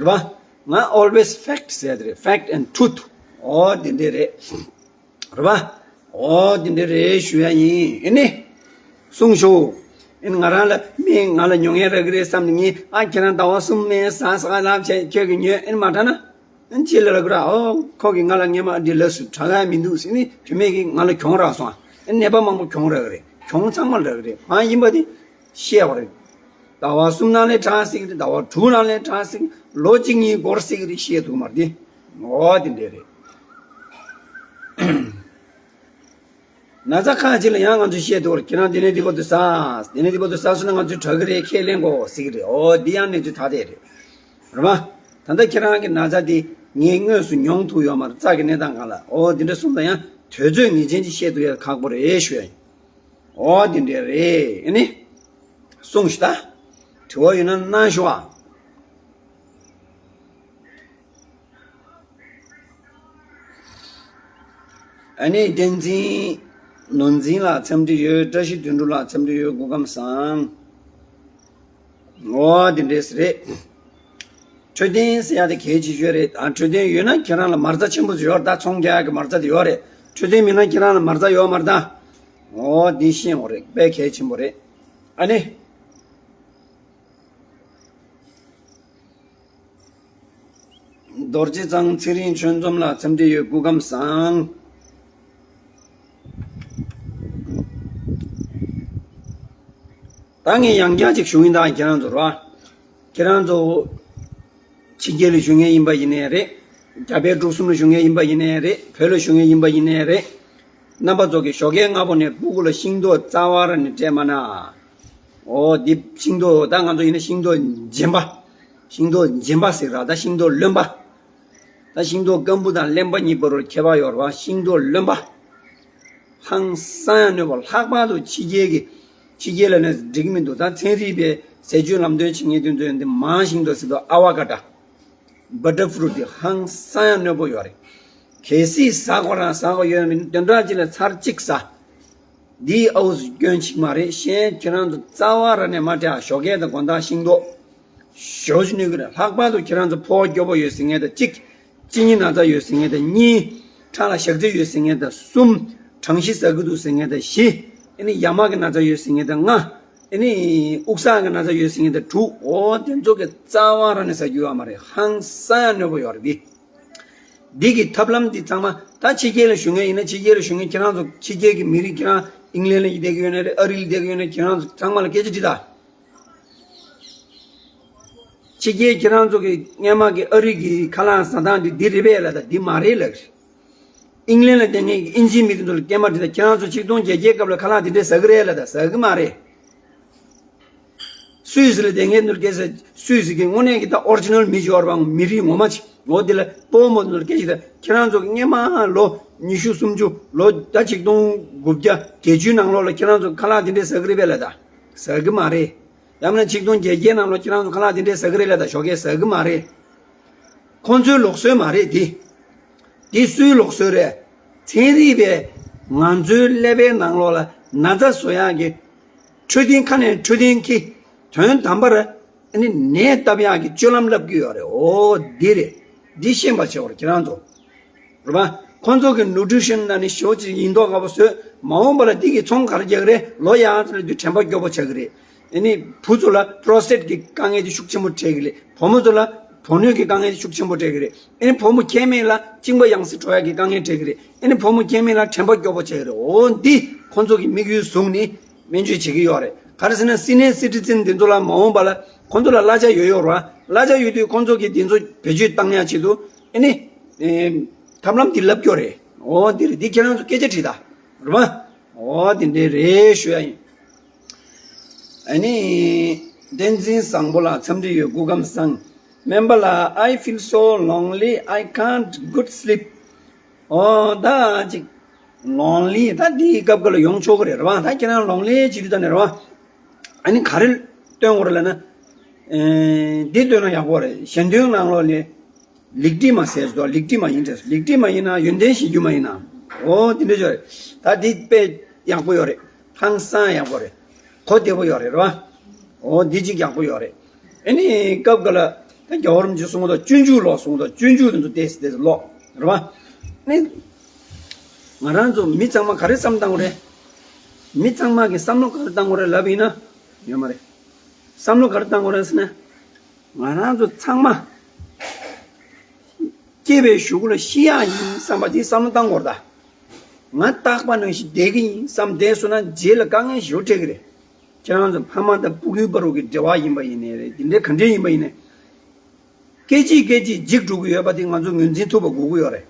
རེད་བ། ང་always fact ཟེར་དེ་རེད། Fact and truth. འོ་འདི་འདྲས་རེད། རེད་བ། འོ་འདི་འདྲས་རེད་ཞུ་ཡ་ཡིན། ཨེ་ནི། གསུངས་ཤོག་ཨེ་ནི་ང་རང་ལ་མི་ང་ལ་མྱོང་ཡ་རག་གི་རེད་བསམ་ནས་ངས་ཨ་ཁྱེད་རང་ཟླ་བ་གསུམ་མེད་ཟ་ཟ་ལབ་བྱས་ཁྱོད་ཀྱི་ཉོས་ཨེ་ནི་མ་དྲག་ན། ཨེ་ནི་ཅི་ལ་རག་གི་ར། ཨོ་ཁོ་གིས་ང་ལ་སྔས་མ་འདི་ལབ་སུ་དྲག་ཡ་མི་འདུག་ཟེར་ནི་བུད་མེད་ཀྱིས་ང་ལ་གྱོང་རག་སོང་། ནད་པ་མང་པོ་གྱོང་རག་གི་རེད། གྱོང་ཚང་མ་རག་གི་རེད། མ་ཡིན་པ་དེ་བཤད་པ་རེད། ཟླ་བ་གསུམ་ནང་ལས་དྲག་སྲིད་ཀྱི་རེད། ཟླ་བ་དྲུག་ནང་ལས་དྲག་སྲིད་ཀྱི། ལོ་གཅིག་གཉིས་འགོར་སྲིད་ཀྱི་རེད། བཤད་ཐུབ་མ་རེད་དེ། འོ་དེ་འདྲས་རེད། ན་ཚ་ཁག་ཅིག་ལ་ཡང་ང་ཚོས་བཤད་ཐུབ་པ་རེད། ཁྱེད་རང་འདི་ནས་འདི་བར་དུ་ཟ། འདི་ནས་འདི་བར་དུ་ཟ་སོང་ན་ང་ཚོས་དྲག་གི་རེད། ཁས་ལེན་དགོས་ཟེར་གི་རེད། འོ་འདི་ཡང་གནས་ཚུལ་ཐ་དད་རེད། རེད་མ། ད་ལྟ་ཁྱེད་རང་གི་ན་ཚ་འདི་ངས་དངོས་སུ་མྱོང་ཐུབ་ཡོད་མ་རེད། རྩ་གི་གནས་སྟངས་སྒང་ལ། འོ་འདི་འདྲ་གསུངས་ད་ཡང་དུས་ཚོད་ངེས་ཅན་ཅིག་བཤད་ཐུབ་ཡ་ཁག་པོ་རེད་ཞུ་ཡ་ཡིན། འོ་འདི་འདྲས་རེད། ཨ་ནི། གསུངས་ཤིག་ད། དྲི་བ་ཡོད་ན་གནང་ཤོག་ཨ། ཨ་ནི་བསྟན་འཛིན་ནོར་འཛིན་ལགས་འཚམས་འདྲི་ཡོད། བཀྲ་ཤིས་དོན་གྲུབ་ལགས་འཚམས་འདྲི་ཡོད། སྐུ་ཁམས་བཟང་། འོ་དེ་འདྲས་རེད། འཕྲོད་བསྟེན་ཟེར་ཡ་དེ་གལ་ཆེ་ཤོས་རེད། ཨ་འཕྲོད་བསྟེན་ཡོད་ན་ཁྱེད་རང་ལ་མ་རྩ་ཆེན་པོ་ཡོད་རེད། ད་ཚོང་རྒྱག་ཡ་གི་མ་རྩ་དེ་ཡོད་རེད། འཕྲོད་བསྟེན་མེད་ན་ཁྱེད་རང་ལ་མ་རྩ་ཡོད་མ་རེད་ད། འོ་འདི་ཤེས་དགོས་རེད། དཔེ་གལ་ཆེན་པོ་རེད། ཨ་ནི། རྡོ་རྗེ་ཚང་ཚེ་རིང་ཆོས་འཛོམས་ལགས་འཚམས་འདྲི་ཡོད། སྐུ་ཁམས་བཟང་། ད་ངས་ཡང་བསྐྱར་ཅིག་ཞུ་ཡིན། ད་ཁྱེད་རང་ཚོ་རོ། ཁྱེད་རང་ཚོ་ཕྱི་རྒྱལ་ལ་བཞུགས་མཁན་ཡིན་པ་ཡིན་ནའི་རེད། རྒྱ་བལ་འབྲུག་གསུམ་ལ་བཞུགས་མཁན་ཡིན་པ་ཡིན་ནའི་རེད། བོད་ལ་བཞུགས་མཁན་ཡིན་པ་ཡིན་ནའི་རེད། རྣམ་པ་ཚོ་གིས་ཞོགས་ཀས་སྔ་པོ་ནས་སྤུ་གུ་ལ་ཤིང་ཏོག་རྩ་བ་ར་ནས་སྤྲད་མ་ན། འོ་འདི་ཤིང་ཏོག་ད་ང་ཚོ་ཡིན་ན་ཤིང་ཏོག་འཇེམ་པ། ཤིང་ཏོག་འཇེམ་པ་ཟེར་ར། ད་ཤིང་ཏོག་རློན་པ། ད་ཤིང་ཏོག་སྐམ་པོ་དང་རློན་པ་གཉིས་བར་ལ་ཁྱད་པར་ཡོད་རེད་པ། ཤིང་ཏོག་རློན་པ། ཧང་སང་ཡང་གནོད་པ། ལྷག་པར་དུ་ཕྱི་རྒྱལ་གྱི། ཕྱི་རྒྱལ་ལ་ནི་འགྲིག་མི་འདུག་ད་ཚན་རིག་པའི་ཟས་སྤྱོད་ལམ་སྟོན་བྱེད་མཁན་དེ་ཚོས་འདི་མང་ཤིང་ཏོག་ཟེར་དུས་ཨ་ཝ་ཀ་ཌ། བ་ཊར་ཕུ་རུ་ཊི་ཧང་སང་ཡང་གནོད་པོ་ཡོད་རེད། གལ་སྲིད་ཟ་དགོས་རང་ཟ་དགོས་ཡོད་མིན་དོན་དག་ཅིག་ལ་ཚར་གཅིག་ཟ། འདིའི་ཨའུ་ཚོ་སྐྱོན་གཅིག་མ་རེད། གཞན་ཁྱེད་རང་ཚོ་རྩ་བ་ར་ནས་མ་སྤྲད་ཨ། ཞོགས་ཀས་དང་དགོང་དག་ཤིང་ཏོག་ཞོ་ཞུ་ནུས་ཀྱི་རེད། ལྷག་པར་དུ་ཁྱེད་རང་ཚོ་ཕོ་བ་སྐྱོ་པོ་ཡོད་ཟེར་མཁན་དང་གཅིག་གཅིན་སྙི་ན་ཚ་ཡོད་ཟེར་མཁན་དང་གཉིས། ཁྲག་ལ་ཞག་ཚི་ཡོད་ཟེར་མཁན་དང་གསུམ། གྲང་ཤི་ཟ་གི་འདུག་ཟེར་མཁན་དང་བཞི། ཨ་ནི་ཡ་མ་གི་ན་ཚ་ཡོད་ཟེར་མཁན་དང་ལྔ། ཨ་ནི་དབུགས་བསགས་ཀྱི་ན་ཚ་ཡོད་ཟེར་མཁན་དང་དྲུག་འོ་དེ་ཚོ་གི་རྩ་བ་རང་ནས་ཟ་རྒྱུ་ཡོད་མ་རེད། ཧང་སང་ཡང་གནོད་པོ་ཡོད་རེད་འདི། འདི་གི་ཐབས་ལམ་འདི་ཚང་མ་ད་ཕྱི་རྒྱལ་ལ་བཞུགས་མཁན་ཡིན་ན་ཕྱི་རྒྱལ་ལ་བཞུགས་མཁན་ཁྱེད་རང་ཚོ་ཕྱི་རྒྱལ་གྱི་མི་རིགས་ཁྱེད་རང་ཨིང་ལན་ལ་བསྡད་ཀྱི་ཡོད་ན་རེད། ཨ་རི་ལ་བསྡད་ཀྱི་ཡོད་ན་ཁྱེད་རང་ཚོ་ཚང་མ་ལ་སྐད་ཆ་དྲིས་ད། ཕྱི་རྒྱལ་ཁྱེད་རང་ཚོ་གི་སྔན་མ་གི་ཨ་རི་གི་ཁ་ལག་ཟ་སྟངས་འདི་འདི་རེད་པས་ལབ་ད། འདི་མ་རེད་ལབ་གི་རེད། ཨིང་ལན་ལ་བསྡད་མཁན་གྱི་ཨིན་ཇིའི་མི་དེ་ཚོ་ལ་སྐད་མ་དྲིས་ད། ཁྱེད་རང་ཚོ་ཆིག་སྟོང་བརྒྱད་བརྒྱའི་སྐབས་ལ་ཁ་ལག་འདི་འདྲས་ཟ་གི་རེད་ལབ་ད། ཟ་གི་མ་རེད། སུད་སི་ལ་བསྡད་མཁན་ཚོ་ལ་སྐད་ཆ། སུད་སི་གི་དངོས་གནས་ཀྱི་ད་ཨོ་རི་ཇི་ནལ་མི་ཅིག་ཡོད་རེད་པ། མི་རིགས་ངོ་མ་ཅིག་འོ་དེ་ལ་སྤོ་བོ་མོ་ཚོ་ལ་སྐད་ཆ་དྲིས་ད། ཁྱེད་རང་ཚོ་གི་སྔན་མ་ལོ་ཉི་ཤུ་སུམ་ཅུ་ལོ་ད་ཆིག་སྟོང་དགུ་བརྒྱ་བརྒྱད་ཅུའི་ནང་ལོགས་ལ་ཁྱེད་རང་ཚོ་ཁ་ལག་དེ་འདྲས་ཟ་གི་རེད་པས་ལབ་ད། ཟ་གི་མ་རེད། ཡང་མིན་ན་ཆིག་སྟོང་བརྒྱད་བརྒྱའི་ནང་ལོགས་ཁྱེད་རང་ཚོ་ཁ་ལག་དེ་འདྲས་ཟ་གི་རེད་ལབ་ད། ཞོགས་ཀས་ཟ་གི་མ་རེད། ཁོང་ཚོའི་ལུགས་སྲོལ་མ་རེད་འདི། འདི་སུའི་ལུགས་སྲོལ་རེད། ཚན་རིག་པས་ང་ཚོའི་ཀླད་པའི་ནང་ལོགས་ལ་ན་ཚ་བཟོ་ཡག་གི་འཕྲོད་བསྟེན་ཁ་ནས་འཕྲོད་བསྟེན་གྱི་དོན་དམ་པར་ནི་ནད་བཏབ་ཡག་གི་སྤྱོད་ལམ་བསླབ་ཀྱི་ཡོད་རེད། འོ་འདི་རེད། འདི་ཤེས་པ་བྱེད་དགོས་རེད་ཁྱེད་རང་ཚོ། རེད་པ། ཁོང་ཚོ་གི་ནུ་ཊི་རི་ཤན་ན་ནི་ཞོ་ཅིག་ཡིན་མདོག་ཁ་པོ་བཟོས། མ་འོངས་པ་ལ་འདི་གི་ཚོང་ག་རེ་རྒྱག་གི་རེད། ལོ་ཡག་ཚོ་ལ་འདི་དྲན་པ་སྐྱོ་པོ་ཆགས་ཀྱི་རེད། ཨ་ནི་བུ་ཚོ་ལ་པྲོ་སི་ཊེཊ་གི་དཀའ་ངལ་དེ་ཤུགས་ཆེན་པོ་འཕྲད་ཀྱི་རེད། བུ་མོ་ཚོ་ལ་བུ་སྣོད་ཀྱི་དཀའ་ངལ་དེ་ཤུགས་ཆེན་པོ་འཕྲད་ཀྱི་རེད། ཨ་ནི་བུ་མོ་ཁྱད་མེད་ལ་གཅིན་པ་ཡང་སེ་འགྲོ་ཡག་གི་དཀའ་ངལ་འཕྲད་ཀྱི་རེད། ཨ་ནི་བུ་མོ་ཁྱད་མེད་ལ་དྲན་པ་སྐྱོ་པོ་ཆགས་ཀྱི་རེད། འོ་འདི་ཁོང་ཚོ་གི་དམིགས་ཡུལ་བཟུང་ནས་སྨན་བཅོས་བྱེད་ཀྱི་ཡོད་རེད། ག་རེ་ཟེར་ན་སི་ནིཡར་སི་ཊི་ཛེན་འདི་ཚོ་ལ་མ་འོངས་པ་ལ་ཁོང་ཚོ་ལ་གླ་ཆ་ཡོད་ཡོད་རེད་པ། གླ་ཆ་ཡོད་དུས་ཁོང་ཚོ་གིས་འདི་ཚོ་བེད་སྤྱོད་བཏང་ཡག་ཆེད་དུ་ཨ་ནི་ཨེ་ཐབས་ལམ་འདི་ལབ་ཀྱི་ཡོད་རེད། འོ་འདི་རེད། འདི་ཁྱེད་རང་ཚོ་སྐད་ཆ་དྲིས་ད། རེད་པ། འོ་དེ་འདྲས་རེད་ཞུ་ཡ་ཡིན། ཨ་ནི། བསྟན་འཛིན་བཟང་པོ་ལགས་འཚམས་འདྲི་ཡོད། སྐུ་ཁམས་བཟང་། སྨན་པ་ལགས། I feel so lonely, I can't good sleep. ཨོ་ད་ཅིག་ལོང་ལི་ད་འདིའི་སྐབས་འགའ་ལ་ཡོང་ཆོག་གི་རེད། རེད་པ། ད་ཁྱེད་རང་ལོང་ལི་བྱེད་དུས་ད་ནས་རེད་པ། ཨ་ནི་ག་རེ་སྟོན་དགོས་རེད་ལབ་ན། ཨེ་འདི་སྟོན་ན་ཡག་པོ་རེད། ཞལ་འདོན་ནང་ལོགས་ནས། ལིག་ཏི་མ་ཟེར་སོ། ལིག་ཏི་མ་ཡིན་དྲན་སོ། ལིག་ཏི་མ་ཡིན་ན་ཡོན་ཏན་ཞིག་རྒྱུ་མ་ཡིན་ན། འོ་དེ་འདྲ་ཅིག་རེད། ད་འདི་དཔེ་ཡག་པོ་ཡོད་རེད། ཧང་སང་ཡག་པོ་རེད། གོ་བདེ་པོ་ཡོད་རེད། རེད་པ། འོ་འདི་གཅིག་ཡག་པོ་ཡོད་རེད། ཨ་ནི་སྐབས་འགའ་ལ་ད་རྒྱལ་བ་རིན་པོ་ཆེ་གསུང་གོ་ད། སྤྱོད་འཇུག་ལོ་གསུང་གོ་ད། སྤྱོད་འཇུག་དེ་ཚོ་ཏོག་ཙམ་ཏོག་ཙམ་ཀློག། རེད་པ། ཨ་ནི་ང་རང་ཚོ་མི་ཚང་མ་ག་རེ་བསམ་བཏང་དགོས་རེད། མི་ཚང་མ་གི་བསམ་བློ་ག་རེ་བཏང་དགོས་རེད་ལབ་ཡིན་ན། ཡོད་མ་རེད། བསམ་བློ་ག་རེ་བཏང་དགོས་རེད་ཟེར་ན། ང་རང་ཚོ་ཚང་མ་སྐྱེས་པའི་གཞུག་གུ་ལ་ཤི་ཡག་ཡིན་བསམ་པ་དེ་བསམ་བློ་བཏང་དགོས་རེད་ད། ང་རྟག་པ་ནང་བཞིན་བསྡད་ཀྱི་ཡིན་བསམ་བསྡད་སོང་ན་རྗེས་ལ་དཀའ་ངལ་ཞེ་པོ་འཕྲད་ཀྱི་རེད། ཁྱེད་རང་ཚོ་ཕ་མ་དང་སྤུ་གུའི་བར་དུ་གི་འབྲེལ་བ་ཡིན་པ་ཡིན་ནའི་རེད། དེ་འདྲའི་ག་འདྲའི་ཡིན་པ་ཡིན་ནའི། སྐད་ཅིག་སྐད་ཅིག་འཇིག་འགྲོ་གི་ཡོད་པ་དེ་ང་ཚོ་ངོས་འཛིན་ཐུབ་པ་དགོས་ཀྱི་ཡོད་རེད།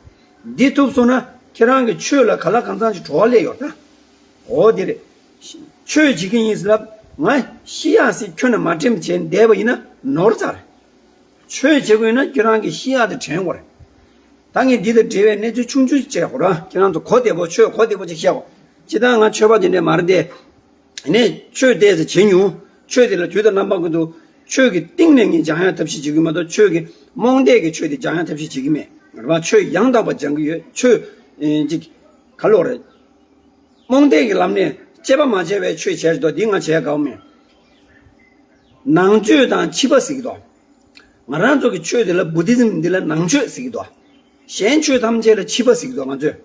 འདི་ཐུབ་སོང་ན་ཁྱེད་རང་གི་ཆོས་ལ་ག་ལ་གང་འཚམ་ཞིག་བྲོ་བ་སླེབས་ཡོད་ད། འོ་དེ་རེད། ཆོས་བྱེད་ཀྱི་ཡིན་ཟེར་ལབ། ང་ཤི་ཡག་ཟེར་ཁྱོན་ནས་མ་དྲན་བྱས་བསྡད་པ་ཡིན་ན་ནོར་ཚར་རེད། ཆོས་བྱེད་དགོས་ན་ཁྱེད་རང་གི་ཤི་ཡག་དེ་དྲན་དགོས་རེད། ད་ངས་འདི་དང་འབྲེལ་བའི་གནས་ཚུལ་ཆུང་ཆུང་ཅིག་བཤད་དགོས་ར། ཁྱེད་རང་ཚོ་གོ་བདེ་པོ་ཆོས་གོ་བདེ་པོ་ཅིག་བཤད་དགོས། སྤྱིར་བཏང་ང་ཆོས་པ་དེ་འདྲས་མ་རེད་དེ། ནས་ཆོས་དེ་ཚོ་བྱེད་མྱོང་། ཆོས་དེ་ལ་དུས་དང་རྣམ་པ་ཀུན་ཏུ་ཆོས་ཀྱི་སྟེང་ནས་ངས་སྦྱང་ཡག་ཐབས་ཤེས་བྱེད་ཀྱི་མ་གཏོགས་ཆོས་ཀྱི་རྨོངས་དད་ཀྱི་ཆོས་དེ་སྦྱང་ཡག་ཐབས་ཤེས་བྱེད་ཀྱི་མེད། རེད་པ། ཆོས་ཡང་དག་པ་སྦྱང་གི་ཡོད། ཆོས་ཨེ་ཅིག་ག་ལོ་རེད། རྨོངས་དད་ཀྱི་ལམ་ནས་དཔྱད་པ་མ་བྱས་པའི་ཆོས་བྱས་རེད་དོ། འདི་ང་བྱས་དགའ་བོ་མེད། ནང་ཆོས་དང་ཕྱི་པ་ཟེར་གྱི་འདུག་ང་རང་ཚོ་གི་ཆོས་འདི་ལ་བུ་དྷི་ཛིམ་འདི་ལ་ནང་ཆོས་ཟེར་གྱི་འདུག་གཞན་ཆོས་ཐམས་ཅད་ལ་ཕྱི་པ་ཟེར་གྱི་འདུག་ང་ཚོས།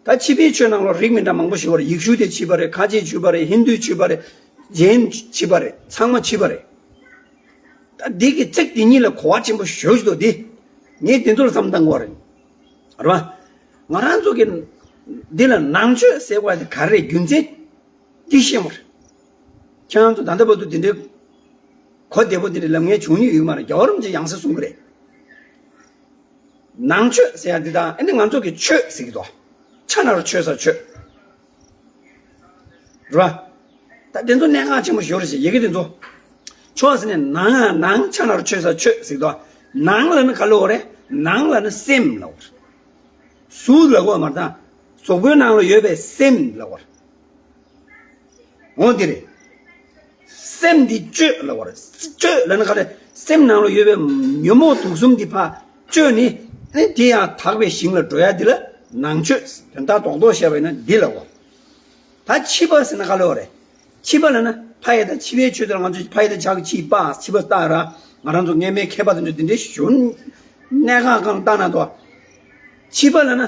ད་ཕྱི་པའི་ཆོས་ནང་ལ་རིགས་མི་འདྲ་མང་པོ་ཞིག་ཡོད་རེད། ཡེ་ཤུ་དེ་ཕྱི་པ་རེད། ཁ་ཆེ་ཕྱི་པ་རེད། ཧིན་དུ་ཕྱི་པ་རེད། ཇེན་ཕྱི་པ་རེད། ཚང་མ་ཕྱི་པ་རེད། ད་འདི་གི་ཚིག་འདི་གཉིས་ལ་གོ་བ་ཆེན་པོ་ཞེ་པོ་ཞིག་འདུག་འདི་ངས་དེ་ཚོ་ལ་བསམ་བཏང་དགོས་རེད། རེད་པ། ང་རང་ཚོ་གི་འདི་ལ་ནང་ཆོས་ཟེར་བ་དེ་ག་རེ་རེད། རྒྱུ་མཚན་འདི་ཤེས་དགོས་རེད། ཁྱེད་རང་ཚོ་ད་ལྟ་བར་དུ་འདི་འདྲའི་གོ་བདེ་པོ་འདི་འདྲའི་ལབ་མཁན་བྱུང་མྱོང་ཡོད་མ་རེད། རྒྱལ་བ་རིན་པོ་ཆེ་ཡང་སེ་གསུང་གི་རེད། ནང་ཆོས་ཟེར་ཡ་འདི་དང་ཨ་ནི་ང་ཚོ་གི་ཆོས་ཟེར་གྱི་འདུག་ཕྱག་ན་རུ་ཆོས་ཟེར་ཆོས། རེད་པ། ད་དེ་ཚོ་གནད་འགག་ཆེན་པོ་ཞིག་ཡོད་རེད་ཟེར། ཡི་གེ་དེ་ཚོ། ཆོས་ཟེར་ནས་ནང་ང་ནང་ཕྱག་ན་རུ་ཆོས་ཟེར་ཆོས་ཟེར་གྱི་འདུག་ནང་ལབ་ན་ག་ལབ་དགོས་རེད། ནང་ལབ་ན་སེམས་ལབ་དགོས་རེད། གཟུགས་ལབ་དགོས་མ་རེད་ད། གཟུགས་པོའི་ནང་ལ་ཡོད་པའི་སེམས་ལབ་དགོས་རེད། འོ་འདི་རེད། སེམས་འདི་གཅོད་ལབ་པ་རེད། གཅོད་ལབ་ན་ག་རེ། སེམས་ནང་ལ་ཡོད་པའི་ཉོན་མོངས་དུག་གསུམ་འདི་ཕར་གཅོད་ནས་ཨ་ནི་དེ་ཡང་དག་པའི་ཞིང་ལ་འགྲོ་ཡ་འདི་ལ་ནང་ཆོས། དོན་དག་རྡོག་རྡོག་བཤད་པ་ཡིན་ན་འདི་ལབ་པ། ད་ཕྱི་པ་ཟེར་ན་ག་ལབ་པ་རེད། ཕྱི་པ་ལབ་ན་ཕ་ཡི་དང་ཕྱི་པའི་ཆོས་དེ་ལ་ང་ཚོས་ཕ་ཡི་དང་ཕྱི་ཡི་པ་ཕྱི་པ་ལྟ་ར། ང་རང་ཚོ་སྔས་མའི་མཁས་པ་དེ་ཚོས་འདི་འདྲའི་ཞུ་གནད་འགག་གང་ལྟ་ན་དོ། ཕྱི་པ་ལབ་ན།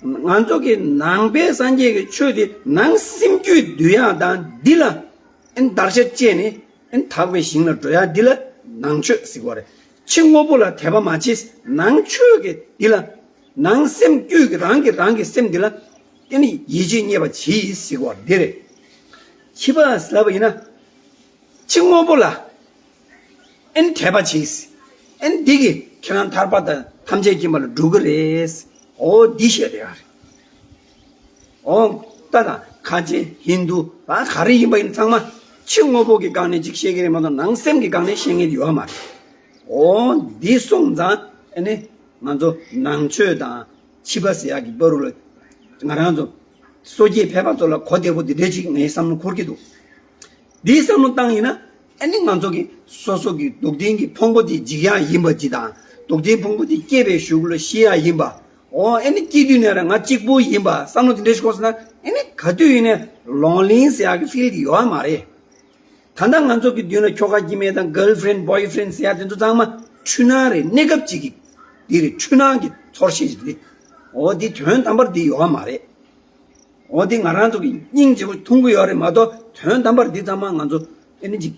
ང་ཚོ་གི་ནང་པའི་སངས་རྒྱས་ཀྱི་ཆོས་དེ་ནང་སེམས་རྒྱུད་འདུལ་ཡག་དང་འདི་ལ་ཨེ་བརྡར་ཤ་བཅད་ནས་ཨེ་དག་པའི་ཞིང་ལ་འགྲོ་ཡག་འདི་ལ་ནང་ཆོས་ཟེར་བ་རེད། ཕྱི་དངོས་པོ་ལ་དད་པ་མ་བྱེད། ནང་ཆོས་ཀྱི་འདི་ལ་ནང་སེམས་རྒྱུད་ཀྱི་རང་གི་རང་གི་སེམས་འདི་ལ་ཨེ་ནི་ཡིད་ཆེས་རྙེད་པ་གྱིས་ཟེར་བ་འདི་རེད། ཕྱི་པ་ལབ་པ་ཡིན་ན། ཕྱི་དངོས་པོ་ལ་ཨེ་ནི་དད་པ་བྱེད། ཨེ་ནི་འདི་གིས་ཁྱེད་རང་ཐར་པ་དང་ཐམས་ཅད་མཁྱེན་པ་ལ་འགྲོ་གི་རེད། འོ་འདི་བཤད་དེ་ཡ་རེད། འོ་ད་ད་ཁ་ཆེ་ཧིན་དུ་བ་ག་རེ་ཡིན་པ་ཡིན་ཚང་མ་ཕྱི་དངོས་པོ་གི་སྒང་ནས་ཅིག་བཤད་ཀྱི་རེད་མ་གཏོགས་ནང་སེམས་ཀྱི་སྒང་ནས་བཤད་མཁན་དེ་ཡོད་མ་རེད། འོ་འདི་སོང་ཙང་ཨེ་ནི་ང་ཚོ་ནང་ཆོས་དང་ཕྱི་པ་ཟེར་ཡག་གི་བར་དུ་ལ་ང་རང་ཚོ་སོ་སྐྱེ་ཕལ་པ་ཚོ་ལ་གོ་བདེ་པོ་འདི་འདྲས་ཅིག་ངའི་བསམ་བློ་འཁོར་གྱི་འདུག་འདིའི་བསམ་བློ་བཏང་ཡིན་ན་ཨ་ནི་ང་ཚོ་གི་སོ་སོ་གི་སྡུག་བདེན་གྱི་ཕུང་པོ་འདི་འཇིག་ཡག་ཡིན་པ་ཅིག་དང་སྡུག་བདེན་ཕུང་པོ་འདི་སྐྱེས་པའི་གཞུག་ལ་ཤི་ཡག་ཡིན་པ། འོ་ཨ་ནི་སྐྱེས་དུས་ནས་ར་ང་གཅིག་པུ་ཡིན་པ་བསམ་བློ་འདི་འདྲས་ཤིག་འཁོར་སོང་ན་ཨ་ནི་ག་དུས་ཡིན་ནའི་ལོང་ལིང་ཟེར་ཡག་གི་ཕིལ་འདི་ཡོད་མ་རེད། ད་ལྟ་ང་ཚོ་གི་མདུན་ལ་ཁྱོ་ག་སྐྱེ་དམན་དང་གརལ་ཕི་རེན་བོའི་ཕི་རེན་ཟེར་ཡ་དེ་ཚོ་ཚང་མ་འཁྲུལ་སྣང་རེད། གནས་སྐབས་གཅིག་གི་འདི་རེད། འཁྲུལ་སྣང་གི་ཚོར་ཤེས་ཤིག་རེད། འོ་འདི་དོན་དམ་པར་འདི་ཡོད་མ་རེད། འོ་འདི་ང་རང་ཚོ་གི་སྙིང་རྗེ་པོ་མཐོང་གི་ཡོད་རེད་མ་གཏོགས་དོན་དམ་པར་འདི་ཚང་མ་ང་ཚོ་ཨེ་ནི་ཅིག་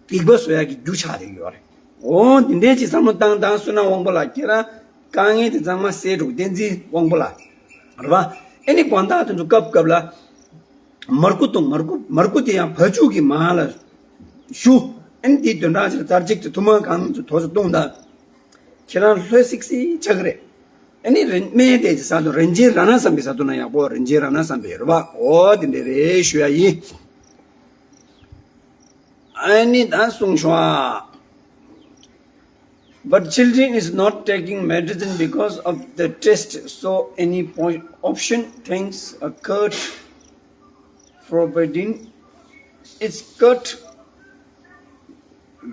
སྡིག་པ་བཟོ་ཡ་གི་རྒྱུ་ཆགས་བསྡད་ཀྱི་ཡོད་རེད། འོ་འདི་འདྲའི་ཅིག་བསམ་བློ་བཏང་དང་བསོད་ནམས་དབང་པོ་ལགས། ཁྱེད་རང་དཀའ་ངལ་དེ་ཚང་མ་སེལ་འགྲོ། བསྟན་འཛིན་དབང་པོ་ལགས། རེད་པ། ཨེ་ནི་དགོང་དག་དེ་ཚོ་སྐབས་སྐབས་ལ། མར་ཁུ་བཏུང་། མར་ཁུ། མར་ཁུ་དེ་ཡང་བ་ཕྱུགས་ཀྱི་མར་ལ་བཞུ། ཨེ་ནི་དེའི་དོན་དག་ཅིག་ལ་ཙར་གཅིག་ཏུ་ཐུར་མ་གང་ཚོ་དོ་ཚོ་བཏུང་དང་། ཁྱེད་རང་ལྷོད་སིག་སིག་ཆགས་ཀྱི་རེད། ཨེ་ནི་རིན་སྨན་དེ་ཟ་དུས་རིན་ཆེན་རཏྣ་བསམ་འཕེལ་ཟ་དུས་ན་ཡག་པོ། རིན་ཆེན་རཏྣ་བསམ་འཕེལ་རེད་པ། འོ་དེ་འདྲ་རེད་ཞུ་ཡ་ཡིན། ཨེ་ནི་ད་གསུངས་ཤོག་ཨ། But children is not taking medicine because of the test, so any po- option thinks a cut forbidden. It's cut.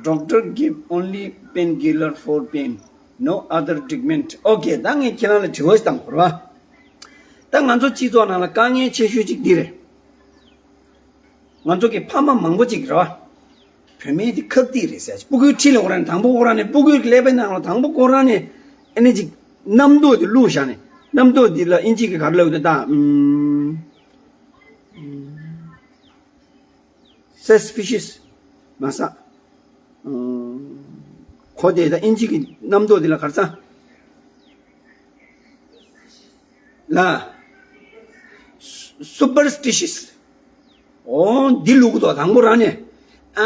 Doctor give only painkiller for pain, no other treatment. Okay, ད་ངས་ཁྱེད་རང་ལ་དྲི་བ་ཞིག་བཏང་དགོས་རེད་པ། ད་ང་ཚོ་སྤྱི་ཚོགས་ནང་ལ་དཀའ་ངལ་ཆེ་ཤོས་གཅིག་འདི་རེད། ང་ཚོ་གི་ཕ་མ་མང་པོ་ཅིག་རེད་པ། བུད་མེད་དེ་ཁག་ཏིག་རེད་ཟེར། སྤུ་གུའི་འཁྲིས་ལ་འགྲོ་ར་ནས་དང་པོ་འགྲོ་ར་ནས་སྤུ་གུའི་ཀླད་པའི་ནང་ལ་དང་པོ་འགྲོ་ར་ནས་ཨ་ནི་ཅིག་རྣམ་རྟོག་དེ་བླུགས་བཞག་ནས། རྣམ་རྟོག་འདི་ལ་ཨིན་ཇི་གི་ག་རེ་ལབ་ཡོད་ད། ཨམ། སེ་སི་པི་ཤི་ཡས་མ་ཟད། ཨམ། གོ་བདེ་ད། ཨིན་ཇི་གི་རྣམ་རྟོག་འདི་ལ་ག་རེ་ཟེར། ལ། Superstitious. ཨོ་འདི་ལུག་དོ་དང་པོ་རང་ནས། ཨ་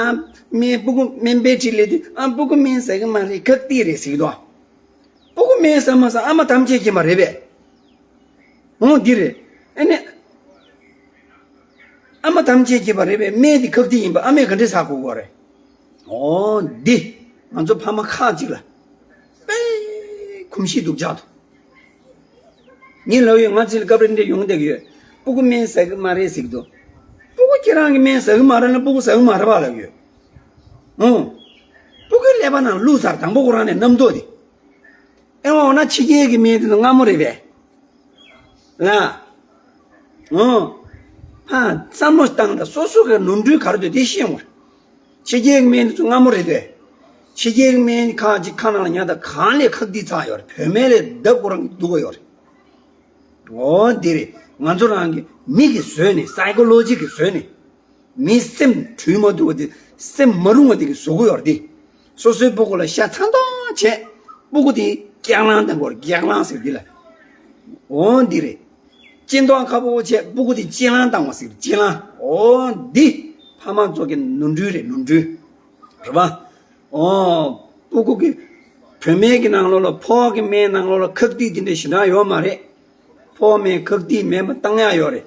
སྨན་སྤུ་གུ་སྨན་པའི་ཁྲིད་ལས་དུས་ཨ་སྤུ་གུ་སྨན་ཟ་གི་མ་རེད་ཁག་ཏིག་རེད་ཟེར་གི་དོ། སྤུ་གུ་སྨན་ཟ་མ་ཟ་ཨ་མ་ཐམས་ཅད་ཀྱི་མ་རེད་པས། ཨོ་འདི་རེད། ཨ་ནི། ཨ་མ་ཐམས་ཅད་ཀྱི་པ་རེད་པས་སྨན་འདི་ཁག་ཏིག་ཡིན་པ་ཨ་མས་ག་འདྲས་ཟ་དགོས་པ་རེད། ཨོ་འདི། ང་ཚོ་ཕ་མ་ཁག་ཅིག་ལ། དཔེ། གོམས་གཤིས་སྡུག་ཅག་ཏུ། ངས་ལབ་ཡོད་ང་ཚོ་ལ་སྐབས་རེ་འདྲ་ཡོང་བསྡད་ཀྱི་ཡོད། སྤུ་གུ་སྨན་ཟ་གི་མ་རེད་ཟེར་གི་འདུག་སྤུ་གུ་ཁྱེད་རང་གི་སྨན་ཟ་གི་མ་རེད་ན་སྤུ་གུ་ཟ་གི་མ་རེད་པ་ལབ་ཡོད། ཨོ། སྤུ་གུའི་ཀླད་པ་ནང་བླུགས་ཚར་དང་པོ་ཁོ་རང་ནས་རྣམ་རྟོག་དེ། ཨེ་འོ་ན་ཕྱི་རྒྱལ་གྱི་སྨན་དེ་ཚོ་སྔ་མོ་རེད་པས། ལ། ཨོ། ཧ། བསམ་བློ་བཏང་ད་སོ་སོ་གི་ནོར་འཁྲུལ་ག་རེ་འདུག་དེ་ཤེས་ཡོང་བར། ཕྱི་རྒྱལ་གྱི་སྨན་དེ་ཚོ་སྔ་མོ་རེད་དེ། ཕྱི་རྒྱལ་གྱི་སྨན་ཁག་ཅིག་ཁ་ནང་ལ་ཉར་ད་གང་ལས་ཁག་ཏིག་ཚར་ཡོད་རེད་བོད་སྨན་ལས་ལྡབ་ཁོ་རང་གི་སྡུག་ག་ཡོད་རེད། ཨོ་འདི་རེད། ང་ཚོ་རང་གི་མི་གི་བཟོས་ནས་སའི་ཀོ་ལོ་ཇི་གི་བཟོས་ནས། མི་སེམས་འཁྲུལ་མ་ཐུབ་པ་དེ་སེམས་མ་རུང་བ་དེ་གི་བཟོ་གི་ཡོད་རེད་དེ། སོ་སོའི་སྤུ་གུ་ལ་ཤ་ཚ་མདོག་བྱས། སྤུ་གུ་དེ་སྐྱག་ལང་བཏང་གི་ཡོད་རེད་སྐྱག་ལང་ཟེར་འདི་ལ། ཨོ་འདི་རེད། སྤྱི་མདོག་ཁ་པོ་བྱས་སྤུ་གུ་དེ་སྤྱི་ལང་བཏང་བ་ཟེར་སྤྱི་ལང་ཨོ་འདི། ཕ་མ་ཚོ་གི་ནོར་འཁྲུལ་རེད་ནོར་འཁྲུལ། རེད་པ། ཨོ། སྤུ་གུ་གི། བུད་མེད་ཀྱི་ནང་ལོགས་ལ་ཕོ་བ་གི་སྨན་ནང་ལོགས་ལ་ཁག་ཏིག་དེ་འདྲ་ཞེ་དྲག་ཡོད་མ་རེད། ཕོ་བ་སྨན་ཁག་ཏིག་མེད་པ་བཏང་ཡག་ཡོད་རེད།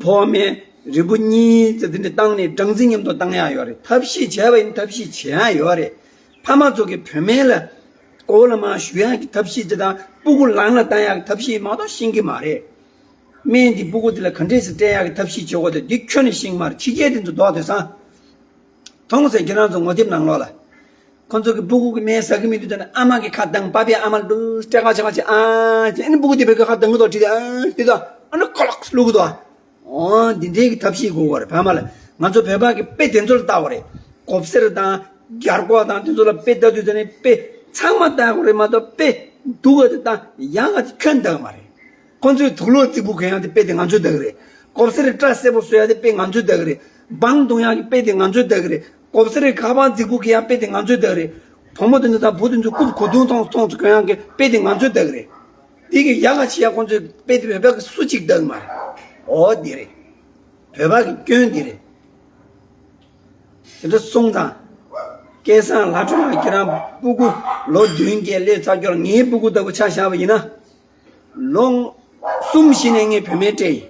ཕོ་བ་སྨན་རིལ་བུ་གཉིས་ཙམ་དེ་འདྲ་བཏང་ནས་སྦྲང་རྩི་མཉམ་དུ་བཏང་ཡག་ཡོད་རེད་ཐབས་ཤེས་བྱས་པ་ཡིན་ཐབས་ཤེས་བྱེད་ཡག་ཡོད་རེད། ཕ་མ་ཚོ་གི་བུད་མེད་ལ། མགོ་ལ་མར་གཞུ་ཡག་གི་ཐབས་ཤེས་ཅིག་དང་སྤུ་གུ་ལང་ལ་བཏང་ཡག་གི་ཐབས་ཤེས་མ་གཏོགས་ཤེས་ཀྱི་མ་རེད། སྨན་འདི་སྤུ་གུ་དེ་ལ་ག་འདྲས་སེ་སྤྲད་ཡག་གི་ཐབས་ཤེས་བྱེད་དགོས་དེ་འདི་ཁྱོན་ནས་ཤེས་ཀྱི་མ་རེད་ཕྱི་རྒྱལ་དེ་ཚོ་ལྡོག་དེང་སང་། མཐོང་ཟེར་ཁྱེད་རང་ཚོ་ངོ་དེབ་ནང་ལོགས་ལ། ཁོ་ཚོ་གི་སྤུ་གུ་གི་སྨན་ཟ་གི་མི་འདུག་ད་ནི་ཨ་མ་གི་ཁ་གདངས་པ་པའི་ཨ་མ་ལུ་སྤྲད་ཁ་ཆེ་ཁ་ཆེ་ཨ་ཅེ་ཨ་ནི་སྤུ་གུ་དེ་བོད་གི་ཁ་གདངས་གི་དོ་བྲིས་ཏེ་ཨ་དེ་དོ་ཨ་ནི་ཁོ་ལགས་སུ་ལུ་གི་དོ་ཨ། ཨོ་འདི་འདྲའི་གི་ཐབས་ཤེས་དགོས་པ་རེད་ཕ་མ་ལ། ང་ཚོ་བོད་པ་གི་དཔེ་དེ་ཚོ་ལ་ལྟ་བ་རེད། གོབ་སེར་དང་རྒྱ་རྒོག་དང་དེ་ཚོ་ལ་དཔེ་ལྟ་དུས་ད་ནི་དཔེ་ཚང་མ་ལྟ་དགོས་རེད་མ་གཏོགས་དཔེ་སྡུག་ག་དེ་དང་ཡག་ག་དེ་ཁྱོན་ལྡག་མ་རེད། ཁོ་ཚོས་དུག་ལོག་རྫིག་པོ་གོན་ཡག་དེ་དཔེ་དེ་ང་ཚོས་ལྡག་རེད། གོབ་སེར་སྐྲ་སེར་པོ་བཟོ་ཡག་དེ་དཔེ་ང་ཚོས་ལྡག་རེད། སྦང་བརྡུང་ཡག་གི་དཔེ་དེ་ང་ཚོས་ལྡག་རེད། གོབ་སེར་ཁ་པར་རྫིག་པོ་གི་ཡག་དཔེ་དེ་ང་ཚོས་ལྡག་རེད། བུ་མོ་དེ་ཚོ་དང་བུ་དེ་ཚོ་རྐུབ་གོ་དུང་ཐོང་ཐོང་ཚོ་གོན་ཡག་གི་དཔེ་དེ་ང་ཚོས་ལྡག་རེད། དེ་གི་ཡག་ག་བྱེད་ཡག་ཁོ་ཚོས་དཔེ་དེ་བོད་པ་གི་སུ་གཅིག་ལྡག་མ་རེད། ཨོ་དེ་རེད། བོད་པ་གི་སྐྱོན་དེ་རེད། དེ་འདྲ་སོང་ཙང་། སྐལ་བཟང་ལྷ་སྒྲོན་ལགས་ཁྱེད་རང་སྤུ་གུ་ལོ་བདུན་བརྒྱད་སླེབས་ཚར་ཀྱོག་ལ་ངའི་སྤུ་གུ་ལྟ་བུ་ཆ་བཞག་པ་ཡིན་ན། ལོ་གསུམ་བཞི་ནས་ངས་བུད་མེད་སྤྲད་ཡིན།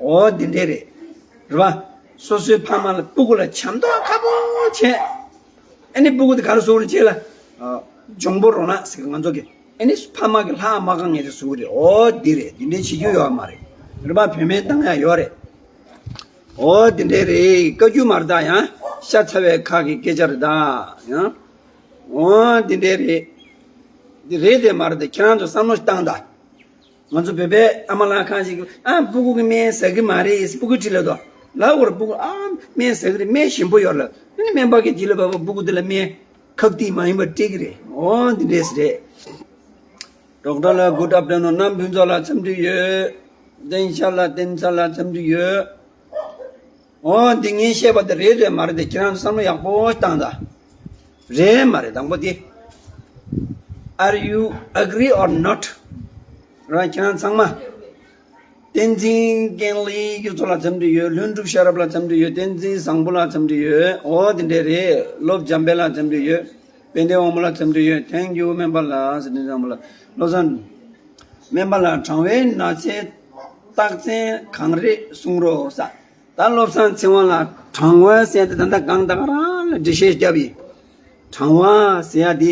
འོ་འདི་འདྲས་རེད། རེད་པ། སོ་སོའི་ཕ་མ་ལ་སྤུ་གུ་ལ་བྱམས་མདོག་ཁ་པོ་བྱས། ཨ་ནི་སྤུ་གུ་དེ་ག་རེ་བཟོ་གི་རེད་ཅེས་ལ། ཨ། འཇོང་པོ་རོ་ནག་ཟེར་གི་ང་ཚོ་གི། ཨ་ནི་ཕ་མ་གི་ལྷག་མ་གང་ངེས་དེ་བཟོ་གི་རེད། འོ་འདི་རེད། འདི་འདྲས་བྱེད་རྒྱུ་ཡོད་མ་རེད། རེད་པ། བུད་མེད་བཏང་ཡག་ཡོད་རེད། འོ་འདི་འདྲས་རེད། བཀའ་བཀྱོན་མ་རེད་ད་ཡང་ཤ་ཚ་བའི་ཁ་གི་སྐད་ཆ་རེད་ད་ཡང་། འོ་འདི་འདྲས་རེད། འདི་རེད་དེ་མ་རེད་དེ་ཁྱེད་རང་ཚོ་བསམ་བློ་བཏང་ད། ང་ཚོ་བོད་པའི་ཨ་མ་ལགས་ཁང་ཞིག་གིས་ཨ་སྤུ་གུ་གི་སྨན་ཟ་གི་མ་རེད་སྤུ་གུ་ཁྲིད་ལ་དོ། ལབ་དགོས་རེད། སྤུ་གུ་ཨ་སྨན་ཟ་གི་རེད། སྨན་ཞིམ་པོ་ཡོད་ལབ། ཨ་ནི་སྨན་པ་གིས་དེ་ལ་བབ་པ་སྤུ་གུ་དེ་ལ་སྨན་ཁབ་ཏིག་མ་ཡིན་པ་སྤྲད་གི་རེད། འོ་འདི་འདྲས་རེད། ཌོག་ཊར་ལགས་good afternoon། རྣམ་ཕུན་ཚོགས་ལགས་འཚམས་འདྲི་ཡོད། བསྟན་ཤ་ལགས་བསྟན་ཚ་ལགས་འཚམས་འདྲི་ཡོད། འོ་འདི་ངས་བཤད་པ་དེ་རེད་དེ་མ་རེད་དེ་ཁྱེད་རང་ཚོ་བསམ་བློ་ཡག་པོ་བཏང་ད། རེད་མ་རེད་དང་པོ་དེ། Are you agree or not? ར་ཁྱེད་རང་ཚང་མ། བསྟན་འཛིན་ཀེང་ལི་ཁྱོད་ཚོ་ལ་འཚམས་འདྲི་ཡོད། ལྷུན་གྲུབ་ཤེས་རབ་ལ་འཚམས་འདྲི་ཡོད། བསྟན་འཛིན་བཟང་པོ་ལ་འཚམས་འདྲི་ཡོད། འོ་དེ་འདྲས་རེད། བློ་འཇམ་དཔལ་ལ་འཚམས་འདྲི་ཡོད། དཔལ་ལྡན་དབང་མོ་ལ་འཚམས་འདྲི་ཡོད། Thank you སྨན་པ་ལགས་ཟེར་ནས་བཟང་པོ་ལ། བློ་བཟང་། སྨན་པ་ལགས་གྲང་བའི་ན་ཚའི་རྟགས་མཚན་གང་རེད་གསུང་རོགས་ས། ད་བློ་བཟང་ཚེ་དབང་ལགས་གྲང་བ་ཟེར་ཡ་དེ་ད་ལྟ་གང་ལྟར་རང་ལ་འགྲེལ་བཤད་བརྒྱབ་ཡིན། གྲང་བ་ཟེར་ཡ་དེ།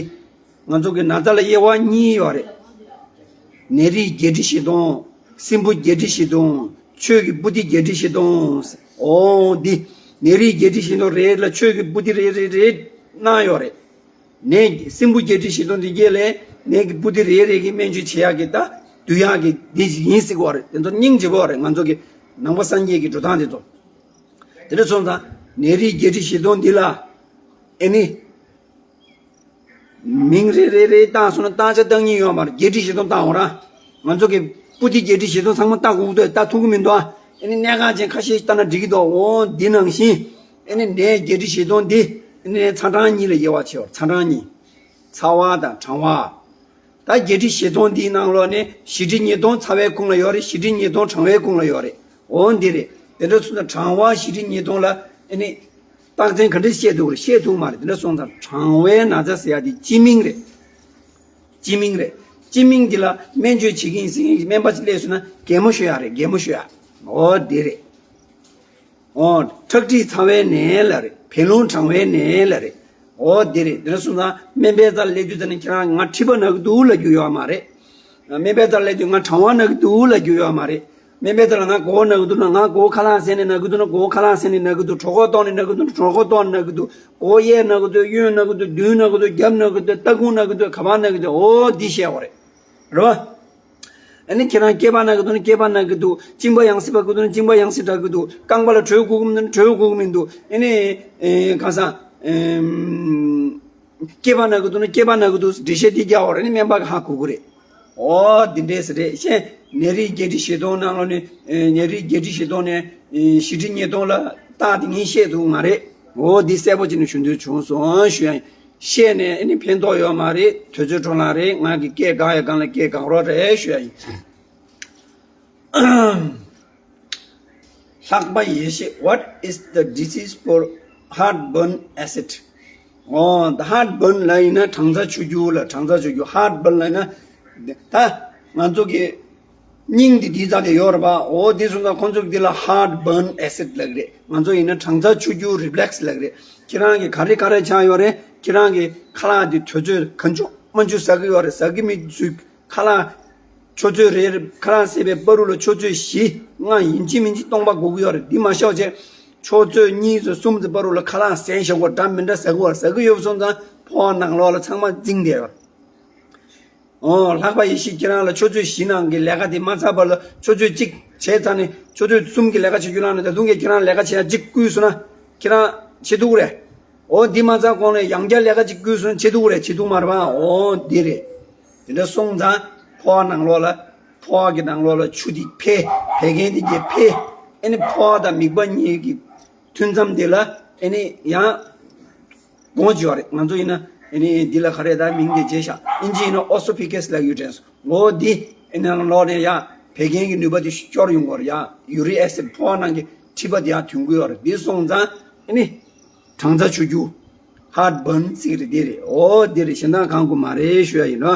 ང་ཚོ་གི་ན་ཚ་ལ་དབྱེ་བ་གཉིས་ཡོད་རེད། ནད་རིགས་བརྒྱད་ཁྲི་བཞི་སྟོང་། སྲིན་འབུ་བརྒྱད་ཁྲི་བཞི་སྟོང་། ཆོས་ཀྱི་པོ་ཏི་བརྒྱད་ཁྲི་བཞི་སྟོང་། འོ་འདི། ནད་རིགས་བརྒྱད་ཁྲི་བཞི་སྟོང་རེད་ལ་ཆོས་ཀྱི་པོ་ཏི་རེ་རེ་རེ་གནང་ཡོད་རེད། ནད་སྲིན་འབུ་བརྒྱད་ཁྲི་བཞི་སྟོང་འདི་གས་ལས་ནད་ཀྱི་པོ་ཏི་རེ་རེ་གི་སྨན་བཅོས་བྱེད་ཡག་གི་ད་འདུ་ཡག་གི་འདི་ཞིག་ཡིན་སྲིད་གོ་རེད། དེ་ཚོ་སྙིང་རྗེ་པོ་རེད། ང་ཚོ་གི་ནང་པ་སངས་རྒྱས་ཀྱི་འགྲོ་སྟངས་དེ་ཚོ། དེ་འདྲ་སོང་ཙང་ནད་རིགས་བརྒྱད་ཁྲི་བཞི་སྟོང་འདི་ལ་ཨེ་ནི། མིང་རེ་རེ་རེ་བཏགས་སོང་ན་བཏགས་ཆ་བཏགས་སྙིང་ཡོད་མ་རེད། བརྒྱད་ཁྲི་བཞི་སྟོང་བཏགས་འོང་ར། ང་ཚོ་གི་པོ་ཏི་བརྒྱད་ཁྲི་བཞི་སྟོང་ཚང་མ་བཏགས་དགོས་འདུག་བཏགས་ཐུབ་ཀྱི་མི་འདུག་ཨ་ནི་གནད་འགག་ཅན་ཁ་ཤས་ཤིག་བཏགས་ན་འགྲིག་གི་འདུག་འོ་འདི་ནང་བཞིན་ཨ་ནི་ནད་བརྒྱད་ཁྲི་བཞི་སྟོང་འདི་ཨ་ནི་ཚ་གྲང་གཉིས་ལ་དབྱེ་བ་ཕྱེ་བར་ཚ་གྲང་གཉིས། ཚ་བ་དང་གྲང་བ། ད་བརྒྱད་ཁྲི་བཞི་སྟོང་འདིའི་ནང་ལོགས་ནས་བཞི་ཁྲི་ཉིས་སྟོང་ཚ་བའི་ཁོངས་ལ་ཡོད་རེད། བཞི་ཁྲི་ཉིས་སྟོང་གྲང་བའི་ཁོངས་ལ་ཡོད་རེད། འོ་འདི་རེད། དེ་འདྲ་སོང་ཙང་གྲང་བ་བཞི་ཁྲི་ཉིས་སྟོང་ལ་ཨ་ནི་རྟགས་མཚན་ག་འདྲ་བཤད་ཐུབ་རེད། བཤད་ཐུབ་མ་རེད། དེ་འདྲ་སོང་ཙང་གྲང་བའི་ན་ཚ་ཟེར་ཡ་དེ་སྤྱི་མིང་རེད། སྤྱི་མིང་རེད། སྤྱི་མིང་འདི་ལ་སྨན་བཅོས་བྱེད་ཀྱི་ཡིན་ཟེར་མཁན་གྱི་སྨན་པ་ཅིག་སླེབས་སོང་ན་གད་མོ་ཤོར་ཡ་རེད། གད་མོ་ཤོར་ཡ། འོ་འདི་རེད། ཨོ། ཁྲག་མཁྲིས་ཚ་བའི་ནད་ལ་རེད། བད་རླུང་གྲང་བའི་ནད་ལ་རེད། ཨོ་དེ་རེད། དེ་འདྲ་སོང་ཙང་སྨན་པའི་རྩ་ལ་སླེབས་དུས་ད་ནི་ཁྱེད་རང་ང་མཁྲིས་པ་ན་གི་འདུག་ལབ་རྒྱུ་ཡོད་མ་རེད། སྨན་པའི་རྩ་ལ་སླེབས་དུས་ང་གྲང་བ་ན་གི་འདུག་ལབ་རྒྱུ་ཡོད་མ་རེད། སྨན་པའི་རྩ་ལ་ང་མགོ་བོ་ན་གི་འདུག་ན་ང་མགོ་བོ་ཁ་ལག་ཟས་ནས་ན་གི་འདུག་ན་མགོ་བོ་ཁ་ལག་ཟས་ནས་ན་གི་འདུག་གྲོད་ཁོག་ལྟོགས་ནས་ན་གི་འདུག་གྲོད་ཁོག་ལྟོགས་ནས་ན་གི་འདུག་མགོ་བོ་གཡས་ན་གི་འདུག་གཡོན་ན་གི་འདུག་མདུན་ན་གི་འདུག་རྒྱབ་ན་གི་འདུག་ལྟག་ཁུང་ན་གི་འདུག་ག་པར་ན་གི་འདུག་ཨོ་འདི་བཤད་པ་རེད། རེད་བ། ཨ་ནི་ཁྱེད་རང་སྐེད་པ་ན་གི་འདུག་ན་སྐེད་པ་ན་གི་འདུག་གཅིན་པ་ཡང་སྲིད་པ་གི་འདུག་ན་གཅིན་པ་ཡང་སྲིད་དྲག་གི་འདུག་རྐང་པ་ལ་དྲོད་ཁུག་གི་མི་འདུག་ན་དྲོད་ཁུག་གི་མི་འདུག་ཨ་ནི་ཨེ་གང་ཟག་ཨེམ། སྐེད་པ་ན་གི་འདུག་ན་སྐེད་པ་ན་གི་འདུག་འགྲེལ་བཤད་འདི་རྒྱག་པ་རེད། ཨ་ནི་སྨན་པ་གི་ཧ་གོ་གི་རེད། ཨོ་འདི་འདྲས་རེད་ཤེས། ནད་རིགས་བརྒྱད་ཁྲི་བཞི་སྟོང་ནང་ལོགས་ནས་ཨེ་ནད་རིགས་བརྒྱད་ཁྲི་བཞི་སྟོང་ནས་ཨེ་བཞི་ཁྲི་ཉིས་སྟོང་ལ་རྟགས་དེ་ངས་བཤད་ཐུབ་མ་རེད། ཨོ་འདི་གསལ་པོ་བྱས་ནས་ཞུ་འདོད་བྱུང་སོང་ཞུ་ཡ་ཡིན། བཤད་ནས་ཨ་ནི་ཕན་ཐོགས་ཡོད་མ་རེད། དུས་ཚོད་འཕྲོ་བརླག་རེད། ང་གི་སྐད་འགག་ཡ་སྒང་ལ་སྐད་འགག་རོགས་རེད་ཞུ་ཡ་ཡིན། ལྷག་པ་ཡེ་ཤེས། What is the disease for heartburn acid? ཨོ་ད་ཧརཊ་བྷརན་ལ་ཡིན་ན་གྲང་ཚ་ཆུ་རྒྱུ་ལ། གྲང་ཚ་ཆུ་རྒྱུ། ཧརཊ་བྷརན་ལ་ཡིན་ན་ད་ང་ཚོ་གི་སྙིང་འདི་འདི་རྩ་དེ་ཡོད་རེད་པ། ཨོ་འདི་སོང་ཙང་ཁོང་ཚོ་གི་འདི་ལ་ཧརཊ་བྷརན་ཨེ་སིད་ལབ་ཀྱི་རེད། ང་ཚོ་ཡིན་ན་གྲང་ཚ་ཆུ་རྒྱུ་རི་ཕི་ལེག་སི་ལབ་ཀྱི་རེད། ཁྱེད་རང་གི་ག་རེ་ག་རེ་ཆགས་ཡོད་རེད། ཁྱེད་རང་གི་ཁ་ལག་འདི་དུས་ཚོད་གང་བྱུང་མང་བྱུང་ཟ་གི་ཡོད་རེད། ཟ་གི་མི་ཚོས་ཁ་ལག་ཆུ་ཚོད་རེར་ཁ་ལག་བཟས་པའི་བར་དུ་ལ་ཆུ་ཚོད་བཞི་ལྔ་ཡིན་གཅིག་མིན་གཅིག་སྟོང་པ་དགོས་ཀྱི་ཡོད་རེད། འདི་མ་ཤོར་བྱས་ཆུ་ཚོད་གཉིས་ཙམ་གསུམ་ཙམ་བར་དུ་ལ་ཁ་ལག་ཟས་བཞག་པ་འདྲ་མི་འདྲ་ཟ་གི་ཡོད་རེད། ཟ་གི་ཡོད་པ་སོང་ཙང་ཕོ་བ་ནང་ལོགས་ལ་ཚང་མ་འཛིང་བསྡད་ཡོད་རེད། ཨོ་ལྷག་པ་ཡེ་ཤེས་ཁྱེད་རང་ལ་ཆུ་ཚོད་བཞི་ནང་གི་ལས་ཀ་དེ་མ་ཚར་བར་ལ་ཆུ་ཚོད་གཅིག་བྱས་ཚར་ནས་ཆུ་ཚོད་གསུམ་གྱི་ལས་ཀ་བྱེད་རྒྱུ་ལངས་ནས་ད་དུང་གི་ཁྱེད་རང་ལས་ཀ་བྱེད་ཡ་གཅིག་བསྐུལ་སོང་ན་ཁྱེད་རང་བྱེད་ཐུབ་ཀྱི་རེད། ཨོ་འདི་མ་ཚར་གོང་ནས་ཡང་བསྐྱར་ལས་ཀ་གཅིག་བསྐུལ་སོང་ན་བྱེད་ཐུབ་ཀྱི་རེད། བྱེད་ཐུབ་མ་རེད་པ། ཨོ་འདི་རེད། དེ་འདྲ་སོང་ཙང་ཕོ་བ་ནང་ལོགས་ལ་ཕོ་བ་གི་ནང་ལོགས་ལ་ཆུ་དེ་འཕེལ། བད་ཀན་དེ་གྱད་འཕེལ། ཨ་ནི་ཕོ་བ་དང་མིད་པ་གཉིས་ཀྱི་མཐུད་མཚམས་དེ་ལ་ཨ་ནི་ཡང་སྒོ་ཅིག་ཡོད་རེད། ང་ཚོ་ཡིན་ན་ཨ་ནི་འདི་ལ་ག་རེ་ད་མིང་དེ་བརྗེས་ཤག་ཨིན་ཇི་ཡིན་ན་ཨོ་སི་ཊི་པི་ཀེ་སི་ལབ་ཡོད་དྲན་སོང་། འོ་འདི་ཨ་ནི་ནང་ལོགས་ནས་ཡང་བད་ཀན་གྱི་ནུས་པ་དེ་སྐྱོར་ཡོང་གི་ཡོད་རེད། ཡང་ཡུ་རིག་ཨེ་སིད་ཕོ་བ་ནང་གི་མཁྲིས་པ་དེ་ཡང་ཐོན་གྱི་ཡོད་རེད། འདི་སོང་ཙང་ཨ་ནི་གྲང་ཚ་ཆུ་རྒྱུ་ཧརཊ་བྷརན་ཟེར་གྱི་རེད། འདི་རེད། འོ་འདི་རེད། གཞན་དག་གང་དགོས་མ་རེད་ཞུ་ཡ་ཡིན་ནོ།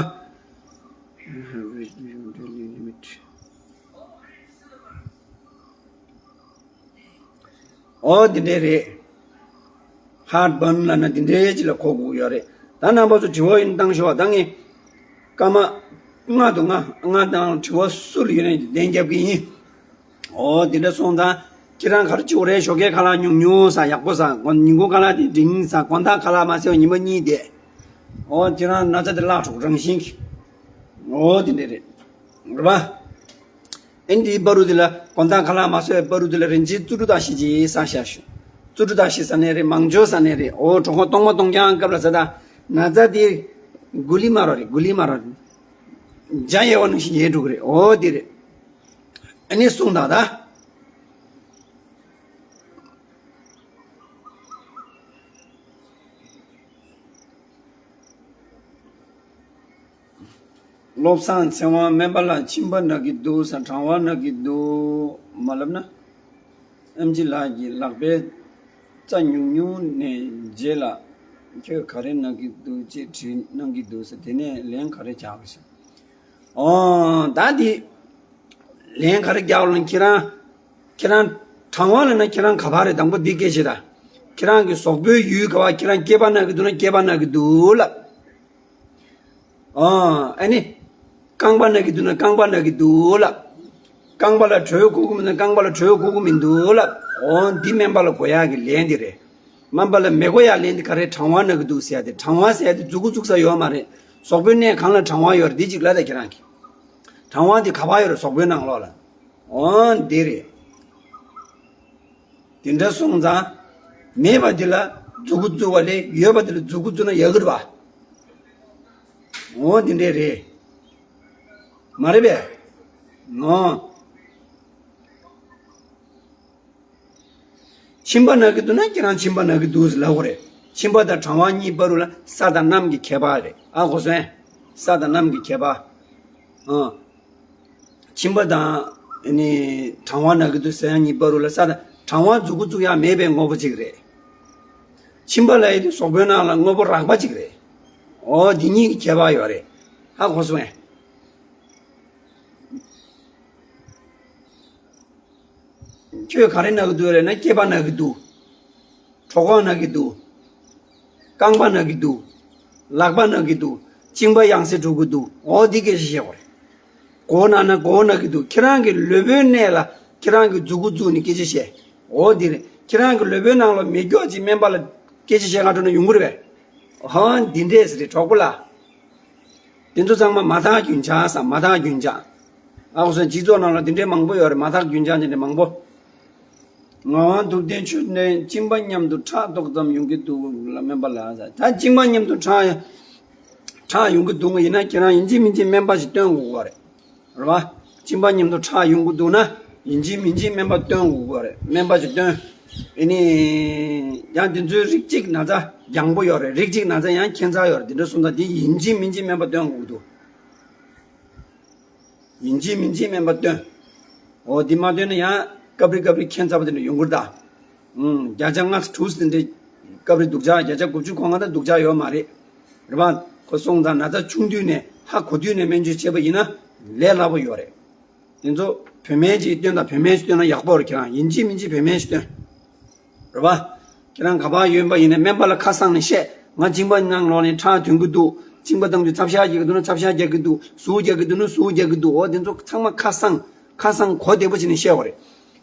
ཨོ་འདི་འདྲས་རེད། ཧརཊ་བྷརན་ལབ་ན་འདི་འདྲས་ཅིག་ལ་གོ་དགོས་ཡོད་རེད། ད་རྣམ་པ་ཚོ་དྲི་བ་ཡིན་བཏང་ཤོག་ད་ངས་སྐར་མ་ལྔ་དང་ལྔ་ལྔ་དང་དྲི་བ་སུ་ལ་ཡོད་ན་ལན་རྒྱབ་ཀྱི་ཡིན། ཨོ་འདི་འདྲ་སོང་ཙང་ཁྱེད་རང་ག་རེ་བྱེད་དགོས་རེད། ཞོགས་ཀའི་ཁ་ལག་ཉུང་ཉུང་ཟ། ཡག་པོ་ཟ། ཉིན་གུང་ཁ་ལག་དེ་འབྲིང་ཟ། དགོང་དག་ཁ་ལག་མ་ཟས་པ་ཉི་མ་གཉིས་བསྡད། ཨོ་ཁྱེད་རང་ན་ཚ་དེ་བརླག་འགྲོ་རང་བཞིན་གྱིས། ཨོ་འདི་འདྲས་རེད། རེད་པ། ཨ་ནི་དེའི་བར་དུ་དེ་ལ་དགོང་དག་ཁ་ལག་མ་ཟས་པའི་བར་དུ་དེ་ལ་རིན་ཆེན་བཙོ་བཀྲུ་དག་ཞིམ་ཅིག་ཟ་ཤག་ཞུ། བཙོ་བཀྲུ་དག་ཞིམ་ཟ་ནའི་རེད། མང་ཇོ་ཟ་ནའི་རེད། ཨོ་གྲོད་ཁོག་སྟོང་པ་སྟོང་རྐྱང་སྐབས་ལ་ཟ། ད་ན་ཚ་དེ་གུ་ལི་མ་རོ་རེད། གུ་ལི་མ་རོ་རེད། འཇའ་ཡལ་བ་ནང་བཞིན་ཡལ་འགྲོ་གི་རེད། ཨོ་དེ་རེད། ཨ་ནི་གསུངས་དང་ད། བློ་བཟང་ཚེ་དབང་སྨན་པ་ལགས། མཆིན་པ་ན་གི་འདུག་ཟེར། གྲང་བ་ན་གི་འདུག་མ་ལབ་ན། ཨེམ་ཆི་ལགས་ཀྱིས་ལག་པའི་རྩ་ཉུང་ཉུང་ནས་རྗེས་ལ་ཁྱོད་ག་རེ་ན་གི་འདུག་ཅེས་དྲིས་གནང་གི་འདུག་ཟེར། དེ་ནས་ལན་ག་རེ་རྒྱག་པ་ཟེར། ཨོ་ད་འདི་ལན་ག་རེ་རྒྱག་ལ་ཁྱེད་རང་ཁྱེད་རང་གྲང་བ་ལབ་ན་ཁྱེད་རང་ག་པར་རེད། དང་པོ་འདི་སྐད་ཆ་ད། ཁྱེད་རང་གི་གཟུགས་པོའི་ཡུལ་ག་པར། ཁྱེད་རང་སྐེད་པ་ན་གི་འདུག་ན་སྐེད་པ་ན་གི་འདུག་ལབ། ཨོ་ཨ་ནི། རྐང་པ་ན་གི་འདུག་ན་རྐང་པ་ན་གི་འདུག་ལབ། རྐང་པ་ལ་དྲོད་ཁུག་གི་མི་འདུག་རྐང་པ་ལ་དྲོད་ཁུག་གི་མི་འདུག་ལབ། ཨོ་འདི་སྨན་པ་ལ་གོ་ཡག་གི་ལན་འདི་རེད། སྨན་པ་ལ་མི་གོ་ཡག་ལན་འདི་ག་རེ། གྲང་བ་ན་གི་འདུག་ཟེར་ཡ་དེ། གྲང་བ་ཟེར་ཡ་དེ་མཛུབ་གུ་བཙུགས་ས་ཡོད་མ་རེད། གཟུགས་པོའི་གནས་གང་ལ་གྲང་བ་ཡོད་རེད། འདི་གཅིག་ལབ་ད་ཁྱེད་རང་གིས། གྲང་བ་འདི་ག་པར་ཡོད་རེད། གཟུགས་པོའི་ནང་ལོགས་ལ། ཨོ་འདི་རེད། དེ་འདྲ་སོང་ཙང་མེད་པ་འདི་ལ་མཛུབ་གུ་བཙུགས་པ་ལས་ཡོད་པ་འདི་ལ་མཛུབ་གུ་བཙུགས་ན་ཡག་གི་རེད་པ། ཨོ་འདི་འདྲས་རེད། མ་རེད་པས། ཨོ། མཆིན་པ་ན་གི་འདུག་ན་ཁྱེད་རང་མཆིན་པ་ན་གི་འདུག་ཟེར་ལབ་དགོས་རེད། མཆིན་པ་དང་གྲང་བ་གཉིས་བར་དུ་ལ་ས་དང་གནམ་གྱི་ཁྱད་པར་རེད། ཨ་གོ་སོང་ངས། ས་དང་གནམ་གྱི་ཁྱད་པར། ཨ། མཆིན་པ་དང་ནི་གྲང་བ་ན་གི་འདུག་ཟེར་ཡ་གཉིས་བར་དུ་ལ། ས་དང་གྲང་བ་མཛུ་གུ་བཙུགས་ཡ་མེད་པའི་དངོས་པོ་གཅིག་རེད། མཆིན་པ་ལ་ཡི་དུས་སོག་པོའི་ནང་ལ་དངོས་པོ་རགས་པ་གཅིག་རེད། འོ་འདི་གཉིས་ཀྱི་ཁྱད་པར་ཡོད་རེད། ཧ་གོ་སོང་ངས། ཁྱོད་ག་རེ་ན་གི་འདུག་རེད་ན། སྐེད་པ་ན་གི་འདུག་གྲོད་ཁོག་ན་གི་འདུག་རྐང་པ་ན་གི་འདུག་ལག་པ་ན་གི་འདུག་གཅིན་པ་ཡང་སེ་འགྲོ་གི་འདུག་འོ་འདི་སྐད་ཆ་བཤད་དགོས་རེད། མགོ་ན་ན་མགོ་ན་གི་འདུག་ཁྱེད་རང་གི་ལུས་པོའི་གནས་ལ་ཁྱེད་རང་གི་མཛུ་གུ་བཙུགས་ནས་སྐད་ཆ་བཤད། འོ་འདི་རེད། ཁྱེད་རང་གི་ལུས་པོའི་ནང་ལ་མེ་སྒྱོགས་ཅིག་སྨན་པ་ལ་སྐད་ཆ་བཤད་ག་འགྲོ་ན་ཡོང་གི་རེད་པས། ཧོ་འདི་འདྲས་རེད་གྲོགས་པོ་ལགས། དེ་ཚོ་ཚང་མ་མ་དག་རྒྱུན་ཆགས་ས། མ་དག་རྒྱུན་ཆགས། ཨ་ཁུ་སོང་སྤྱི་ཚོགས་ནང་ལ་དེ་འདྲའི་མང་པོ་ཡོད་རེད། མ་དག་རྒྱུན་ཆགས་དེ་འདྲ་མང་པོ། ངག་དབང་ཐུབ་བསྟན་ཆོས་ནས་གཅིན་པ་མཉམ་དུ་ཁྲག་ཏོག་ཙམ་ཡོང་གི་འདུག་ལ་སྨན་པ་ལགས། ད་གཅིན་པ་མཉམ་དུ་ཁྲག་ཁྲག་ཡོང་གི་འདུག་ཡིན་ན་ཁྱེད་རང་ཡིན་གཅིག་མིན་གཅིག་སྨན་པ་ཞིག་སྟོན་དགོས་ཀྱི་རེད། རེད་པ། གཅིན་པ་མཉམ་དུ་ཁྲག་ཡོང་གི་འདུག་ན་ཡིན་གཅིག་མིན་གཅིག་སྨན་པ་སྟོན་དགོས་ཀྱི་རེད། སྨན་པ་ཞིག་སྟོན། ཨེ་ནི། ཡང་དེ་ཚོའི་རིགས་གཅིག་ན་ཚ་རྒྱང་པོ་ཡོད་རེད། རིགས་གཅིག་ན་ཚ་ཡང་ཁྱད་མཚར་ཡོད་རེད། དེ་འདྲ་སོང་ཙང་དེ་ཡིན་གཅིག་མིན་གཅིག་སྨན་པ་སྟོན་དགོས་ཀྱི་འདུག་ཡིན་གཅིག་མིན་གཅིག་སྨན་པ་སྟོན། འོ་འདི་མ་སྟོན་ན་ཡང་སྐབས་རེ་སྐབས་རེ་ཁྱད་མཚར་པོ་དེ་འདྲ་ཡོང་གི་རེད་ད། ཨུམ། བརྒྱ་ཆ་ལྔ་བཅུ་དྲུག་ཅུ་དེ་འདྲ་སྐབས་རེ་སྡུག་ཅག་བརྒྱ་ཆ་དགུ་བཅུ་གོ་ལྔ་ད་སྡུག་ཅག་ཡོད་མ་རེད། རེད་པ། ཁོ་སོང་ཙང་ན་ཚ་ཆུང་དུས་ནས་ཧ་གོ་དུས་ནས་སྨན་བཅོས་བྱས་པ་ཡིན་ན་ལས་སླ་པོ་ཡོད་རེད། དེ་ཚོ་བོད་སྨན་ཅིག་སྟོན་དང་། བོད་སྨན་ཞིག་སྟོན་ན་ཡག་པོ་རེད། ཁྱེད་རང་ཡིན་གཅིག་མིན་གཅིག་བོད་སྨན་ཞིག་སྟོན། རེད་པ། ཁྱེད་རང་ག་པར་ཡོད་པ་ཡིན་ན་སྨན་པ་ལ་ཁ་གསང་ནས་བཤད། ང་གཅིན་པ་ནང་ལོགས་ནས་ཁྲག་ཐོན་གྱི་འདུག་གཅིན་པ་བཏང་དུས་ཚབ་ཤ་རྒྱག་གི་འདུག་ན་ཚབ་ཤ་རྒྱག་གི་འདུག་ཟུག་རྒྱག་གི་འདུག་ན་ཟུག་རྒྱག་གི་འདུག་འོ་དེ་ཚོ་ཚང་མ་ཁ་གསང་། ཁ་གསང་གོ་བདེ་པོ་བྱས་ནས་བཤད་དགོས་རེད།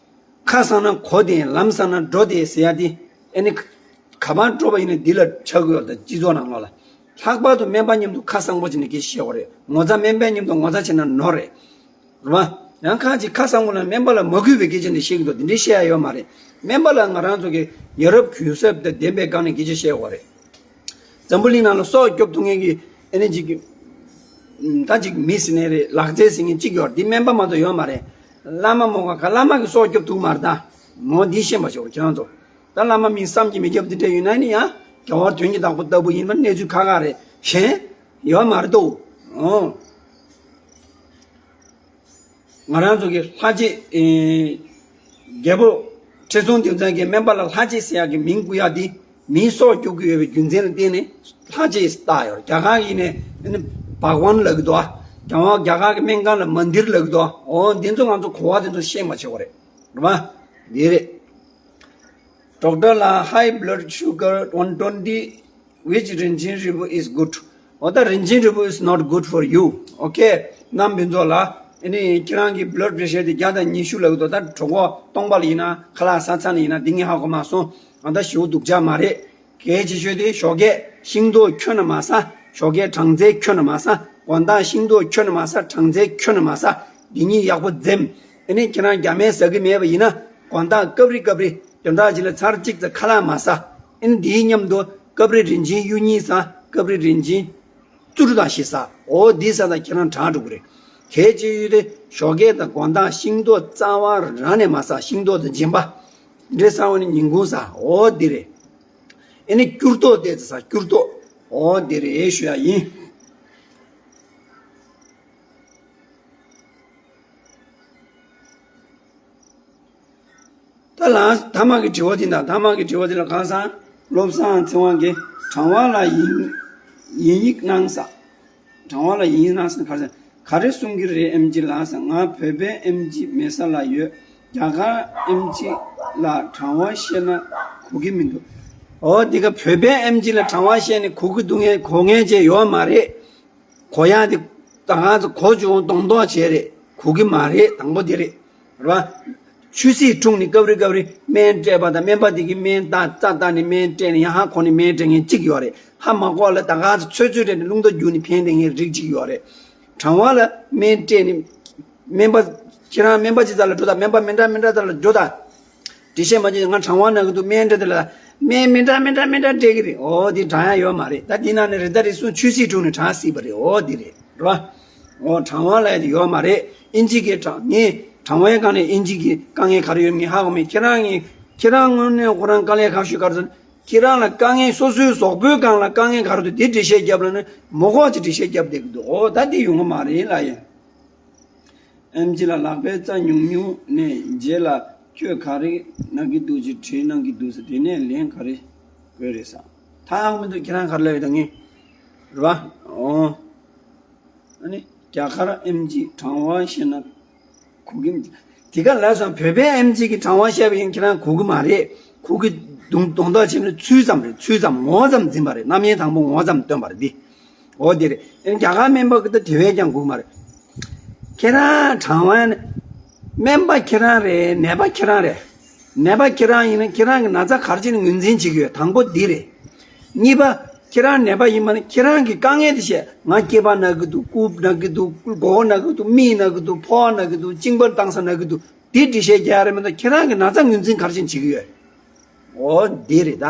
ཁ་གསང་ན་གོ་བདེ། ལམ་གསང་ན་འགྲོ་བདེ་ཟེར་ཡ་དེ། ཨེ་ནི། ག་པར་འགྲོ་བ་ཡིན་ན་འདི་ལ་ཆགས་ཀྱི་ཡོད་རེད། སྤྱི་ཚོགས་ནང་ལོགས་ལ། ལྷག་པར་དུ་སྨན་པ་མཉམ་དུ་ཁ་གསང་པོ་བྱས་ནས་སྐད་ཆ་བཤད་དགོས་རེད། ངོ་ཚ། སྨན་པ་མཉམ་དུ་ངོ་ཚ་བྱས་ན་ནོར་རེད། རེད་པ། ཡང་ཁ་ཅིག་ཁ་གསང་པོ་ལ་སྨན་པ་ལ་མ་གུས་པའི་སྐད་ཆ་འདི་བཤད་ཀྱི་འདུག་དེ་འདྲའི་བཤད་ཡ་ཡོད་མ་རེད། སྨན་པ་ལ་ང་རང་ཚོ་གི་ཡ་རབས་གུས་ཞབས་དང་ལྡན་པའི་སྒང་ནས་སྐད་ཆ་བཤད་དགོས་རེད། འཛམ་བུ་གླིང་ནང་ལ་སྲོག་སྐྱོབ་ཐུབ་མཁན་གྱི་ཨེ་ནི་ཅིག་ད་ཅིག་མི་ཟེར་ནའི་རེད། ལག་རྩལ་ཟེར་མཁན་གཅིག་ཡོད་རེད། འདི་སྨན་པ་མ་གཏོགས་ཡོད་མ་རེད། བླ་མ་མོ་ག་ག་བླ་མ་གིས་སྲོག་སྐྱོབ་ཐུབ་མ་རེད་ད། མོ་འདི་ཤེས་པ་ཞིག་རེད་ཁྱེད་རང་ཚོ། ད་བླ་མ་མིང་བསམ་གྱིས་མི་ཁྱབ་འདི་འདྲ་ཡོད་ན་ནི་ཡང་རྒྱལ་བ་དོན་གྱི་བདག་པོ་ལྟ་བུ་ཡིན་པ་གནས་ཚུལ་ཁག་ཁག་རེད། གཞན་ཡོད་མ་རེད་དོ། ཨོ། ང་རང་ཚོ་གི་ལྷ་རྗེ། ཨེ། རྒྱལ་པོ་ཁྲི་སྲོང་ལྡེ་བཙན་གྱིས་སྨན་པ་ལ་ལྷ་རྗེ་ཟེར་ཡག་གི་མིང་བཀོད་ཡག་དེ་མིའི་སྲོག་སྐྱོབ་ཀྱི་ཡོད་པའི་རྒྱུ་མཚན་ལ་བརྟེན་ནས་ལྷ་རྗེ་བཏགས་ཡོད། རྒྱ་གར་གྱི་ནས་ཨེ་ནི་བྷག་ཝན་ལབ་ཀྱི་འདུག་རྒྱ་གར་གྱི་སྨན་ཁང་ལ་མན་དིར་ལབ་ཀྱི་འདུག་འོ་འདི་ཚོ་ང་ཚོ་གོ་བ་དེ་ཚོ་ཤེས་མ་བྱེད་པ་རེད། རེད་པ། འདི་རེད། Doctor ལགས, high blood sugar one twenty, which རིན་ཆེན་རིལ་བུ is good? འོ་ད་རིན་ཆེན་རིལ་བུ is not good for you. Okay. རྣམ་པ་ཚོ་ལ། ཨ་ནི་ཁྱེད་རང་གི་blood pressure དེ་བརྒྱ་དང་ཉི་ཤུ་ལབ་ཀྱི་འདུག་ད་གྲོད་ཁོག་སྟོང་པ་ལ་ཡིན་ན། ཁ་ལག་ཟ་ཚར་ནས་ཡིན་ན། འདི་ངས་ཧ་གོ་མ་སོང་། ཨ་ད་ཞེ་པོ་སྡུག་ཅག་མ་རེད། གལ་ཆེ་ཤོས་དེ་ཞོགས་ཀས་ཤིང་ཏོག་ཁྱོན་ནས་མ་ཟ། ཞོགས་ཀས་སྦྲང་རྩི་ཁྱོན་ནས་མ་ཟ། དགོང་དག་ཤིང་ཏོག་ཁྱོན་ནས་མ་ཟ། སྦྲང་རྩི་ཁྱོན་ནས་མ་ཟ། འདི་གཉིས་ཡག་པོ་འཛེམ། ཨ་ནི་ཁྱེད་རང་རྒྱ་སྨན་ཟ་གི་མེད་པ་ཡིན་ན། དགོང་དག་སྐབས་རེ་སྐབས་རེ་དོན་དག་ཅིག་ལ་ཚར་གཅིག་ཙམ་ཁ་ལག་མ་ཟ། ཨ་ནི་འདིའི་མཉམ་དུ་སྐབས་རེ་རིན་ཆེན་གཡུ་གཉིས་ཟ། སྐབས་རེ་རིན་ཆེན་བཙོ་བཀྲུ་དང་བཞི་ཟ། འོ་འདི་ཟ་དང་ཁྱེད་རང་དྲག་འགྲོ་གི་རེད། གལ་ཆེ་ཤོས་དེ་ཞོགས་ཀས་དང་དགོང་དག་ཤིང་ཏོག་རྩ་བ་རང་ནས་མ་ཟ། ཤིང་ཏོག་དང་སྦྱིན་པ་འདྲེ་ཟ་བ་ནི་ཉིན་གུང་ཟ། འོ་འདི་རེད། ཨེ་ནི་སྐྱུར་ཏོག་དེ་ཚོ་ཟ། སྐྱུར་ཏོག་འོ་འདི་རེད་ཞུ་ཡ་ཡིན། ད་ལ་ཐ་མ་གི་དྲི་བ་འདི་དང་། ཐ་མ་གི་དྲི་བ་འདི་ལ་གང་ཟག་བློ་བཟང་ཚེ་དབང་གིས་དྲང་བ་ལ་ཡིན་ཡིན་ཡིག་གནང་ས། དྲང་བ་ལ་ཡིན་ཡིག་གནང་ས་ག་རེ། ག་རེ་གསུང་གི་རེད་ཨེམ་ཆི་ལགས་ཟེར། ང་བོད་པའི་ཨེམ་ཆི་མེད་ས་ལ་ཡོད། རྒྱ་གར་ཨེམ་ཆི་ལ་དྲང་བ་བཤད་ན་གོ་གི་མི་འདུག་འོ་འདི་ག་བོད་པའི་ཨེམ་ཆི་ལ་དྲང་བ་བཤད་ནས་གོ་གི་འདུག་མཁན་གོ་མཁན་ཅིག་ཡོད་མ་རེད། གོ་ཡག་དེ་ད་ག་ཚོད་གོ་བྱུང་གདོང་གདོང་བྱས་རེད། གོ་གི་མ་རེད། དང་པོ་དེ་རེད། རེད་པ། ཆུ་སྲིན་འཁྲུངས་ནས་སྐབས་རེ་སྐབས་རེ་སྨན་སྤྲད་པ་དང་། སྨན་པ་དེ་གིས་སྨན་བཏགས་རྩ་བཏགས་ནས་སྨན་སྤྲད་ནས་ཡང་ཧ་གོ་ནས་སྨན་སྤྲད་མཁན་གཅིག་ཡོད་རེད། ཧ་མ་གོ་བ་ལ་ད་ག་ཚོད་ཚོད་སྤྲད་ནས་རླུང་རྟ་བརྒྱུགས་ནས་ཕན་བསྡད་མཁན་རིགས་གཅིག་ཡོད་རེད། དྲང་བ་ལ་སྨན་སྤྲད་ནས། སྨན་པ། ཁྱེད་རང་སྨན་པ་ཅིག་རྩ་ལ་འགྲོ་དང་། སྨན་པ་མི་འདྲ་མི་འདྲ་རྩ་ལ་འགྲོ་དང་། འགྲེལ་བཤད་མ་བྱེད། ང་དྲང་བ་ན་གི་འདུག་སྨན་སྤྲད་དེ་ལ། སྨན་མི་འདྲ་མི་འདྲ་མི་འདྲ་སྤྲད་གི་རེད། འོ་འདི་དྲང་ཡ་ཡོད་མ་རེད། ད་འདི་ནང་ནས་རེ་ད་རེ་ཟུང་ཆུ་སྲིན་འཁྲུངས་ནས་དྲང་སྲིད་པ་རེད། འོ་འདི་རེད། རེད་པ། འོ་དྲང་བ་ལ་ཡ་དེ་ཡོད་མ་རེད། ཨིན་ཇི་གི་དྲང་། ངས་དྲང་བའི་སྒང་ནས་ཨིན་ཇི་གི་དཀའ་ངལ་ག་རེ་ཡོད་མེད་ཧ་གོ་མེད། ཁྱེད་རང་གིས། ཁྱེད་རང་དངོས་གནས་ཁོ་རང་དཀའ་ལས་ཁག་ཤོས་ག་རེ་ཟེར། ཁྱེད་རང་ལ་དཀའ་ངལ། སོ་སོའི་གཟུགས་པོའི་སྒང་ལ་དཀའ་ངལ་ག་རེ་འདུག་དེ་འགྲེལ་བཤད་རྒྱབ་ལབ་ན་མོ་ཁོག་ཅིག་འགྲེལ་བཤད་རྒྱབ་བསྡད་ཀྱི་འདུག་འོ་ད་དེ་ཡོང་གི་མ་རེད་ལབ་ཡིན། ཨེམ་ཆི་ལ་ལག་པའི་རྩ་ཉུང་ཉུང་ནས་རྗེས་ལ་ཁྱོད་ག་རེ་ན་གི་འདུག་ཅེས་དྲིས་གནང་གི་འདུག་ཟེར། དེ་ནས་ལན་ག་རེ་དགོས་རེད་ཟེར། ཐང་མི་འདུག་ཁྱེད་རང་ག་རེ་ལབ་ཡོད་ད་ངས། རེད་བ། འོ། ཨ་ནི་རྒྱ་གར་ཨེམ་ཆི་དྲང་བ་བཤད་ན་གོ་གི་མི་འདུག་དེ་ག་ལ་སོང་བོད་པའི་ཨེམ་ཆི་གི་དྲང་བ་བཤད་པ་ཡིན་ཁྱེད་རང་གོ་གི་མ་རེད། གོ་གི་དོན་དོན་དག་ཆེན་པོ་ཚུལ་ཙམ་རེད། ཚུལ་ཙམ་ངོ་ཙམ་འཛིན་པ་རེད། རྣམ་དབྱེ་དང་པོ་ངོ་ཙམ་སྟོན་པ་རེད་འདི། འོ་དེ་རེད། ཨེ་རྒྱ་གར་སྨན་པ་གི་ད་དེ་བས་ཀྱང་དགོས་མ་རེད། ཁྱེད་རང་དྲང་བ་ནི་སྨན་པ་ཁྱེད་རང་རེད། ནད་པ་ཁྱེད་རང་རེད། ནད་པ་ཁྱེད་རང་ཡིན་ན་ཁྱེད་རང་གི་ན་ཚ་ག་རེ་བྱས་ནས་ངོས་འཛིན་བྱེད་ཀྱི་ཡོད། དང་པོ་འདི་རེད། གཉིས་པ། ཁྱེད་རང་ནད་པ་ཡིན་པ་ན་ཁྱེད་རང་གི་དཀའ་ངལ་དེ་བཤད། ང་སྐེད་པ་ན་གི་འདུག་རྐུབ་ན་གི་འདུག་མགོ་བོ་ན་གི་འདུག་མིག་ན་གི་འདུག་ཕོ་བ་ན་གི་འདུག་གཅིན་པ་བཏང་ས་ན་གི་འདུག་དེ་འགྲེལ་བཤད་རྒྱག་ཡ་རེད་མ་གཏོགས་ཁྱེད་རང་གི་ན་ཚ་ངོས་འཛིན་ག་རེ་བྱས་ནས་བྱེད་ཀྱི་ཡོད། འོ་འདི་རེད་ད།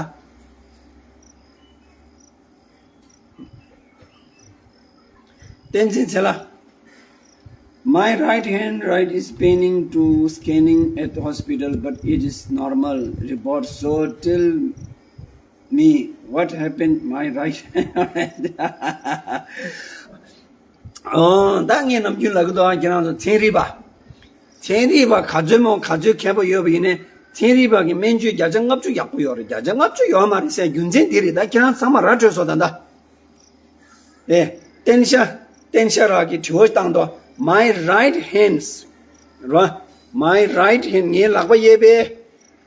བསྟན་འཛིན་ཚེ་ལ། My right hand right is paining to scanning at hospital, but it is normal report. So tell me what happened my right hand. ཨོ་ད་ངས་ནམ་རྒྱུན་ལབ་གི་འདུག་ཨ་ཁྱེད་རང་ཚོ་ཚན་རིག་པ། ཚན་རིག་པ་ག་ཚོད་མང་ག་ཚོད་མཁས་པོ་ཡོད་པ་ཡིན་ནའི་ཚན་རིག་པ་གི་སྨན་བཅོས་བརྒྱ་ཆ་ལྔ་བཅུ་ཡག་པོ་ཡོད་རེད། བརྒྱ་ཆ་ལྔ་བཅུ་ཡོད་མ་རེད་ཟེར་རྒྱུ་མཚན་འདི་རེད། ད་ཁྱེད་རང་ཚང་མ་ར་འཕྲོད་སོང་ད་ད། ཨེ། བསྟན་ཤ། བསྟན་ཤ་ར་གི་དྲི་བ་བཏང་དོ། My right hands ར། My right hand ངའི་ལག་པ་གཡས་པའི།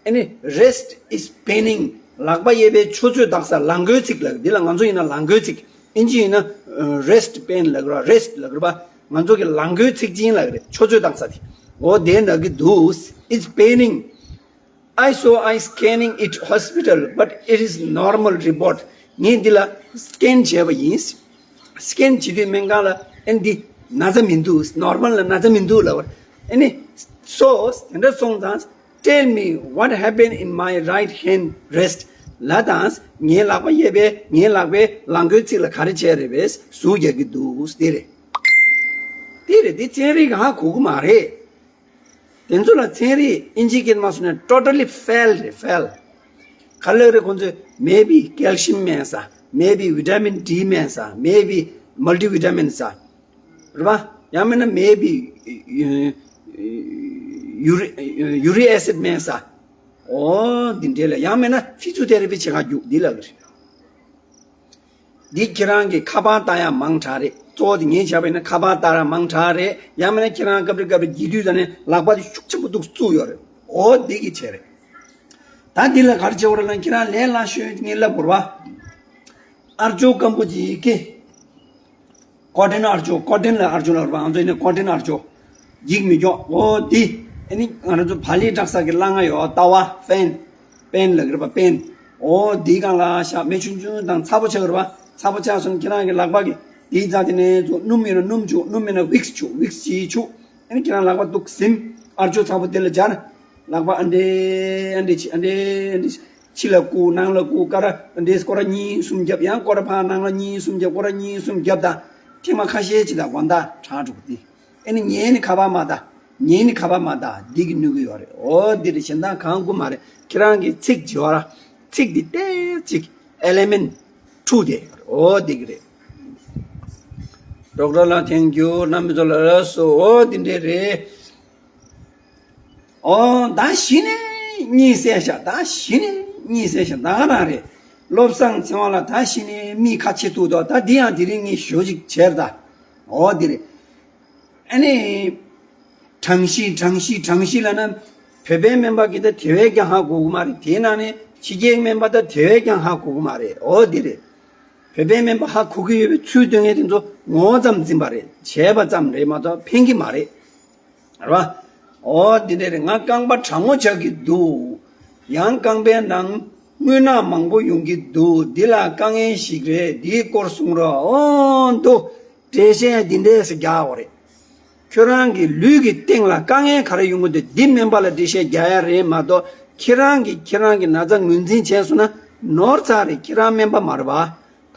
ཨ་ནི་rest is paining ལག་པ་གཡས་པའི་ཆུ་ཚོད་འདག་ས་ལག་མགོའི་ཚིགས་ལ། འདི་ལ་ང་ཚོ་ཡིན་ན་ལག་མགོའི་ཚིགས། ཨིན་ཇི་ཡིན་ན་rest pain ལབ་ར། rest ལབ་ར་པ། ང་ཚོ་གི་ལག་མགོའི་ཚིགས་ཅན་ལབ་རེད། ཆུ་ཚོད་འདག་ས་དེ། འོ་དེ་ན་གི་འདུག It's paining. I saw I scanning it hospital, but it is normal report. ངས་འདི་ལ་scan བྱས་པ་ཡིན། scan བྱེད་དུས་སྨན་ཁང་ལ་ཨེ་འདི་ན་ཚ་མི་འདུག normal ལ་ན་ཚ་མི་འདུག་ལབ་པར། ཨེ་ནི་so དེ་འདྲ་སོང་ཙང་tell me what happened in my right hand rest ལབ་དང་། ངའི་ལག་པ་གཡས་པའི་ངའི་ལག་པའི་ལག་མགོའི་ཚིགས་ལ་ག་རེ་བྱས་རེད་པས་ཟུག་རྒྱག་གི་འདུག་དེ་རེད། དེ་རེད། དེ་ཚན་རིག་ག་ཧ་གོ་གི་མ་རེད། དེ་ཚོ་ལ་ཚན་རིག་ཨིན་ཇི་སྐད་མ་སོང་ནས་totally fail རེད། fail ག་ལེར་རེད། ཁོང་ཚོས་maybe calcium མེད་ས། maybe vitamin D མེད་ས། maybe multivitamin ས། རེད་པ། ཡང་མིན་ན་maybe uri- uric acid མེད་ས། འོ་འདི་འདྲའི་ལ་ཡང་མིན་ན་physiotherapy བྱེད་ག་རྒྱུག་འདི་ལ་གི་རེད། འདི་ཁྱེད་རང་གི་ཁ་པར་བཏང་ཡ་མང་དྲགས་རེད། གཙོ་བོ་དེ་ངས་བྱས་པ་ཡིན་ན་ཁ་པར་བཏང་ཡ་མང་དྲགས་རེད། ཡང་མིན་ན་ཁྱེད་རང་སྐབས་རེ་སྐབས་རེ་འགྱེལ་དུས་ཙ་ནས་ལག་པ་དེ་ཤུགས་ཆེན་པོ་འདུག་བཙུགས་ཡོད་རེད། འོ་འདི་གི་བྱས་རེད། ད་འདི་ལ་ག་རེ་བྱེད་དགོས་རེད་ལབ་ན་ཁྱེད་རང་ལས་སླ་ཤོས་ངས་ལབ་དགོས་རེད་པ། ཨར་ཅོ་སྐམ་པོ་ཅིག་གི་ཀོ་ཏན་ཨར་ཅོ། ཀོ་ཏན་ལ་ཨར་ཅོ་ལབ་རེད་པ། ང་ཚོ་ཡིན་ན་ཀོ་ཏན་ཨར་ཅོ། འགྱིག་མི་སྐྱོག་འོ་འདི། ཨ་ནི་ང་རང་ཚོ་བག་ལེབ་བཀྲག་ས་གི་སླ་ང་ཡོད། ལྟ་བ་ཕེན། ཕེན་ལབ་ཀྱི་རེད་པ། ཕེན། འོ་འདིའི་སྒང་ལ་ཤ་མེ་ཆུང་ཆུང་དང་ཚ་པོ་ཆགས་ཀྱི་རེད་པ། ཚ་པོ་ཆགས་སོང་ཁྱེད་རང་གི་ལག་པ་གི་འདིའི་རྩ་དེ་ནས་ཚོ་སྣུམ་ཡོད་ན་སྣུམ་བྱུག་སྣུམ་མེད་ན་ཝིགས་བྱུག་ཝིགས་ཅིག་བྱུག་ཨ་ནི་ཁྱེད་རང་ལག་པ་འདུག་ཟིན། ཨར་ཅོ་ཚ་པོ་དེ་ལ་སྦྱར། ལག་པ་ཨ་འདྲེ་ཨ་འདྲེ་ཕྱི་ཨ་འདྲེ་ཨ་འདྲེ་ཕྱི་ལ་བསྐུར། ནང་ལ་བསྐུར། སྐོར་ར་ཨ་འདྲེ་སྐོར་ར་གཉིས་གསུམ་བརྒྱབ། ཡང་སྐོར་ར་ཕར་ནང་ལ་གཉིས་གསུམ་བརྒྱབ། སྐོར་ར་གཉིས་གསུམ་བརྒྱབ། ད་ཐེངས་མ་ཁ་ཤས་ཅིག་ད་དགོང་དག་དྲག་འགྲོ་གི་འདི། ཨེ་ནི་ཉལ་ནི་ཁ་པར་མ་ལྟ། ཉལ་ནི་ཁ་པར་མ་ལྟ། འདི་གི་ནུས་ཀྱི་ཡོད་རེད། འོ་འདི་རེད། གཞན་དག་གང་དགོས་མ་རེད། ཁྱེད་རང་གི་ཚིག་བྱེད་པ་ར། ཚིག་འདི་ཏོག་ཙམ་ཅིག་ཨེ་ལི་མེན་ཊི་འཁྲུགས་བསྡད་ཡོད་རེད། འོ་འདི་གི་རེད། ཌོག་ཊར་ལ་ཐེང་ཀིའུ། རྣམ་པ་ཚོ་ལ་ལགས་སོ། འོ་འདི་འདྲས་རེད། ཨོ་ད་གཞི་ནས་གཉིད་སད་ཤག་ད་གཞི་ནས་གཉིད་སད་ཤག་ད་ག་རང་རེད། བློ་བཟང་ཚེ་དབང་ལགས་ད་གཞི་ནས་མིག་ཁ་ཕྱེ་ཐུབ་འདུག་ད་འདི་ཡང་དེ་རིང་ངས་ཞུ་ཅིག་བྱས་ད། ཨོ་འདི་རེད། ཨ་ནི། གྲངས་གཞི་གྲངས་གཞི་གྲངས་གཞི་ལབ་ན། བོད་པའི་སྨན་པ་གིས་ད་དེ་བས་ཀྱང་ཧ་གོ་གི་མ་རེད། དེའི་ནང་ནས་ཕྱི་རྒྱལ་སྨན་པ་ད་དེ་བས་ཀྱང་ཧ་གོ་གི་མ་རེད། ཨོ་འདི་རེད། བོད་པའི་སྨན་པ་ཧ་གོ་གི་ཡོད་པའི་ཚུལ་སྟོན་མཁན་དེ་ཚོ་ངོ་ཙམ་འཛིན་པ་རེད། བྱས་པ་ཙམ་རེད་མ་གཏོགས་ཕན་གྱི་མ་རེད། རེད་བ། ཨོ་འདི་འདྲ་རེད། ང་རྐང་པ་གྲང་མོ་ཆགས་ཀྱི་འདུག་ཡང་རྐང་པའི་ནང་རྔུལ་ནག་མང་པོ་ཡོང་གི་འདུག་འདི་ལ་དཀའ་ངལ་ཞིག་རེད། འདིའི་སྐོར་གསུང་རོགས། ཨོ་འདུག་འགྲེལ་བཤད་འདི་འདྲས་སུ་རྒྱག་དགོས་རེད། ཁྱོད་རང་གི་ལུས་ཀྱི་སྟེང་ལ་དཀའ་ངལ་ག་རེ་ཡོང་གི་འདུག་འདི་སྨན་པ་ལ་འགྲེལ་བཤད་རྒྱག་ཡ་རེད་མ་གཏོགས། ཁྱེད་རང་གིས་ཁྱེད་རང་གི་ན་ཚ་ངོས་འཛིན་བྱས་སོང་ན་ནོར་ཚར་རེད། ཁྱེད་རང་སྨན་པ་མ་རེད་བ།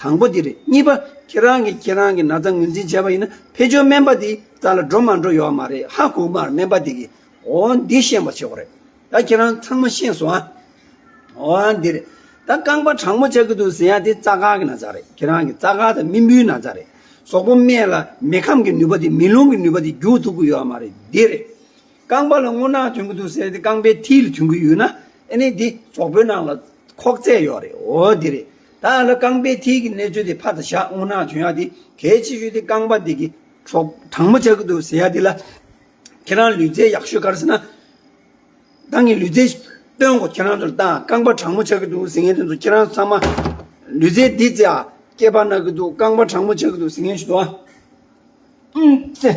དང་པོ་འདི་རེད། གཉིས་པ། ཁྱེད་རང་གིས་ཁྱེད་རང་གི་ན་ཚ་ངོས་འཛིན་བྱས་པ་ཡིན་ན་ཕལ་ཆེར་སྨན་པ་འདི་རྩ་ལ་འགྲོ་མ་འགྲོ་ཡོད་མ་རེད། ཧ་གོ་གི་མ་རེད་སྨན་པ་འདི་གིས། འོ་འདི་ཤེས་པ་བྱེད་དགོས་རེད། ད་ཁྱེད་རང་ཚང་མ་ཤེས་སོང་ཨ། འོ་འདི་རེད། ད་རྐང་པ་གྲང་མོ་ཆགས་ཀྱི་འདུག་ཟེར་ཡ་དེ་རྩ་དཀར་གྱི་ན་ཚ་རེད། ཁྱེད་རང་གི་རྩ་དཀར་དང་རྨེན་བུའི་ན་ཚ་རེད། གཟུགས་པོ་སྨད་ལ་མེ་ཁམས་ཀྱི་ནུས་པ་དེ་མེ་རླུང་གི་ནུས་པ་དེ་རྒྱུག་ཐུབ་ཀྱི་ཡོད་མ་རེད། འདི་རེད། རྐང་པ་ལ་རྔུལ་ནག་ཐོན་གྱི་འདུག་ཟེར་ཡ་དེ་རྐང་པའི་མཐིལ་ལ་ཐོན་གྱི་ཡོད་ན། ཨ་ནི་འདི་གཟུགས་པོའི་ནང་ལ་ཁོག་རྩེད་ཡོད་རེད། འོ་འདི་རེད། ད་ལ་རྐང་པའི་མཐིལ་གྱི་གནས་ཚུལ་དེ་ཕར་ད་བཞག་རྔུལ་ནག་ཐོན་ཡ་དེ་གལ་ཆེ་ཤོས་དེ་རྐང་པ་འདི་གི་གཟུགས་གྲང་མོ་ཆགས་ཀྱི་འདུག་ཟེར་ཡ་དེ་ལ། ཁྱེད་རང་ལུས་རྩལ་ཡག་ཤོས་ག་རེ་ཟེར་ན། ད་ངས་ལུས་རྩལ་སྟོན་གོ། ཁྱེད་རང་ཚོར་ད་རྐང་པ་གྲང་མོ་ཆགས་ཀྱི་འདུག་ཟེར་མཁན་དེ་ཚོ་ཁྱེད་རང་ཚང་མ་ལུས་རྩལ་འདི་རྩེ་ཨ། སྐེད་པ་ན་གི་འདུག་རྐང་པ་གྲང་མོ་ཆགས་ཀྱི་འདུག་ཟེར་མཁན་ཞིག་འདུག་ཨ། ཨུམ་ཙེ།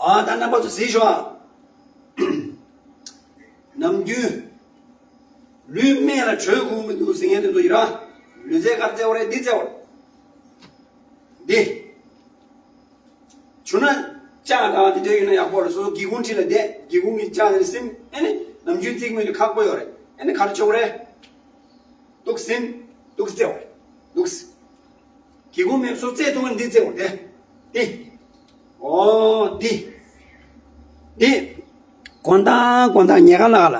ཨ་ད་རྣམ་པ་ཚོ་གཟིགས་ཤོག་ཨ། ནམ་རྒྱུན། ལུས་སྨད་ལ་དྲོད་ཁུག་མི་འདུག་ཟེར་མཁན་དེ་ཚོ་ཡིན་ར། ལུས་རྩལ་ག་རེ་རྩེ་བ་རེད། འདི་རྩེ་བ་རེད། འདི། བྱུང་ན་ལྕགས་དང་དེ་འདྲ་ཡོད་ན་ཡག་པོ་རེད། སོ་སོ་སྒེའུ་ཁུང་འཁྲིས་ལ་བསྡད། སྒེའུ་ཁུང་གི་ལྕགས་དེ་སིམ། ཨེ་ནི་ནམ་རྒྱུན་རྩེ་གི་མི་དེ་ཁག་པོ་ཡོད་རེད། ཨེ་ནི་ག་རེ་བྱེད་དགོས་རེད། འདུག་སིམ། འདུག་རྩེ་བ་རེད། འདུག་སྒེའུ་ཁུང་མེད་སོ་རྩེ་ཐུང་བ་འདི་རྩེ་བ་རེད། འདི། འོ་འདི། འདི། དགོང་དག་དགོང་དག་ཉལ་ཁ་ལ་ལ།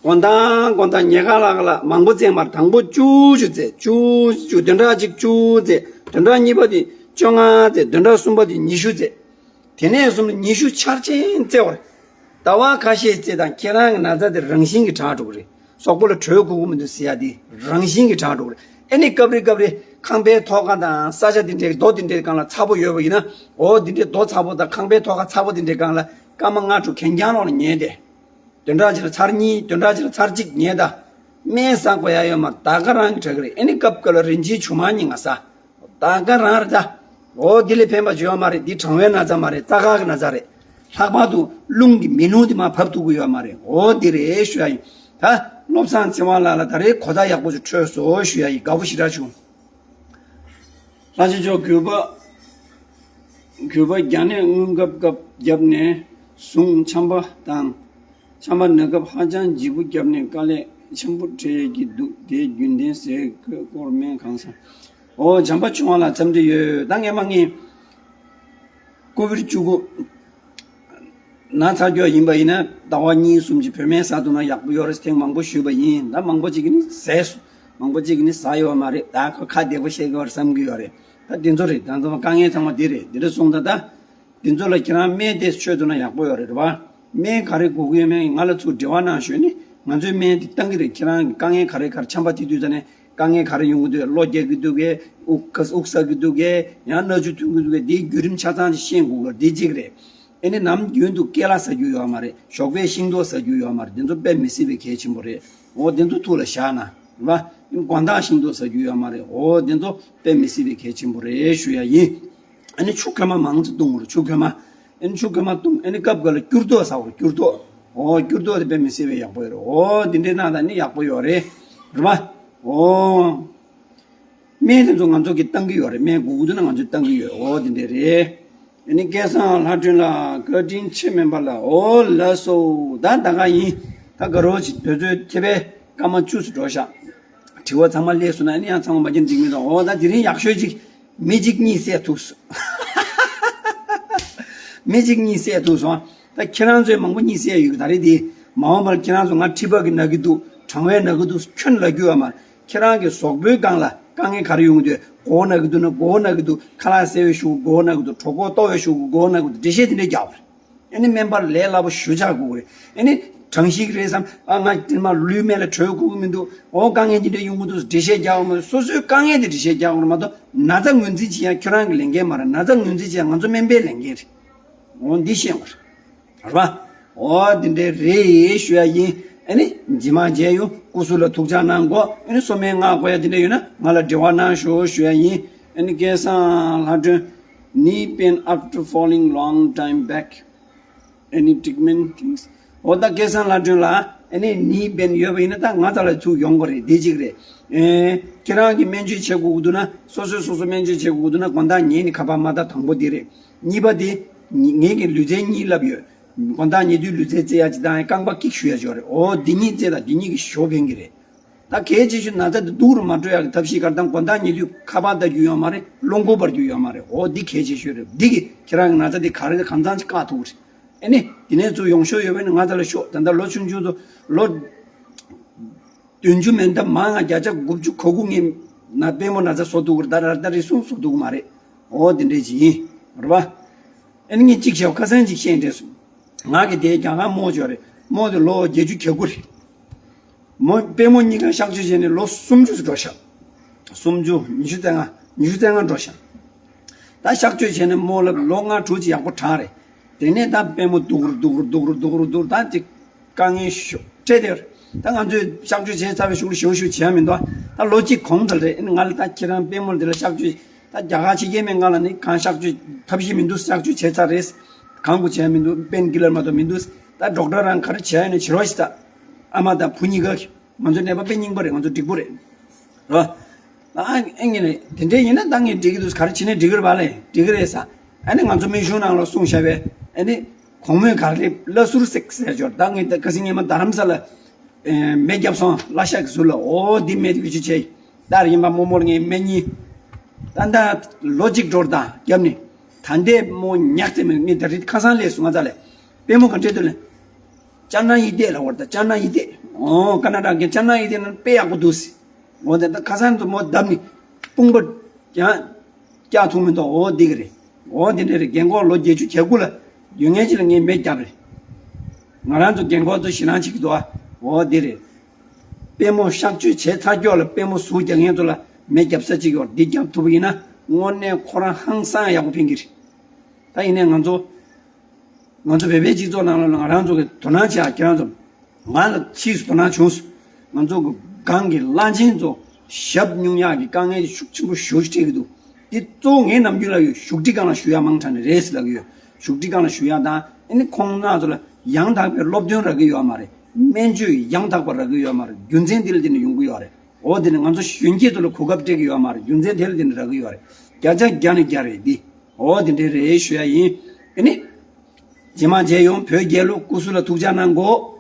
དགོང་དག་དགོང་དག་ཉལ་ཁ་ལ་ལ་མང་པོ་རྩེ་མར། དང་པོ་བཅུ་བཅུ་རྩེ། བཅུ་བཅུ། བདུན་ཕྲག་གཅིག་བཅུ་རྩེ། བདུན་ཕྲག་གཉིས་པ་དེ་བཅོ་ལྔ་རྩེ། བདུན་ཕྲག་གསུམ་པ་དེ་ཉི་ཤུ་རྩེ། དེ་ནས་བཟུང་ནས་ཉི་ཤུ་འཆར་ཅན་རྩེ་བ་རེད། ཟླ་བ་ཁ་ཤས་རྩེ་དང་ཁྱེད་རང་གི་ན་ཚ་དེ་རང་བཞིན་གྱིས་དྲག་འགྲོ་གི་རེད། གཟུགས་པོ་ལ་དྲོད་ཁུག་གི་མི་འདུག་ཟེར་ཡ་དེ་རང་བཞིན་གྱིས་དྲག་འགྲོ་གི་རེད། ཨེ་ནི་སྐབས་རེ་སྐབས་རེ་ཁང་པའི་ཐོག་ཁ་དང་ས་ཆ་དེ་འདྲའི་རྡོ་དེ་འདྲའི་སྒང་ལ་ཚ་པོ་ཡོད་པ་ཡིན་ན། འོ་དེ་འདྲའི་རྡོ་ཚ་པོ་དང་ཁང་པའི་ཐོག་ཁ་ཚ་པོ་དེ་འདྲའི་སྒང་ལ་སྐར་མ་ལྔ་དྲུག་གན་རྐྱང་ལོག་ལ་ཉལ་ཏེ། བདུན་ཕྲག་གཅིག་ལ་ཚར་གཉིས། བདུན་ཕྲག་གཅིག་ལ་ཚར་གཅིག་ཉལ་ད། སྨན་ཟ་དགོས་ཡ་ཡོད་མ། ད་ག་རང་གི་དྲག་གི་རེད། ཨེ་ནི་སྐབས་སྐབས་ལ་རིན་ཆེན་ཆུང་མ་གཉིས་ང་ཟ། ད་ག་རང་རེད་ད། འོ་འདི་ལས་ཕན་པ་བྱུང་ཡོད་མ་རེད། འདི་གྲང་བའི་ན་ཚ་མ་རེད། རྩ་ཁ་གི་ན་ཚ་རེད། ལྷག་པར་དུ་རླུང་གི་མེ་རླུང་འདི་མར་བབས་ཐུབ་ཀྱི་ཡོད་མ་རེད། འོ་འདི་རེད་ཞུ་ཡ་ཡིན། ད་བློ་བཟང་ཚེ་དབང་ལགས་ལ་ད་རེས་གོ་བརྡ་ཡག་པོ་ཞིག་འཕྲོད་སོང་ཞུ་ཡ་ཡིན། དགའ་པོ་ཞེ་དྲག་བྱུང་། ལྷ་ཆེན་མཆོག་གུས་པ། གུས་པ། རྒྱ་ནད་སྔོན་སྐབས་སྐབས་བརྒྱབ་ནས་བཟུང་ཆམ་པ་དང་། ཆམ་པ་ན་སྐབས་ཧ་ཅང་ལྗིད་པོ་བརྒྱབ་ནས་དཀའ་ལས་ཆེན་པོ་འཕྲད་ཀྱི་འདུག་དེའི་རྒྱུན་ལྡན་ཟས་གོས་སྐོར་སྨན་གང་ཟ། འོ་བྱམས་པ་ཆུང་བ་ལ་འཚམས་འདྲི་ཡོད། ད་ངས་མ་ངས་ཀོ་བིད་བཅུ་དགུ་ན་ཚ་རྒྱུ་ཡིན་པ་ཡིན་ན་ཟླ་བ་གཉིས་གསུམ་གྱི་བོད་སྨན་ཟ་ཐུབ་ན་ཡག་པོ་ཡོད་རེད། ཐེངས་མང་པོ་ཞུས་པ་ཡིན། ད་མང་པོ་ཅིག་གིས་ནི་ཟས་སུ་མང་པོ་ཅིག་གིས་ནི་ཟ་ཡོད་མ་རེད། ད་ཁོ་ཁ་བདེ་པོ་བཤད་ཀྱི་ཡོད་རེད་བསམ་གྱི་ཡོད་རེད། ད་དེ་ཚོ་རེད། ད་ཚོ་དཀའ་ངལ་ཚང་མ་དེ་རེད། དེ་འདྲ་སོང་ཙང་ད། དེ་ཚོ་ལ་ཁྱེད་རང་སྨན་དེ་མཆོད་ཐུབ་ན་ཡག་པོ་ཡོད་རེད་པ། སྨན་ག་རེ་དགོས་ཀྱི་ཡོད་མེད་ང་ལ་ཚུར་འབྲེལ་བ་གནང་ཞུས་ནས་ང་ཚོའི་སྨན་དེ་བཏང་གི་རེད། ཁྱེད་རང་གི་དཀའ་ངལ་ག་རེ་ག་རེ་ཆམ་པ་དེ་དུས་ཙ་ནས་དཀའ་ངལ་ག་རེ་ཡོང་གི་འདུག་གློ་རྒྱག་གི་འདུག་གས། དབུགས་ཁ་དབུགས་ཟ་གི་འདུག་གས། ཡང་སྣ་ཆུ་ཐོན་གི་འདུག་གས། དེའི་བརྒྱུད་རིམ་ཆ་ཚང་ཅིག་ཤེས་དགོས་གི། དེ་གཅིག་རེད། ཨེ་ནི་ནམ་རྒྱུན་དུ་ཀེ་ལ་ཟ་རྒྱུ་ཡོད་མ་རེད། ཞོགས་པའི་ཤིང་ཏོག་ཟ་རྒྱུ་ཡོད་མ་རེད། དེ་ཚོ་དཔེ་མི་སྲིད་པའི་གལ་ཆེན་པོ་རེད། འོ་དེ་ཚོ་ཐུགས་ལ་བཞག་ན་རེད་པ། དགོང་དག་ཤིང་ཏོག་ཟ་རྒྱུ་ཡོད་མ་རེད། འོ་དེ་ཚོ་དཔེ་མི་སྲིད་པའི་གལ་ཆེན་པོ་རེད་ཞུ་ཡ་ཡིན། ཨ་ནི་ཆུ་ཁོལ་མ་མང་ཙམ་བཏུང་དགོས་རེད། ཆུ་ཁོལ་མ། ཨ་ནི་ཆུ་ཁོལ་མ་བཏུང་། ཨ་ནི་སྐབས་འགའ་ལ་སྐྱུར་ཏོག་ཟ་དགོས་རེད། སྐྱུར་ཏོག་འོ་སྐྱུར་ཏོག་དེ་དཔེ་མི་སྲིད་པའི་ཡག་པོ་ཡོད་རེད། འོ་དེ་འདྲའི་གནང་ད་ནི་ཡག་པོ་ཡོད་རེད། རེད་པ། འོ། སྨན་དེ་ཚོ་ང་ཚོ་གིས་བཏང་གི་ཡོད་རེད། སྨན་དགོས་ཀྱི་འདུག་ན་ང་ཚོས་བཏང་གི་ཡོད། འོ་དེ་འདྲ་རེད། ཨ་ནི་སྐལ་བཟང་ལྷ་སྒྲོན་ལགས་བཀའ་དྲིན་ཆེ། སྨན་པ་ལགས། འོ་ལགས་སོ། ད་ད་ག་ཡིན། ད་དགའ་རོགས་ཅིག་དུས་ཚོད་ཁྱེད་པས་སྐར་མ་བཅུ་ཙམ་འགྲོ་ཤག་དྲི་བ་ཚང་མ་སླེབས་སོང་ན་ཨ་ནི་ཡང་ཚང་མ་མ་གྱུར་འགྲིག་མི་འདུག་འོ་ད་དེ་རིང་ཡག་ཤོས་ཅིག་མི་གཅིག་གཉིས་བསད་ཐུབ་སོང་། མི་གཅིག་གཉིས་བསད་ཐུབ་སོང་། ད་ཁྱེད་རང་ཚོས་མང་པོ་གཉིས་བསད་ཡོད་གི། ད་རེས་དེ་མ་འོངས་པར་ཁྱེད་རང་ཚོ་ང་མཁྲིས་པ་གིས་ན་གི་འདུག་གྲང་བས་ན་གི་འདུག་ཁྱོན་ལབ་རྒྱུ་ཡོད་མ་རེད། ཁྱེད་རང་གི་གཟུགས་པོའི་སྒང་ལ་དཀའ་ངལ་ག་རེ་ཡོང་གི་འདུག་མགོ་བོ་ན་གི་འདུག་ན་མགོ་བོ་ན་གི་འདུག་ཁ་ལག་བཟས་པའི་གཞུག་གུ་མགོ་བོ་ན་གི་འདུག་གྲོད་ཁོག་ལྟོགས་པའི་གཞུག་གུ་མགོ་བོ་ན་གི་འདུག་འགྲེལ་བཤད་དེ་འདྲས་རྒྱག་པ་རེད། ཨ་ནི་སྨན་པར་ལས་སླ་པོ་ཞེ་དྲག་དགོས་ཀྱི་རེད། ཨ་ནི་གྲང་ཤིག་རེད་བསམ། ཨ་ང་དེ་མ་ལུས་སྨད་ལ་དྲོད་ཁུག་གི་མི་འདུག་འོ་དཀའ་ངལ་འདི་འདྲས་ཡོང་གི་འདུག་འགྲེལ་བཤད་རྒྱག་པ་མ་གཏོགས། སོ་སོའི་དཀའ་ངལ་དེ་འགྲེལ་བཤད་རྒྱག་དགོས་རེད་མ་གཏོགས། ན་ཚ་ངོས་འཛིན་བྱེད་ཡ་ཁྱོད་རང་གི་ལས་འགན་མ་རེད། ན་ཚ་ངོས་འཛིན་བྱེད་ཡ་ང་ཚོ་སྨན་པའི་ལས་འགན་རེད། འོ་འདི་ཤེས་དགོས་རེད། རེད་པ། འོ་འདི་འདྲའི་རེད་ཞུ་ཡ་ཡིན། ཨ་ནི་རྗེས་མ་མཇལ་ཡོང་། སྐུ་གཟུགས་ལ་ཐུགས་ཅག་གནང་དགོས། ཨ་ནི་གསོལ་སྨན་མངག་དགོས་ཡ་འདི་འདྲ་ཡོད་ན་ང་ལ་འབྲེལ་བ་གནང་ཤོག་ཞུ་ཡ་ཡིན། ཨ་ནི་སྐལ་བཟང་ལྷ་སྒྲོན། Knee pain after falling long time back. Any treatment things? འོ་ད་སྐལ་བཟང་ལྷ་སྒྲོན་ལགས། ཨ་ནི་knee pain ཡོད་པ་ཡིན་ན་ད་ང་ཚོ་ལ་ཚུར་ཡོང་དགོས་རེད། འདི་གཅིག་རེད། ཨེ། ཁྱེད་རང་གིས་སྨན་བཅོས་བྱེད་དགོས་ཀྱི་འདུག་ན། སོ་སོས་སོ་སོ་སྨན་བཅོས་བྱེད་དགོས་ཀྱི་འདུག་ན་དགོང་དག་ཉལ་ནས་ཁ་པར་མ་བལྟ། དང་པོ་འདི་རེད། གཉིས་པ་དེ། ངེད་ཀྱིས་ལུས་རྩལ་གཉིས་བསླབས་ཡོད། དགོང་དག་ཉལ་དུས་ལུས་རྩལ་རྩེ་ཡ་གཅིག་དང་རྐང་པ་ཀིག་ཞུ་ཡ་གཅིག་ཡོད་རེད། འོ་འདི་གཉིས་རྩེ་དང་འདི་གཉིས་ཀྱིས་ཞོ་ཕན་གྱི་རེད། ད་གལ་ཆེ་ཤོས་ན་ཚ་དེ་སྡུག་རུ་མ་འགྲོ་ཡག་གི་ཐབས་ཤེས་ག་རེ་དང་། དགོང་དག་ཉལ་དུས་ཁ་པར་ལྟ་རྒྱུ་ཡོད་མ་རེད། རླུང་འཁོར་འབར་རྒྱུ་ཡོད་མ་རེད། འོ་འདི་གལ་ཆེ་ཤོས་རེད། འདི་གིས་ཁྱེད་རང་གི་ན་ཚ་དེ་ག་རེ་གང་འཚམ་ཅིག་བཀག་ཐུབ་ཀྱི་རེད། ཨ་ནི་དེ་ནས་ཚུར་ཡོང་ཤོག་ཡོད་པས་ན་ང་ཚོ་ལ་ཤོག་ད་ལྟ་ལོ་ཆུང་ཆུང་ཚོ་ལོ་བདུན་ཅུ་མན་འདབས་མང་ང་བརྒྱ་ཆ་དགུ་བཅུ་གོ་དགུ་ངས་ན་པུས་མོ་ན་ཚ་བཟོ་ཐུབ་ཀྱི་རེད། ད་ད་རེས་སུ་བཟོ་ཐུབ་ཀྱི་མ་རེད། འོ་དེ་འདྲས་ཅིག་ཡིན། རེད་པ། ཨ་ནི་ངས་གཅིག་བྱས་ཁ་སང་གཅིག་བཤད་འདྲས་སོང་། ང་གི་དེའི་རྒྱ་གར་རྨོ་ཅིག་ཡོད་རེད། རྨོ་དེ་ལོ་བརྒྱད་ཅུ་གྱ་དགུ་རེད། རྨོ་པུས་མོ་གཉིས་ཀ་གཤག་བཅོས་བྱས་ནས་ལོ་སུམ་ཅུ་འགྲོ་ཤག་སུམ་ཅུ། ཉི་ཤུ་རྩ་ལྔ། ཉི་ཤུ་རྩ་ལྔ་འགྲོ་ཤག་ད་གཤག་བཅོས་བྱས་ནས་རྨོ་ལ་ལོ་ལྔ་དྲུག་ཅིག་ཡག་པོ་དྲག་རེད། དེ་ནས་ད་པུས་མོ་སྡུག་རུ་སྡུག་རུ་སྡུག་རུ་སྡུག་རུ་སྡུག་རུ་ད་ཅིག་དཀའ་ངལ་ཤོར་ཏེ། དེར་ད་ང་ཚོས་གཤག་བཅོས་བྱས་ཚར་བའི་གཞུག་ལ་ཞེ་པོ་ཞེ་པོ་བྱས་མི་འདུག་ད་ལོ་གཅིག་གོང་ཙམ་རེད། ཨ་ནི་ང་ལ་ད་ཁྱེད་རང་པུས་མོ་འདི་ལ་གཤག་བཅོས་ད་རྒྱ་གར་ཕྱི་རྒྱལ་མི་ང་ལ་ནི་གང་གཤག་བཅོས་ཐབས་ཤེས་མི་འདུག་གཤག་བཅོས་བྱས་ཚར་རེད། གང་དགོས་བྱས་མི་འདུག་པེན་ཀི་ལར་མ་གཏོགས་མི་འདུག་ད་ཌོག་ཊར་རང་ག་རེ་བྱས་ཡོད་ན་བྱེད་རོགས་ཞེས། ད་ཨ་མ་དང་བུ་གཉིས་ཀ་ང་ཚོ་ནད་པ་དཔེ་རྙིང་པ་རེད། ང་ཚོ་འགྲིག་པོ་རེད། རོ། ཨ་ཨེ་ངེད་ནས་དེ་འདྲས་ཡིན་ན་ད་ངས་འགྲིག་གི་འདུག་ག་རེ་བྱས་ནས་འགྲིག་གི་རེད་པ་ལས། འགྲིག་གི་རེད་ཟེར། ཨ་ནི་ང་ཚོ་སྨན་གཞུང་ནང་ལ་གསུངས་བཞག་པས། ཨ་ནི་གོང་སྨོས་ག་རེ་བླ་ཟུར་བསྲེགས་ཟེར་ཅིག་ཡོད་རེད། ད་ངས་ད་ཁ་སང་ཉི་མ་རྡ་རམ་ས་ལ་ཨེ་སྨན་བརྒྱབ་སོང་། བླ་ཤག་གི་ཟུར་ལ། འོ་འདི་སྨན་དེ་བེད་སྤྱོད་བྱས། ད་རེས་ཡིན་པ་རྨོ་མོར་ངས་སྨན་གཉིས། ད་ད་ལོ་གཅིག་འགྲོ་རེད། ད་བརྒྱབ་ནས་ད་ལྟའི་རྨོ་ཉག་ཙམ་མེད། ངས་ད་རེས་ཁ་སང་སླེབས་སོང་ང་ཚ་ལས། པུས་མོ་ག་འདྲས་འདུག་ལབ། ཅ་ན་ཡི་ཏེ་ལབ་པ་རེད། ད་ཅ་ན་ཡི་ཏེ། འོ་ཀ་ན་ཌ་གི་ཅ་ན་ཡི་ཏེ་ན་དཔེ་ཡག་པོ་འདུག་ཟེར། འོ་དེ་ད་ཁ་སང་དུ་མོ་བརྡབས་ནས་དཔུང་པ་ཀྱང་བཀྱག་ཐུབ་མི་འདུག་འོ་འདི་གི་རེད། འོ་འདི་འདྲས་རེད། རྒན་གོག་ལོ་བརྒྱད་ཅུ་གྱ་དགུ་ལ་ཡོད་མཁན་ཅིག་ལ་ངས་སྨན་བརྒྱབ་རེད། ང་རང་ཚོ་རྒན་གོག་ཚོ་ཞེད་སྣང་བྱེད་ཀྱི་འདུག་ཨ། འོ་འདི་རེད། པུས་མོ་གཤག་བཅོས་བྱས་ཚར་ཀྱོག་ལ་པུས་མོ་ཟུག་རྒྱག་མཁན་ཚོ་ལ་སྨན་བརྒྱབ་ས་ཅིག་ཡོད། འདི་བརྒྱབ་ཐུབ་པ་ཡིན་ན་དངོས་གནས་ཁོ་རང་ཧང་སང་ཡག་པོ་ཕན་གྱི་རེད། ད་ཡིན་ནའི་ང་ཚོ་ང་ཚོ་བོད་པའི་སྤྱི་ཚོགས་ནང་ལ་ང་རང་ཚོ་གི་དོ་སྣང་བྱེད་ཡ། ཁྱེད་རང་ཚོ་ང་ལ་ཕྱིས་སུ་དོ་སྣང་བྱུང་སོང་། ང་ཚོ་གི་སྒང་གི་བླ་ཆེན་ཚོ་ཞབས་སྨྱུང་ཡག་གི་དཀའ་ངལ་ཤུགས་ཆེན་པོ་ཞེ་པོ་ཅིག་འཕྲད་ཀྱི་འདུག་འདི་གཙོ་བོ་ངའི་ནམ་རྒྱུན་ལབ་ཡོད། བཞུགས་ཁྲི་སྒང་ལ་བཞུགས་ཡ་མང་དྲགས་ནས་རེད་ཟེར་ལབ་ཀྱི་ཡོད། བཞུགས་ཁྲི་སྒང་ལ་བཞུགས་ཡ་དང་། ཨ་ནི་ཁོང་རྣམ་ཚོ་ལ་ཡང་དག་པའི་སློབ་སྟོན་རག་གི་ཡོད་མ་རེད། སྨན་བཅོས་ཡང་དག་པ་རག་གི་ཡོད་མ་རེད། རྒྱུ་མཚན་འདི་ལ་བརྟེན་ནས་ཡོང་གི་ཡོད་རེད། འོ་དེ་ནི་ང་ཚོ་གཞོན་སྐྱེས་ཚོ་ལ་གོ་སྐབས་སྤྲད་ཀྱི་ཡོད་མ་རེད། རྒྱུ་མཚན་དེ་ལ་བརྟེན་ནས་རག་གི་ཡོད་རེད། བརྒྱ་ཆ་བརྒྱ་ནས་བརྒྱ་རེད་འདི། འོ་དེ་འདྲས་རེད་ཞུ་ཡ་ཡིན། ཨ་ནི། རྗེས་མ་མཇལ་ཡོང་། བོད་རྒྱལ་ལོ་སྐུ་གཟུགས་ལ་ཐུགས་ཅག་གནང་གོ།